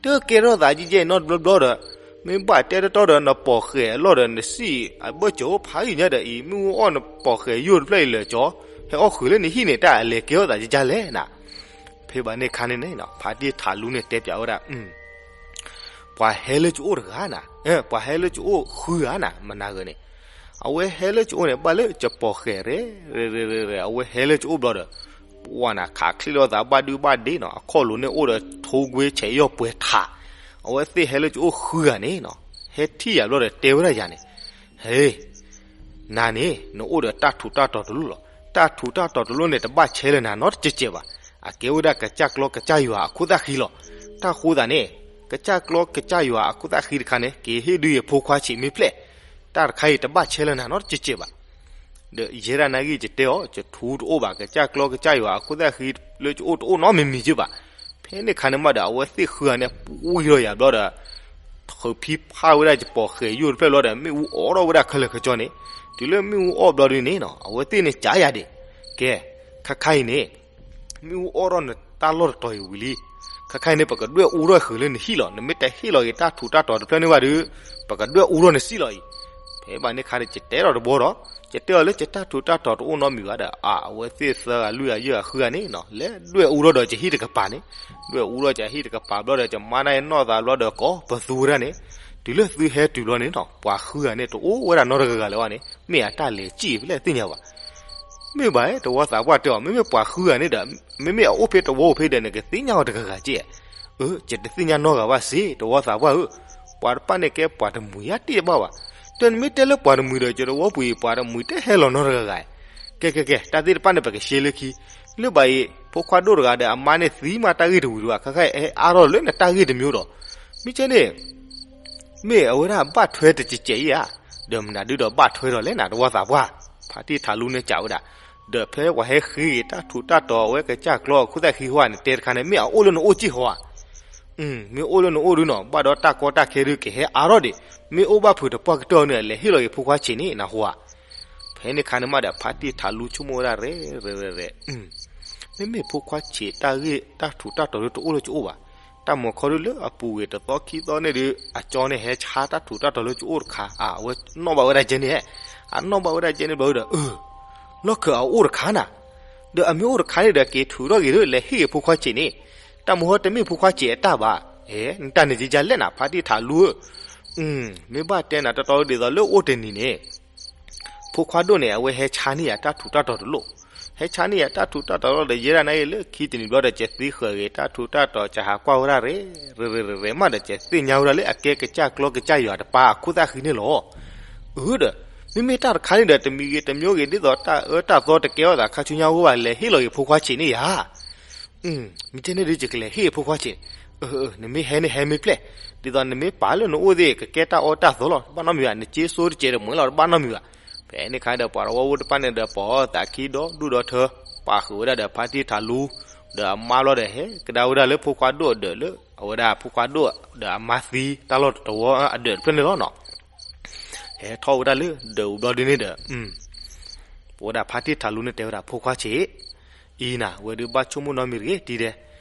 တကဲထီၣ်သးကဲကဲနီတဘျီဘျီဒီး မ့ၢ်ဘၣ်တဲတတီဒီး နပိာ်ဃဲၤအလီၢ်ဒီးနစံၣ်အဘၢၣ်စၢၤအိၣ်ဖးယံာ်ညါဒီးအံၤ မ့ၣ်အူအီၣ်နပိာ်ဃဲၤယိာ်တဖျၢၣ်အံၤလၢာ်ကၠီ ဟဲအီၣ်ဃုာ်လၢနဟံၣ်န့ၣ် တၢ်အလဲၤကဲထီၣ်သးကဲကဲလဲၣ်နၤ. ဖဲဘၣ်န့ၣ်ခါန့ၣ်န့ၣ် ဖါတံၢ်ထးလူန့ၣ်တဲပၠးဝဲဒၣ် ပှၤဟဲလၢကအိၣ်တဂၤနၤ, ပှၤဟဲလၢကအိၣ်ဃုဂၤနၤ မနၤဂၤန့ၣ်, အဝဲဟဲလၢကအိၣ်န့ၣ် ဘၣ်လၢကပိာ်ဃဲၤရဲၣ်ရဲၣ်ရဲၣ်ရဲၣ် အဝဲဟဲလၢကအိၣ်ဘျီဒီး ပှၢ်နၤခးချံလီၤသးဘၣ်ဒုဘၣ်ဒ့နီၤ အခီၣ်လိၤန့ၣ်အိၣ်ဒီးထိကွ့ဆဲးယီၢ်ပှဲၤထး, အဝဲသ့ၣ်ဟဲလၢကအိၣ်ဃုဂၤန့ၣ်နီၤ, ဟဲထံၣ်ယၤဘျီဒီးတဲဝဲဒၣ်ယၤန့ၣ်, ဟဲ နၤန့ၣ် နအိၣ်ဒီးတၢ်ထူးတၢ်တီၤတလိၣ်လီၤ. တၢ်ထူးတၢ်တီၤတလိၣ်န့ၣ် တဘၣ်ဆဲးလၢနၤနီတစဲးစဲးဘၣ်. အကဲဝဲဒၣ်ကစၢ်ကျီကစၢ်ယွၤအခိၣ်သၣ်ဃံလီၤ. တၢ်ဃိသးန့ၣ် ကစၢ်ကျီကစၢ်ယွၤအခိၣ်သၣ်ဃံတခါန့ၣ် ကဟ့ၣ်ဒုးယဖိခွါဆံးမ့ၢ်ဖျဲၣ်, တၢ်တခါအံၤတဘၣ်ဆဲးလၢနၤနီတစဲးစဲးဘၣ်. ဒီးယဲဒၣ်နာ်ဂ့ၢ်ယတဲအီၤ ယထူးတအိၣ်ဘၣ်, ကစၢ်ကျီကစၢ်ယွၤအခိၣ်သၣ်ဃံလၢယအိၣ်တအိၣ်နီတမံၤမံၤက့ဘၣ်. ဖဲန့ၣ်ခါန့ၣ်မးဒီး အဝဲသ့ၣ်ဃုဂၤန့ၣ် ပှံၤလီၤယၤဘျီဒီး ထုးဖံးဖးဝဲဒၣ်ယပီၤဃဲးယိၣ်တဖျၢၣ်ဘျီဒီး မ့ၣ်အူအီၣ်ထီၣ်ဝဲဒၣ်ခဲလၢာ်ခဲဆ့န့ၣ်, တုၤလၢမ့ၣ်အူအီၣ်ဘျီဒုန့ၣ်နီၤ အဝဲသ့ၣ်န့ၣ်ကးယၤဒံး, ကဲ, ခါခါအံၤန့ၣ် မ့ၣ်အူအီၣ်ထီၣ်နတၢ်လီၢ်တတီၤအံၤဝံၤလံ. ခါခါအံၤန့ၣ် ပကဒွဲၣ်အူထီၣ်ဃုာ်လၢနဟံၣ်လီၤ. နမ့ၢ်တဟ့ၣ်လီၤက့ၤတၢ်ထူးတၢ်တီၤတဖျၢၣ်န့ၣ်ဘၣ်ဒီး ပကဒွဲၣ်အူထီၣ်နစံၣ်လီၤအံၤ. ဖဲဘၣ်န့ၣ်ခါဒီး ယတဲထီၣ်တဘီဒီး ယတဲအီၤလၢယတၢ်ထူးတၢ်တီၤတအိၣ်နီတမံၤဘၣ်ဒီး အဝဲသ့ၣ်သၢဂၤ လွံၢ်ဂၤယဲၢ်ဂၤဃုဂၤန့ၣ်နီၤ လဲၤဒွဲၣ်အူထီၣ်ဒီးယဟံၣ်တကပၤန့ၣ်, ဒွဲၣ်အူထီၣ်ယဟံၣ်တကပၤဘျီဒီး ယမါန့ၣ်နီၢ်သးဘျီဒီး ကိးပသူဝဲဒၣ်န့ၣ်, တုၤလၢသုဟဲတုၤဘျီန့ၣ်နီၤ ပှၤဃုဂၤန့ၣ် တအိၣ်ဝဲဒၣ်နီတဂၤဂၤလၢၤဘၣ်န့ၣ် မ့ၢ်အတၢ်လဲၤစံၣ်ဖဲလဲၣ်သ့ၣ်ညါဘၣ်. မ့ၢ်ဘၣ် တဝီသးပှၢ်တဲအီၤ မ့မ့ၢ်ပှၤဃုဂၤန့ၣ်ဒီး မ့မ့ၢ်အအိၣ်ဖဲတဝီအိၣ်ဖဲဒီး နကသ့ၣ်ညါအီၤတဂၤဂၤက့. အၢ ယတသ့ၣ်ညါနီတဂၤဘၣ်စ့ၢ် တဝီသးပှၢ်ဧၢ, ပှၤတဖၣ်န့ၣ်ကဲပှၤတမှံၤယါတ့ၢ်တဘၣ်ဘၣ်. ဒီးနမ့ၢ်တဲလၢပှၤတမှံၤဒီး ယတဝီပူၤအံၤ ပှၤတမှံၤတဟဲလီၤနီတဂၤဂၤ. ကဲကဲကဲ တၢ်သ့ၣ်တဖၣ်န့ၣ် ပကရှဲလၢခံ, လၢဘၣ်အံၤ ဖိခွါဒိၣ်တဂၤဒီးအမါန့ၣ်သံမးတၢ်ဂ့ၢ်တဝံၤတဝါ ခါခါအံၤ အါထီၣ်လၢနတၢ်ဂ့ၢ်တမံၤဒီး မ့ၢ်ကဲန့ၣ် မ့ၢ်အဝဲဒၣ်ဘၣ်ထွဲတစဲးစဲးအံၤဧါ, ဒီးမနုၤဒုဒီးဘၣ်ထွဲဒီးလဲၣ်နၤ တဝီသးပှၢ်, ဖါတံၢ်ထးလူန့ၣ်စံးဝဲဒၣ်, ဒီးဖဲပှၤဟဲဃ့က့ၤတၢ်ထူးတၢ်တီၤအဝဲကစၢ်ကျီအခိၣ်သၣ်ဃံဟီန့ၣ် တဲတခါန့ၣ် မ့ၢ်အအိၣ်လၢနအိၣ်စ့ၢ်ကီးဧါ. မ့ၢ်အိၣ်လၢနအိၣ်ဒုနီၤ ဘၣ်ဒီးတၢ်ကီတၢ်ခဲဒုကဟဲအါထီၣ်ဒံး, မ့ၢ်အိၣ်ဘၣ်ဖုးတပှၢ်ကတၢၢ်န့ၣ် လဲၤဟ့ၣ်လီၤက့ၤဖိခွါဆံးန့ၣ် နၢ်ဟူဧါ. ဖဲန့ၣ်ခါန့ၣ်မးဒီး ဖါတံၢ်ထးလူဆိကမိၣ်ဝဲဒၣ်ရဲၣ်ရဲၣ်ရဲၣ်ရဲၣ် မ့မ့ၢ်ဖိခွါဆံးတၢ်ဂ့ၢ်တၢ်ထူးတၢ်တီၤဒုတအိၣ်လၢကအိၣ်ဘၣ်. တၢ်မၤခီဒုလၢအပူၤကွံာ်တသီခံသီန့ၣ်ဒု အကၠီန့ၣ်ဟဲဆါတၢ်ထူးတၢ်တီၤလၢကအိၣ်တခါ, အဝဲနီၣ်ဘၣ်ဝဲဒၣ်ကဲန့ၣ်, အနီၣ်ဘၣ်ဝဲဒၣ်ကဲန့ၣ်ဘျီဒီး အၢ လီၢ်ခၢၣ်အအိၣ်တခါနၤ, ဒီးအမ့ၢ်အိၣ်တခါန့ၣ်ဒီး က့ၤထုးထီၣ်က့ၤဒု လဲၤဟ့ၣ်က့ၤဖိခွါဆံးန့ၣ်, တၢ်မၤဟီတမ့ၢ်ဖိခွါဆံးအတၢ်ဘၣ်. အဲ နတၢ်န့ၣ်ကဲကဲလဲၣ်နၤ ဖါတံၢ်ထးလူဧၢ. မ့ၢ်ဘၣ်တဲနၤတီတီဒ်သိးလၢအိၣ်တနံၤန့ၣ် ဖိခွါဒိၣ်န့ၣ် အဝဲဟဲဆါန့ၢ်ယၤတၢ်ထူးတၢ်တီၤတလိၣ်, ဟဲဆါန့ၢ်ယၤတၢ်ထူးတၢ်တီၤတလိၣ်ဒီး ယဲဒၣ်နာ်က့လၢခံတနံၤဘျီဒီး ကသံဃာ်ဂ့ၤတၢ်ထူးတၢ်တီၤ ကဟးကွၢ်ဝဲဒၣ်ရဲၣ် ရဲၣ်ရဲၣ်ရဲၣ်ရဲၣ်မးဒီး ကသ့ၣ်ညါဝဲဒၣ်လၢအကဲကစၢ်ကျီကစၢ်ယွၤတပၤအခိၣ်သၣ်ဃံန့ၣ်လီၤ. အၢဒီး မ့မ့ၢ်တၢ်တခါန့ၣ်ဒီး တမံၤဂ့ၤတမံၤဂ့ၤ ဒ်သိးတၢ်အၢတၢ်သီတကဲထီၣ်သးခါဆူညါအဂီၢ်ဘၣ် လဲၤဟ့ၣ်လီၤက့ၤဖိခွါဆံးန့ၢ်ယၤ မ့ၢ်ကဲန့ၣ်ဒု ယကလဲၤဟ့ၣ်ဖိခွါဆံး, နမ့ၢ်ဟဲန့ၣ်ဟဲမ့ၢ်ဖျဲၣ်, ဒ်သိးနမ့ၢ်ပာ်လၢနအိၣ်သ့ၣ် ကကဲတၢ်အီၣ်တၢ်သီလီၤ တဘၣ်နီတမံၤဘၣ်, နစ့စိတစဲးတမှဲၤလီၤ တဘၣ်နီတမံၤဘၣ်. ဖဲန့ၣ်ခါဒီး ပှၤတဝီဖိတဖၣ်န့ၣ်ဒီး ပိာ်သးခံဒီဒူၣ်ဒီထၢ, ပာ်ဃုာ်ဝဲဒၣ်ဒီးဖါတံၢ်ထးလူ, ဒီးအမါဘျီဒီး ဟဲကဒါဝဲဒၣ်လၢဖိခွါဒိၣ်အဒၢးလၢ အဝဲဒၣ်ဖိခွါဒိၣ်ဒီးအမါသံတၢ်လီၢ်တဝီအဒၢးတဖျၢၣ်န့ၣ်လီၤနီၤ. ဟဲထီၣ်ဝဲဒၣ်လၢဒၢးအူဘျီဒုန့ၣ်ဒီး ပဝဲဒၣ်ဖါတံၢ်ထးလူန့ၣ်တဲဝဲဒၣ် ဖိခွါဆံး, အံၤနၤ ဝဲဒုးဘၣ်ဆိကမိၣ်နီတမံၤတဂ့ၤ တံၤဒဲး,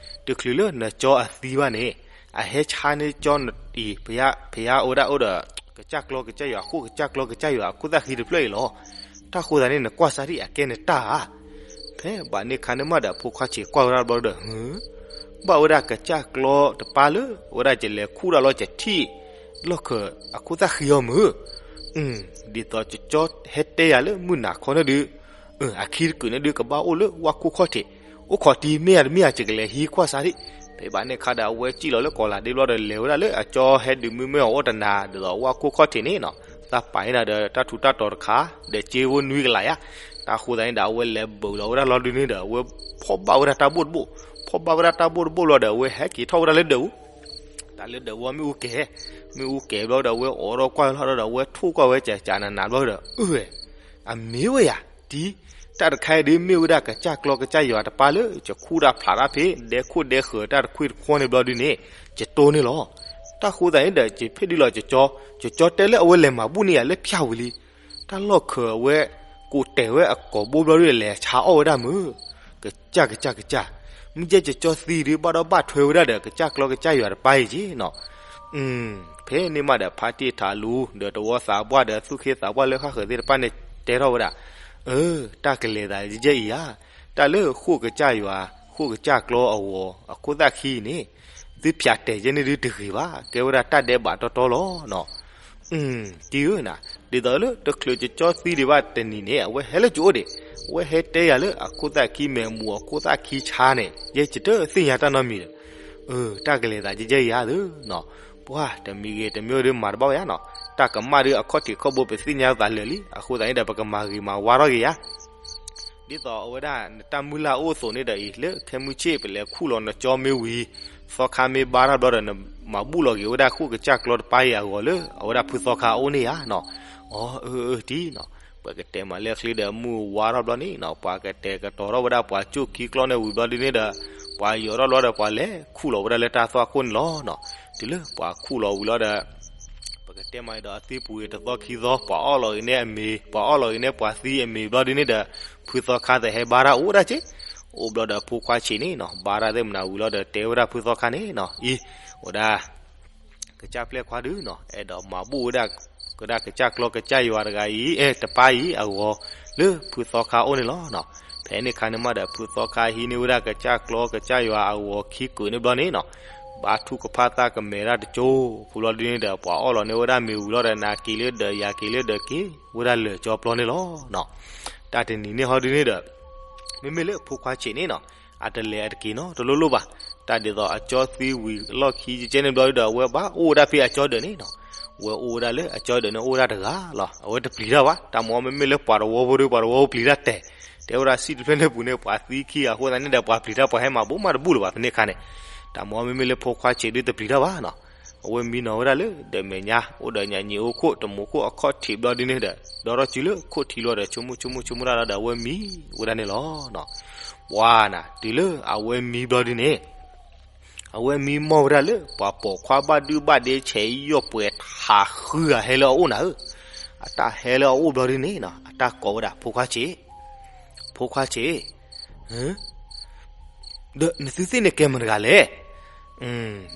တချုးလၢနကၠီအသံဘၣ်န့ၣ် အဟဲဆါန့ၢ်ကၠီအံၤ ဖယါအိၣ်ဝဲဒၣ်အိၣ်ဒီး ကစၢ်ကျီကစၢ်ယွၤ အဃိကစၢ်ကျီကစၢ်ယွၤအခိၣ်သၣ်ဃံတဖျၢၣ်အံၤလီၤ. တၢ်ဃိသးန့ၣ် နကွၢ်စၢ်ဒံး အကဲနတၢ်ဧါ. ဖဲဘၣ်န့ၣ်ခါန့ၣ်မးဒီး ဖိခွါဆံးကွၢ်ဝဲဒၣ်ဘျီဒီး ဘၣ်ဝဲဒၣ်ကစၢ်ကျီတပၤလၢ အဝဲဒၣ်ကလဲၤခူၣ်ဒၣ်လီၤ ကထံၣ်လီၢ်ခၢၣ်အခိၣ်သၣ်ဃံအီၤမုၢ်, ဒ်သိးကကၠီဟဲတဲယၤလၢမုၢ်နၤခီန့ၣ်ဒု အခံတကုာ်န့ၣ်ဒု ကဘၣ်အိၣ်လၢဝၣ်ခိၣ်ခီၣ်ထံး, အိၣ်ခိးတံၤမ့ၢ်ဧါတမ့ၢ်ဧါ ယကလဲၤဟံးကွၢ်စၢ်ဒံး. ဖဲဘၣ်န့ၣ်ခါဒီး အဝဲစံၣ်လီၤလၢကီးလးဒ့ဘျီဒီး လဲၤဝဲဒၣ်လၢအကၠီဟဲဒုးမုၢ်မ့ၢ်အီၤအိၣ်တနၤ ဒ်သိးဝၣ်ခိၣ်ခီၣ်ထံးန့ၣ်နီၤ, သးပာ်န့ၢ်နၤဒီးတၢ်ထူးတၢ်တီၤတခါ ဒီးစ့ဖိနွံကလးယါ. တၢ်ဃိသးန့ၣ်ဒီး အဝဲလဲၤဘုးလီၤဝဲဒၣ်လီၤဒုန့ၣ်ဒီး အဝဲဖီၣ်ဘၣ်ဝဲဒၣ်တၢ်ဘိၣ်တဘိၣ်, ဖီၣ်ဘၣ်ဝဲဒၣ်တၢ်ဘိၣ်တဘိၣ်လီၤဒီး အဝဲဟဲက့ၤထီၣ်ဝဲဒၣ်လၢဒၢးအူ တၢ်လၢဒၢးဝီမ့ၣ်အူကဲၤ, မ့ၣ်အူကဲၤဘျီဒီး အဝဲအိးထီၣ်ကွၢ်လီၤဒီး အဝဲထိၣ်ကွၢ်ဝဲကကနးနးဘျီဒီး အၢ အမ့ၢ်ဝဲယၤ တံၤ, တၢ်တခါအံၤဒ်မ့ၢ်ဝဲဒၣ်ကစၢ်ကျီကစၢ်ယွၤတပၤလၢ ယခူၣ်တၢ်ဖျးတၢ်ဖဲ ဒဲခိၣ်ဒဲဃၢၤတၢ်တခွံတခွီန့ၣ်ဘျီဒုန့ၣ် ယတိၢ်န့ၢ်လီၤ. တၢ်ဃိသးန့ၣ်ဒီး ယဖဲဒုလီၤကကၠီ, ကကၠီတဲလၢအဝဲလဲၤမၤဘူၣ်န့ၢ်ယၤလၢဖၠၣ်ဝံၤလံ တၢ်လီၢ်ခၢၣ်အဝဲ ကိးတဲာ်ဝဲအကိာ်ဘိဘျီဒုလဲၤဆါအီၣ်ဝဲဒၣ်မုၢ်, ကစၢ်ကစၢ်ကစၢ်, မ့ၢ်ကဲကကၠီသံဒု ဘၣ်ဒီးဘၣ်ထွဲဝဲဒၣ်ဒီး ကစၢ်ကျီကစၢ်ယွၤတပၤအံၤက့နီၤ. ဖဲန့ၣ်မးဒီး ဖါတံၢ်ထးလူ ဒီးတဝီသးပှၢ်ဒီးသူၣ်က့သးပှၢ်လၢဃၣ်ဃၢၤသ့ၣ်တဖၣ်န့ၣ် တဲထီၣ်ဝဲဒၣ်, အၢ တၢ်ကလဲၤသးယဲၢ်အံၤဧါ, တၢ်လၢဃိၣ်ကစၢ်ယွၤ ဃိၣ်ကစၢ်ကျီအဂီၤ အခိၣ်သၣ်ခံန့ၣ် သုဖၠးတဲာ်ယဲၢ်န့ၣ်ဒုတဂ့ၤဘၣ်, ကဲဝဲဒၣ်တၢ်ဒဲးဘးတီတီလီၤနီၤ. တံၤဧၢနၤ, ဒ်သိးလၢတချုးကကၠီသံဒံးဘၣ်တနံၤန့ၣ် အဝဲဟဲလၢကအိၣ်ဒံး, အဝဲဟဲတဲယၤလၢအခိၣ်သၣ်ခံမဲာ်မူးအခိၣ်သၣ်ခံဆါန့ၣ် ယဲယတသ့ၣ်ညါတၢ်နီတမံၤဒီး, အၢ တၢ်ကလဲၤသးယဲၢ်ယဲၢ်ဧါသၢနီၤ, ပှၤတမံၤဂ့ၤတမံၤဒီးမၤတဘၣ်ဝဲယါနီၤ. တၢ်ကမၣ်ဒုးအခီၣ်ထံးခီၣ်ဘိပသ့ၣ်ညါသးလၢာ်လံ, အဃိသတးန့ၣ်ဒီး ပကမၤဂ့ၤမၤဝါထီၣ်က့ၤယၤ ဒ်သိးအဝဲဒၣ်နတၢ်မုၢ်လၢ်အိၣ်အသိးန့ၣ်ဒီးအံၤ လၢခဲမုၢ်ဆ့ၣ် ပလဲၤခူၣ်လီၤနကၠီမ့ၢ်ဝံၤ သီခါမ့ၢ်ဘါထီၣ်ဘျီဒီး နမၤဘူၣ်လီၤက့ၤဝဲဒၣ်ဃိၣ်ကစၢ်ကျီတပၤအံၤအဂီၤလၢ အဝဲဒၣ်ဖုသီခါအအိၣ်န့ၣ်ဧါနီၤ. အီ အၢ အၢ တံၢ်နီၤ, ပကတဲမးလၢအချ့ဒီး မုၢ်ဝါထီၣ်ဘျီန့ၣ်နီၤ, ပှၤကတဲာ်ကတီၤထီၣ်ဝဲဒၣ်ပှၤကၠိၣ်ခံကျီန့ၣ်ဝံၤဘျီဒ်န့ၣ်ဒီး ပှၤယိးထီၣ်ဘျီဒီး ပှၤလဲၤခူၣ်လီၤဝဲဒၣ်လၢတၢ်သွၣ်ခိၣ်န့ၣ်လီၤနီၤ. တုၤလၢပှၤခူၣ်လီၤဝံၤလီၤဒီး ပကတဲမးဒီး အသံပူၤအံၤတသီခံသီ ပှၤအီၣ်လီၤအံၤန့ၣ်အမ့ၤ ပှၤအီၣ်လီၤအံၤန့ၣ်ပှၤသံအမ့ၤဘျီဒ်န့ၣ်ဒီး ဖုသီခါတဟဲဘါတၢ်အိၣ်ဒၣ်က့, အိၣ်ဘျီဒီးဖိခွါဆံးန့ၣ်နီၤ ဘါတၢ်သ့ၣ်မနၤဝံၤလီၤဒီး တဲဝဲဒၣ်ဖုသီခါန့ၣ်နီၤ အံၤ ဝဲဒၣ် ကစၢ်ပျဲၢ်ခွါဒုနီၤ အဲၣ်ဒိးမၤဘူၣ်ဝဲဒၣ် ကစၢ်ကျီကစၢ်ယွၤတဂၤအံၤ အဲ တပၤအံၤအဂီၤ လၢဖုသီခါအိၣ်န့ၣ်လီၤနီၤ. ဖဲန့ၣ်ခါန့ၣ်မးဒီး ဖုသီခါဟံးန့ၢ်ဝဲဒၣ်ကစၢ်ကျီကစၢ်ယွၤအဂီၤခံကုာ်န့ၣ်ဘျီန့ၣ်နီၤ ဘါထုကဖၣ်သၣ်ကမဲာ်ဒၣ်တကၠိ ဖုဘျီဒ်န့ၣ်ဒီး ပှၤအီၣ်လီၤန့ၢ်ဝဲဒၣ်မ့ၤဝံၤလီၤဒီး နၤက့ၤလၢဒီးယၤက့ၤလၢဒီးက့ၤဝဲဒၣ်လၢာ်ကၠီပျီန့ၣ်လီၤနီၤ. တၢ်တနံၤန့ၣ်ဟီဒ်န့ၣ်ဒီး မ့မ့ၢ်လၢဖိခွါဆံးန့ၣ်နီၤ အတလဲၤအတက့ၤနီတလိၣ်လိၣ်ဘၣ်. တၢ်ဒ်သိးအကၠီသံဝံၤအလီၢ်ခံကကဲန့ၣ်ဘျီဒီး အဝဲဘၣ်အိၣ်ဝဲဒၣ်ဖဲအကၠီဒၢးန့ၣ်နီၤ ဝဲအိၣ်ဝဲဒၣ်လၢအကၠီဒၢးန့ၣ်အိၣ်ဝဲဒၣ်တဂၤလီၤ. အဝဲတပျံၤတၢ်ဘၣ်. တၢ်မ့ၢ်မ့မ့ၢ်လၢပှၤတဝီဖိဒီး ပှၤတဝီဖိပျံၤတၢ်တဲာ်, တဲဝဲဒၣ်စံၣ်တဖျၢၣ်န့ၣ်ပူၤန့ၣ် ပှၤသံခံဂၤအဃိသတးန့ၣ်ဒီး ပှၤပျံၤတၢ်ပှၤဟဲမၤဘူးမးတဘူးလၢၤဘၣ် ဖဲန့ၣ်အခါန့ၣ်. တၢ်မ့ၢ်မ့မ့ၢ်လၢဖိခွါဆံးဒုတပျံၤတၢ်ဘၣ်နီၤ အဝဲမံနီၤဝဲဒၣ်လၢဒီးမဲာ်ညါ အိၣ်ဒီးညးညံၤအိၣ်ခိၣ်တမူခိၣ်အခီၣ်ထံးဘျီဒ်န့ၣ်ဒီး ဒီထီၣ်စုလၢခိၣ်ထံလီၤဒီး ဆိကမိၣ်ဆိကမိၣ်ဆိကမိၣ်တၢ်လီၤဒီး အဝဲမံဝဲဒၣ်န့ၣ်လီၤ. ပှၤနၤ တုၤလၢအဝဲမံဘျီဒ်န့ၣ် အဝဲမံမီၢ်ဝဲဒၣ်လၢ ပှၤပိာ်ခွါဘၣ်ဒုဘၣ်ဒ့ဆဲးယီၢ်ပှဲၤဟးဃုဂၤဟဲလၢအအိၣ်နၤဧၢ. အတၢ်ဟဲလၢအအိၣ်ဘျီဒ်န့ၣ်နီၤ အတၢ်ကိးဝဲဒၣ် ဖိခွါဆံး ဖိခွါဆံး ဒီးနသုသ့ၣ်န့ၣ်ကဲမတၤတဂၤလဲၣ်.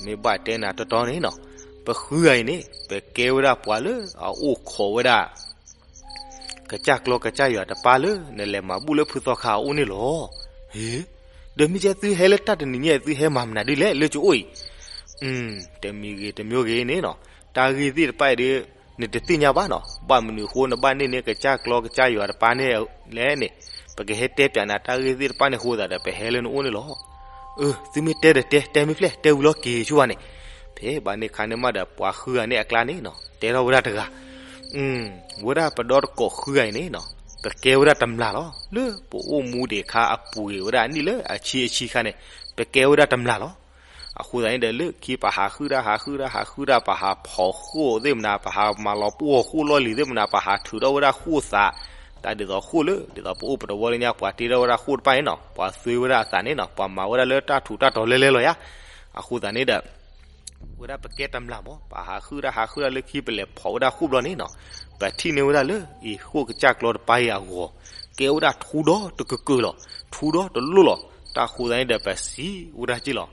မ့ၢ်ဘၣ်တဲနၤတီတီန့ၣ်နီၤ ပဃုဂၤအံၤန့ၣ် ပကဲဝဲဒၣ်ပှၤလၢအအိၣ်ခိးဝဲဒၣ် ကစၢ်ကျီကစၢ်ယွၤတပၤလၢ နလဲၤမၤဘူၣ်လၢဖုသီခါအအိၣ်န့ၣ်လီၤ. ဟ့ ဒီးမ့ၢ်ကဲသုဟဲလၢတၢ်တနံၤညါ သုဟဲမၤမနုၤဒ်လဲၣ်လၢကအိၣ်အံၤ တမံၤဂ့ၤတမံၤဂ့ၤန့ၣ်နီၤ တၢ်ဂ့ၢ်သ့ၣ်တဖၣ်အံၤဒီး နတသ့ၣ်ညါဘၣ်နီၤ ဘၣ်မနုၤအဃိ နဘၣ်န့ၢ်န့ၢ်ကစၢ်ကျီကစၢ်ယွၤတပၤန့ၣ်လဲၣ်န့ၣ် ပကဟဲတဲပၠးနၤတၢ်ဂ့ၢ်သ့ၣ်တဖၣ်န့ၣ်အဃိသတးဒီး ပဟဲလၢနအိၣ်န့ၣ်လီၤ. အၢ သုမ့ၢ်တဲဒီးတဲ တဲမ့ၢ်ဖျဲၣ် တဲဝံၤလီၤက့ၤဆိဘၣ်န့ၣ်. ဖဲဘၣ်န့ၣ်ခါန့ၣ်မးဒီး ပှၤဃုဂၤန့ၣ်အကျါန့ၣ်နီၤ တဲထီၣ်ဝဲဒၣ်တဂၤ ဝဲဒၣ်ပဒီတကိးဃုဂၤအံၤန့ၣ်နီၤ ပကဲဝဲဒၣ်တမျာ်လီၤ. လၢပအိၣ်မူဒံးခါအပူၤဝဲဒၣ်အနံၣ်လၢအဆံအဆံခါန့ၣ် ပကဲဝဲဒၣ်တမျာ်လီၤ. အဃိသတးန့ၣ်ဒီး လၢခံပဟးဃုတၢ် ဟးဃုတၢ် ဟးဃုတၢ် ပဟးဖီၣ်ဃိၣ်သ့ၣ်မနၤ ပဟးမၤလီၤပှီၢ်ဃိၣ်လီၢ်လံၤသ့ၣ်မနၤ ပဟးထုးထီၣ်ဝဲဒၣ်ဃိၣ်သး တၢ်ဒ်သိးဃိၣ်လၢ ဒ်သိးပအိၣ်ပတဝီလၢညါ ပှၤတ့ထီၣ်ဝဲဒၣ်ဃိၣ်တဖၣ်န့ၣ်နီၤ ပှၤသွ့ဝဲဒၣ်အသးန့ၣ်နီၤ ပှၤမၤဝဲဒၣ်လၢတၢ်ထူးတၢ်တီၤလဲၤလဲၤလီၤယါ. အဃိသတးန့ၣ်ဒီး ဝဲဒၣ်ပကဲတမျာ်မး ပဟးဃုတၢ် ဟးဃုတၢ်လၢခံပလဲၤဖီၣ်ဝဲဒၣ်ဃိၣ်ဘျီန့ၣ်နီၤ ပထံၣ်န့ၢ်ဝဲဒၣ်လၢ အံၤဃိၣ်ကစၢ်ကျီတပၤအံၤအဂီၤ ကဲဝဲဒၣ်ထူဒီတကၢၢ်လီၤ ထူဒီတလိၣ်လီၤ. တၢ်ဃိသတးန့ၣ်ဒီး ပစံးဝဲဒၣ်က့ၢ်လီၤ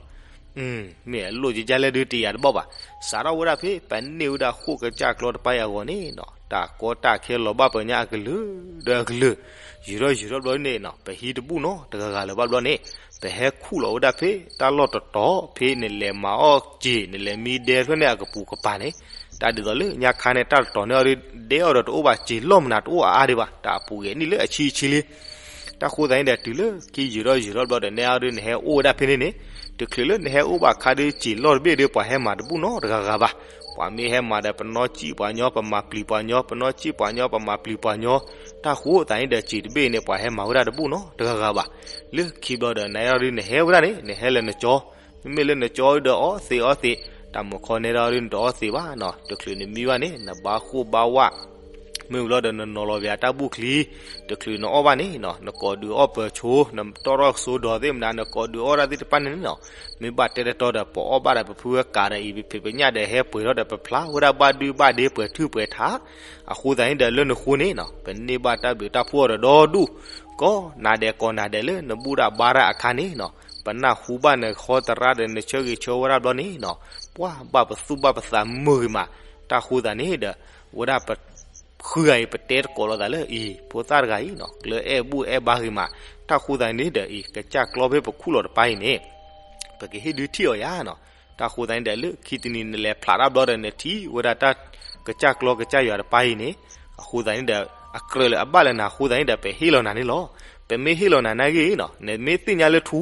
မ့ၢ်အလိၣ်ကယါလဲၣ်ဒုးတယာ်တဘၣ်ဘၣ်. စးထီၣ်ဝဲဒၣ်ဖဲ ပန့ၢ်ဝဲဒၣ်ဃိၣ်ကစၢ်ကျီတပၤအံၤအဂီၤန့ၣ်နီၤ တၢ်ကီတၢ်ခဲလီၤဘၣ်ပှၤညါအကလုာ်ဒီးအကလုာ် ယံာ်ထီၣ်ယံာ်ထီၣ်ဘျီန့ၣ်နီၤ ပဟံးတဘူၣ်နီတဂၤဂၤလၢၤဘၣ်ဘျီန့ၣ် ပဟဲခူၣ်လီၤဝဲဒၣ်ဖဲတၢ်လီၢ်တတီၤ ဖဲနလဲၤမၤအီၣ်စ့ၤ နလဲၤမံဒဲဖျၢၣ်န့ၣ်အကပူၤကပၤန့ၣ် တၢ်ဒ်သိးလၢညါခါန့ၣ် တၢ်တတီၤန့ၣ်အီၤဒုး ဒဲအီၤဒီးတအိၣ်ဘၣ် စ့ၤလီၢ်မနုၤတအိၣ်အါအါဒံးဘၣ် တၢ်အပူၤဂဲၤနံၣ်လၢအဆံအဆံလံ တၢ်ဃိသတးန့ၣ်ဒီး တုၤလၢခံယံာ်ထီၣ်ယံာ်ထီၣ်ဘျီဒီး နဲအီၤဒုး နဟဲအိၣ်ဝဲဒၣ်ဖဲန့ၣ်န့ၣ် တချုးလၢနဟဲအိၣ်ဘၣ်ခါဒုး စ့ၤလီၢ်တဘ့ၣ်ဒီး ပှၤဟဲမၤတဘူၣ်နီတဂၤဂၤဘၣ်. ပှၤမ့ၢ်ဟဲမၤဒီး ပနီၣ်စံၣ်ပှၤညီ ပမၤပျံၤပှၤညီ ပနီၣ်စံၣ်ပှၤညီ ပမၤပျံၤပှၤညီ တၢ်ဃိသတးန့ၣ်ဒီး စ့ၤတဘ့ၣ်န့ၣ် ပှၤဟဲမၤဝဲဒၣ်တဘူၣ်နီတဂၤဂၤဘၣ်. လၢခံဘျီဒီး နဲအီၤဒုး နဟဲဝဲဒၣ်န့ၣ် နဟဲလၢနကၠီ မ့မ့ၢ်လၢနကၠီဒီးအီၣ်သ့အီၣ်သ့, တၢ်မုၢ်ခီနဲဒၣ်အီၤဒုး နတအီၣ်သ့ဘၣ်နီၤ. တချုးနမံဘၣ်န့ၣ် နဘါဃိၣ်ဘါဝၣ်, မ့ၢ်ဝံၤလီၤဒီးနနီၤလီၤပၠးတၢ်ဘူၣ်ချံ, တချုးနအီၣ်ဘၣ်န့ၣ်နီၤ နကိးဒုးအီၣ်ပၢၤဆိ, နတီၣ်ထီၣ်စိဒီးသ့ၣ်မနုၤ နကိးဒုးအီၣ်ဒၣ်သ့ၣ်တဖၣ်န့ၣ်နီၤ. မ့ၢ်ဘၣ်တဲတတီဒီး ပအီၣ်ဘၣ်ဒီးပဖုဝဲကးဒီးအံၤ ပဖံးပညၣ်ဒီးဟဲပှဲၤထီၣ်ဒီးပဖျါဝဲဒၣ်ဘၣ်ဒုဘၣ်ဒ့ပှဲၤထူၣ်ပှဲၤထး, အဃိသတးန့ၣ်ဒီးလၢနဃိန့ၣ်နီၤ ပန့ၢ်ဘၣ်တၢ်ဘျုးတၢ်ဖှိၣ်အီၤဒီးဒီဒူၣ်, ကိးနၤဒဲးကိးနၤဒဲးလၢနဘူၣ်တၢ်ဘါတၢ်အခါန့ၣ်နီၤ ပနၢ်ဟူဘၣ်နဃီသရၣ်ဒီးနဆၢဂ့ၤဆၢဝါဒၣ်ဘျီန့ၣ်နီၤ ပှၤဘၣ်ပသူၣ်ဘၣ်ပသးမုာ်ဂ့ၤမး. တၢ်ဃိသတးန့ၣ်ဒီး ဝဲဒၣ်ပ ဃုဂၤအံၤ ပတဲတကိးလိာ်သးလၢအံၤ ဖိသၣ်တဂၤအံၤနီၤ ကျၢၤအဲၣ်ဘူၣ်အဲၣ်ဘါဂ့ၤမး. တၢ်ဃိသတးန့ၣ်ဒီးအံၤ ကစၢ်ကျီဖဲပခူၣ်လီၤတပၤအံၤန့ၣ် ပကဟ့ၣ်ဒုးထံၣ်အီၤယါနီၤ. တၢ်ဃိသတးန့ၣ်ဒီး လၢခံတနံၤနလဲၤဖျးတၢ်ဘျီဒီး နထံၣ်ဝဲဒၣ်တၢ်ကစၢ်ကျီကစၢ်ယွၤတပၤအံၤန့ၣ် အဃိသတးန့ၣ်ဒီး အကြၢးလၢအဘၣ်လၢနၤအဃိသတးန့ၣ်ဒီး ပဟ့ၣ်လီၤနၤန့ၣ်လီၤ. ပမ့ၢ်ဟ့ၣ်လီၤနၤနာ်ဂ့ၤနီၤ နမ့ၢ်သ့ၣ်ညါလၢထူ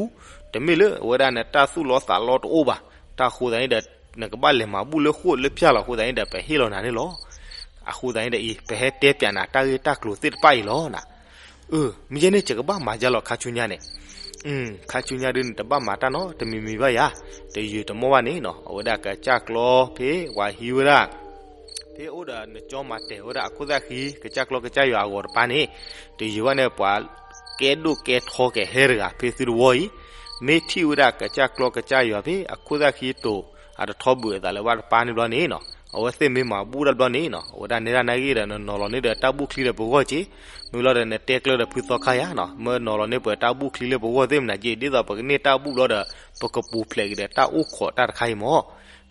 တမ့ၢ်လၢအဝဲဒၣ်နတၢ်သူၣ်လီသးလီတအိၣ်ဘၣ်. တၢ်ဃိသတးန့ၣ်ဒီး နကဘၣ်လဲၤမၤဘူၣ်လၢဃိၣ်လၢဖၠၣ်လီၤ. အဃိသတးန့ၣ်ဒီး ပဟ့ၣ်လီၤနၤန့ၣ်လီၤ. အဃိသတးန့ၣ်ဒီးအံၤ ပဟဲတဲပၠးနၤတၢ်ဂ့ၢ်တၢ်ကျိၤသ့ၣ်တဖၣ်အံၤလီၤနၤ. အၢ မ့ၢ်ယဲန့ၣ် ယကဘၣ်မၤယါလီၤ ခါဆူညါန့ၣ်. ခါဆူညါဒုးန့ၣ် တဘၣ်မၤတၢ်နီတမံၤမံၤဘၣ်ယၤ, တယုာ်တမီၢ်ဘၣ်န့ၣ်နီၤ, အဝဲဒၣ်ကစၢ်ကျီဖဲပှၤဟံးဝဲဒၣ် ဖဲအိၣ်ဒီးနကၠီမၤတဲာ်ဝဲဒၣ်အခိၣ်သၣ်ဃံ ကစၢ်ကျီကစၢ်ယွၤအဂီၤတပၤန့ၣ်, တယုာ်ဘၣ်န့ၣ် ပှၤကဲဒိၣ်ကဲထီကဟဲတဂၤဖဲသုတဝီအံၤ, မ့ၢ်ထံၣ်ဝဲဒၣ်ကစၢ်ကျီကစၢ်ယွၤဖဲအခိၣ်သၣ်ဃံတိၤ အတထီဘုးအသးလၢၤဘၣ်တပၤန့ၣ်ဘျီန့ၣ်နီၤ, အဝဲသ့ၣ်မ့ၢ်မၤဘူၣ်တၢ်ဘျီန့ၣ်နီၤ, အဝဲဒၣ်နဲဒၣ်နာ်ဂ့ၢ်ဒီး နနီၤလီၤန့ၢ်ဒီးတၢ်ဘူၣ်ချံဒီးပဂီၢ်က့ၤ, မ့ၢ်လီၤဒီးနတဲကျၢၤဒီးဖုသီခါယၤနီၤ, မ့ၢ်နီၤလီၤန့ၢ်ပှၤတၢ်ဘူၣ်ချံလၢပဂီၢ်သ့ၣ်မနၤက့ၤ, ဒ်သိးပကန့ၢ်တၢ်ဘူၣ်ဘျီဒီး ပကပူၤဖျဲးက့ၤဒီးတၢ်အိၣ်ခိးတၢ်တခါအံၤမၢ်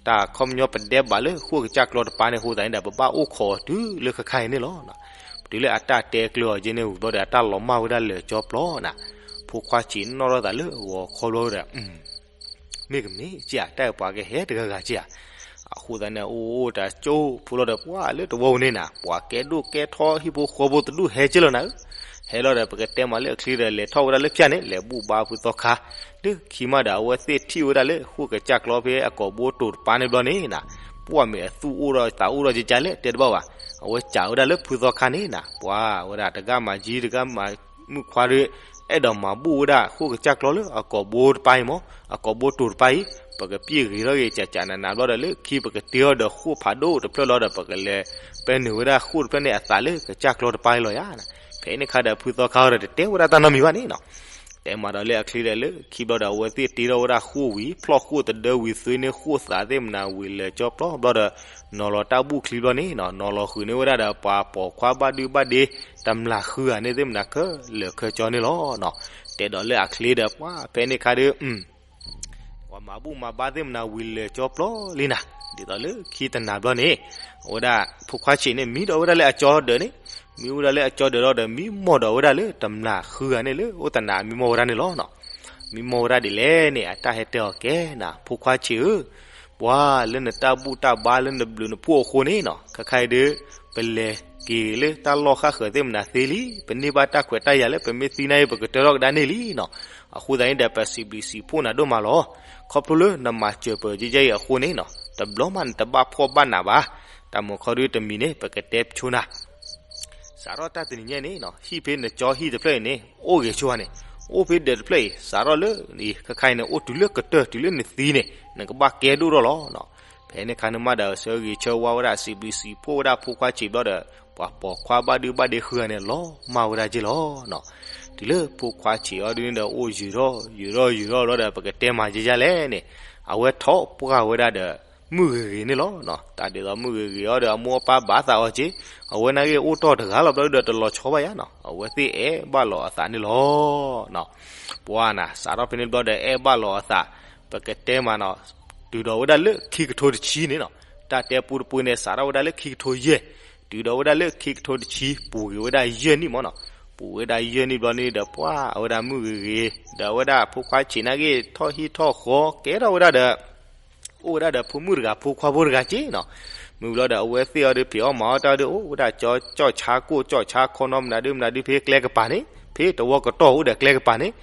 တၢ်ခီပညီပဒဲးဘးလၢဃိၣ်ကစၢ်ကျီတပၤန့ၣ်အဃိသတးန့ၣ်ဒီး ပဘၣ်အိၣ်ခိးအီၤတုၤလၢခဲခါအံၤန့ၣ်လီၤ. တုၤလၢအတၢ်တဲကျၢၤအီၤက့ၤန့ၣ်ဝံၤဘျီဒီး အတၢ်လီၤမၢ်ဝဲဒၣ်လၢာ်ကၠီပျီနၤ, ဖိခွါဆံးနီၣ်ထီၣ်သးလၢဂီၤခီဘျီဒီး မ့ၢ်ကမ့ၢ်က့ၤဧါ, တၢ်ပှၤကဟဲတဂၤဂၤက့ၤဧါ. အဃိသတးန့ၣ် အိၣ်အိၣ်တၢ်ကၠိဖိလီၤဒီး ပှၤလၢတဝီပူၤန့ၣ်နၤ, ပှၤကဲဒိၣ်ကဲထီဟံၣ်ဖိဃီဖိတဒူၣ်ဟဲက့ၤလီၤနၤဧၢ. ဟဲလီၤဒီး ပကတဲမးလၢအချံဒီး လဲၤထီၣ်ဝဲဒၣ်လၢဖၠၣ်န့ၣ် လဲၤဘူၣ်ဘါဖုသီခါ, လၢခံမးဒီး အဝဲသ့ၣ်ထံၣ်ဝဲဒၣ်လၢဃိၣ်ကစၢ်ကျီဖဲအကိာ်ဘိတိၤတပၤန့ၣ်ဘျီန့ၣ်နၤ, ပှၤမ့ၢ်အသူၣ်အိၣ်ဒီးသးအိၣ်ဒီးကကလဲၣ်တဲတဘၣ်ဘၣ်, အဝဲစံးဝဲဒၣ်လၢဖုသီခါန့ၣ်နၤ, ပှၤဝဲဒၣ်တဂၤမၤယံၤ တဂၤမၤမုၣ်ခွါဒီး အဲၣ်ဒိးမၤဘူၣ်ဝဲဒၣ်ဃိၣ်ကစၢ်ကျီလၢအကိာ်ဘိတပၤအံၤမၢ်, အကိာ်ဘိတိၤတပၤအံၤ, ပကပျ့ၢ်ဂ့ၤထီၣ်ဂ့ၤကကနးနးဘျီဒီး လၢခံပကတ့ထီၣ်ဒီးဃိၣ်ဖးဒိၣ်တဖျၢၣ်လီၤဒီး ပကလဲၤပဲနုာ်ဝဲဒၣ်ဃိၣ်တဖျၢၣ်န့ၣ်အသးလၢကစၢ်ကျီတပၤအံၤလီၤယၤ. ဖဲန့ၣ်အခါဒီး ဖုသီခါဒီးတတဲဝဲဒၣ်တၢ်နီတမံၤဘၣ်န့ၣ်နီၤ တဲမးဒီးလၢအချံဒီး လၢခံဘျီဒီး အဝဲသ့ၣ်တ့ထီၣ်ဝဲဒၣ်ဃိၣ်ဝံၤ ဖျီၣ်ဃိၣ်တဒၢဝံၤ သွ့န့ၢ်ဃိၣ်သးသ့ၣ်မနၤဝံၤ လၢာ်ကၠီပျီဘျီဒီး နီၤလီၤတၢ်ဘူၣ်ချံဘျီန့ၣ်နီၤ, နီၤလီၤဃုာ်န့ၢ်ဝဲဒၣ်ဒီးပှၤပိာ်ခွါဘၣ်ဒုဘၣ်ဒ့ တမျၢ်ဃုဂၤန့ၣ်သ့ၣ်မနၤ ခဲလၢာ်ခဲဆ့န့ၣ်လီၤ. တဲဒီးလၢအချံဒီး ပှၤဖဲန့ၣ်အခါဒီး ပှၤမၤဘူၣ်မၤဘါသ့ၣ်မနၤဝံၤလၢာ်ကၠီပျီလံနၤ, ဒ်သိးလၢခံတနၤဘျီန့ၣ် အဝဲဒၣ်ဖိခွါဆံးန့ၣ် မံဒီးဝဲဒၣ်လၢအကၠီဒၢးန့ၣ်, မံဝဲဒၣ်လၢအကၠီဒၢးလီၤဒီး မံမီၢ်ဒီးဝဲဒၣ်လၢတမျၢ်ဃုဂၤန့ၣ်လၢအိၣ်တနၤ မံမီၢ်ဝဲဒၣ်န့ၣ်လီၤ. မံမီၢ်ဝဲဒၣ်ဒ်လဲၣ်န့ၣ် အတၢ်ဟဲတဲအီၤကဲနၤ, ဖိခွါဆံးဧၢ, ပှၤလၢနတၢ်ဘူၣ်တၢ်ဘါလၢနဘျုးနဖှိၣ်အဃိန့ၣ်နီၤ, ခဲခါအံၤဒီး ပလဲၤက့ၤလၢတၢ်လီၢ်ဃၣ်ဃၢၤသ့ၣ်မနၤသ့လံ, ပန့ၢ်ဘၣ်တၢ်ခွဲးတၢ်ယာ်လၢ ပမ့ၢ်သံနၤအံၤ ပကတၢၢ်ထီၣ်ကဒါန့ၢ်လံနီၤ. အဃိသတးန့ၣ်ဒီး ပစံးဘျုးစံးဖှိၣ်နၤဒိၣ်မးလီၤ. ခီဖျိလၢနမၤစၢၤပၢၤကဲကဲအံၤအဃိန့ၣ်နီၤ, တဘျီမးနတဘၣ်ဖှီၣ်ဘၣ်နးဘၣ်. တၢ်မုာ်ခီဒုတမံၤန့ၣ် ပကတဲဆိနၤ စးထီၣ်တၢ်တနံၤညါန့ၣ်နီၤ, ဟံၣ်ဖဲနကၠီဟံၣ်တဖျၢၣ်အံၤန့ၣ် အိၣ်ဂ့ၤဆိဧါန့ၣ်, အိၣ်ဖဲဒၢးတဖျၢၣ်အံၤ စးထီၣ်လၢ ခဲခါအံၤန့ၣ် အိၣ်တုၤလၢကတၢၢ် တုၤလၢနသံန့ၣ် နကဘၣ်ကဲဒိၣ်ထီၣ်လီၤနီၤ. ဖဲန့ၣ်အခါန့ၣ်မးဒီး ဆၢဂ့ၤဆၢဝါဝဲဒၣ် စံးဘျုးစံးဖှိၣ်ဝဲဒၣ်ဖိခွါဆံးဘျီဒီး ပှၤပိာ်ခွါဘၣ်ဒုဘၣ်ဒ့ဃုဂၤန့ၣ် လီၤမၢ်ဝဲဒၣ်က့ၤလီၤနီၤ. တုၤလၢဖိခွါဆံးအီၤဒုန့ၣ်ဒီး အိၣ်ယုာ်ထီၣ်ယုာ်ထီၣ်ယုာ်ထီၣ်ဘျီဒီး ပကတဲမၤယဲယဲလဲၣ်န့ၣ်, အဝဲထီၣ်ပှၢ်ဝဲဒၣ်ဒီး မုၢ်ဂ့ၤဂ့ၤန့ၣ်လီၤနီၤ. တၢ်ဒ်သိးမုၢ်ဂ့ၤဂ့ၤအီၤဒီး အမိၢ်အပၢ်ဘၣ်သးအီၤက့ၤ, အဝဲနာ်က့ၤအိၣ်တီၢ်တဂၤလီၤဘျီဒီး တလီၤဆီဘၣ်ယါနီၤ, အဝဲသ့ၣ်အဲၣ်ဘၣ်လီၤအသးန့ၣ်လီၤနီၤ. ပှၤနၤ စးထီၣ်ဖဲန့ၣ်ဘျီဒီး အဲၣ်ဘၣ်လီၤအသး, ပကတဲမးနီၤ, တုၤဒီးဝဲဒၣ်လၢခံကထိတဆံန့ၣ်နီၤ, တၢ်တဲပူတပူန့ၣ် စးထီၣ်ဝဲဒၣ်လၢခံကထိယဲၢ်, တုၤဒီးဝဲဒၣ်လၢခံကထိတဆံ ပူၤကွံာ်ဝဲဒၣ်ယဲၢ်နံၣ်မးနီၤ. ပူၤဝဲဒၣ်ယဲၢ်နံၣ်ဘျီန့ၣ်ဒီး ပှၤအဝဲဒၣ်မုၢ်ဂ့ၤဂ့ၤ, ဒီးအဝဲဒၣ်ဖိခွါဆံးနာ်က့ၤ ထီၣ်ဟံၣ်ထီၣ်ဃီ ကဲထီၣ်ဝဲဒၣ်ဒီး အိၣ်ဝဲဒၣ်ဒီးဖိမုၣ်တဂၤ ဖိခွါဖိတဂၤက့ၤနီၤ. မုၢ်ဘျီဒီး အဝဲသ့ၣ်အီၤဒီး ဖံးအီၣ်မၤအီၣ်တၢ်ဒီး အိၣ်ဝဲဒၣ်ကၠီကၠီၣ်ဆါကိၣ်ကၠီၣ်ဆါခီနီမနုၤဒုမနုၤဒု ဖဲကျဲကပၤန့ၣ်, ဖဲတဝီကတီၢ်အိၣ်ဒီးကျဲကပၤန့ၣ်,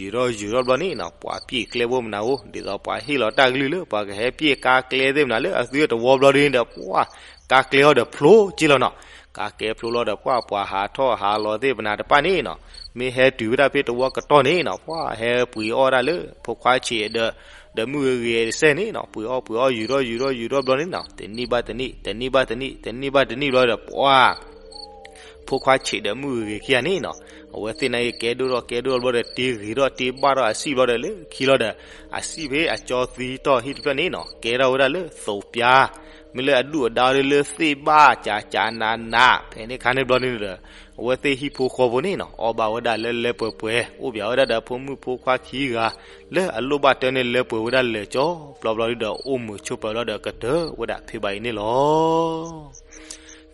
ယုာ်ထီၣ်ယုာ်ထီၣ်ဘျီန့ၣ်နီၤ, ပှၤပျ့ၢ်ကျဲဘိမနုၤအိၣ် ဒ်သိးပှၤဟ့ၣ်လီၤတၢ်ကလုၢ်လၢ ပှၤကဟဲပျ့ၢ်ကါကျဲသ့ၣ်မနုၤလၢအသုတဝီဘျီဒုန့ၣ်ဒီး ပှၤကါကျဲအီၤဒီးဖျိက့ၤလီၤနီၤ. ကါကျဲဖျိလီၤဒီး ပှၤပှၤဟးထီၣ်ဟးလီၤသ့ၣ်မနုၤတဖၣ်န့ၣ်နီၤ, မ့ၢ်ဟဲတုၤဝဲဒၣ်ဖဲတဝီကတီၢ်န့ၣ်နီၤ, ပှၤဟဲပှ့ၤအီၣ်ဒၣ်လၢ ဖိခွါဆံးဒီး ဒီးမုၢ်ဂ့ၤဂ့ၤတစဲးန့ၣ်နီၤ, ပှ့ၤအီၣ်ပှ့ၤအီၣ် ယုာ်ထီၣ်ယုာ်ထီၣ်ယုာ်ထီၣ်ဘျီန့ၣ်နီၤ, တနံၣ်ဘၣ်တနံၣ် တနံၣ်ဘၣ်တနံၣ် တနံၣ်ဘၣ်တနံၣ်ဘျီဒီး ပှၤ ဖိခွါဆံးဒီးမုၢ်ဂ့ၤဂ့ၤခံဂၤန့ၣ်နီၤ, အဝဲသ့ၣ်နာ်က့ၤကဲဒိၣ်ထီၣ်ကဲဒိၣ်ထီၣ်ဘျီဒီး တ့ဂ့ၤထီၣ်တ့ဘၣ်ထီၣ်အစံၣ်ဘျီဒီး လၢခံလီၤဒီး အစံၣ်ဖဲအကၠီသံတီၢ်ဟံၣ်တဖျၢၣ်န့ၣ်နီၤ, ကဲထီၣ်ဝဲဒၣ်လၢသိးပျါ, မ့ၢ်လၢအဒုၣ်အဒါဒီးလၢသ့ၣ်ဘၣ်ကးကးနးနး, ဖဲန့ၣ်ခါန့ၣ်ဘျီန့ၣ်ဒီး အဝဲသ့ၣ်ဟံၣ်ဖိဃီဖိန့ၣ်နီၤ, အီၣ်ဘၣ်ဝဲဒၣ်လၢလၢပှဲၤပှဲၤ, အိၣ်ဘၣ်ဝဲဒၣ်ဒီးဖိမုၣ်ဖိခွါခံဂၤ လၢအလိၣ်ဘၣ်တၢ်န့ၣ်လၢပှဲၤဝဲဒၣ်လၢာ်ကၠီပျီဘျီဒီး အိၣ်မုာ်ဆိးပၢၤလီၤဒီးကတၢၢ်ဝဲဒၣ်ဖဲဘၣ်အံၤန့ၣ်လီၤ.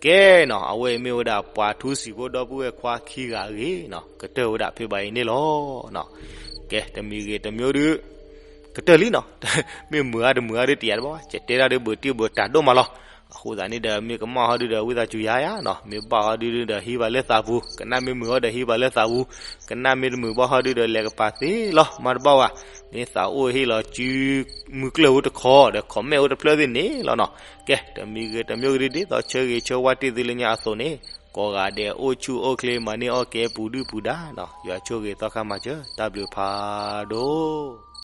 ကဲနီၤ, အဝဲအံၤမ့ၢ်ဝဲဒၣ်ပှၤထူစံာ်ဖိဒီပုၢ်ဝဲၢ်ခွါခံဂၤအဂ့ၢ်နီၤ, ကတၢၢ်ဝဲဒၣ်ဖဲဘၣ်အံၤန့ၣ်လီၤ. ကဲ တမံၤဂ့ၤတမံၤဒုး ကတၢၢ်လံနီၤ, မ့ၢ်မုာ်အါတမုာ်အါဒုးတယာ်တဘၣ်ဘၣ်, ယတဲဒၣ်ဒုးဘၣ်တံၢ်ဘၣ်တၢ်ဒိၣ်မးလီၤ. အဃိသတးန့ၣ်ဒီး မ့ၢ်ကမၣ်ဟီဒုဒီး ဝံသးစူၤယၤယၤနီၤ, မ့ၢ်ဘၣ်ဟီဒုဒီး ဟံးဘၣ်လၢသးပူၤ, ကနၣ်မ့ၢ်မုာ်ဟီဒီး ဟံးဘၣ်လၢသးပူၤ, ကနၣ်မ့ၢ်တမုာ်ဘၣ်ဟီဒုဒီး လဲၤကပၤသ့လီၤ မၤတဘၣ်ဝဲ, မ့ၢ်သးအိၣ်ဟ့ၣ်လီၤစုမုၢ်ကျၢၢ်အိၣ်တခီဒီး comment အိၣ်တဖျၢၣ်သ့ၣ်န့ၣ်လီၤနီၤ. ကဲ တမံၤဂ့ၤတမံၤဂ့ၤဒ်သိး ဆၢဂ့ၤဆၢဝါတ့ၢ်သုလၢညါအသိးန့ၣ်, ကိးဂၤဒဲးအိၣ်ဆူၣ်အိၣ်ချ့ မၤန့ၢ်အီၣ်ကဲပူၤဒုၣ်ပူၤဒါနီၤ, ယွၤဆိၣ်ဂ့ၤသီခါမၤစၢၤ တၢ်ဘျုးဖးဒိၣ်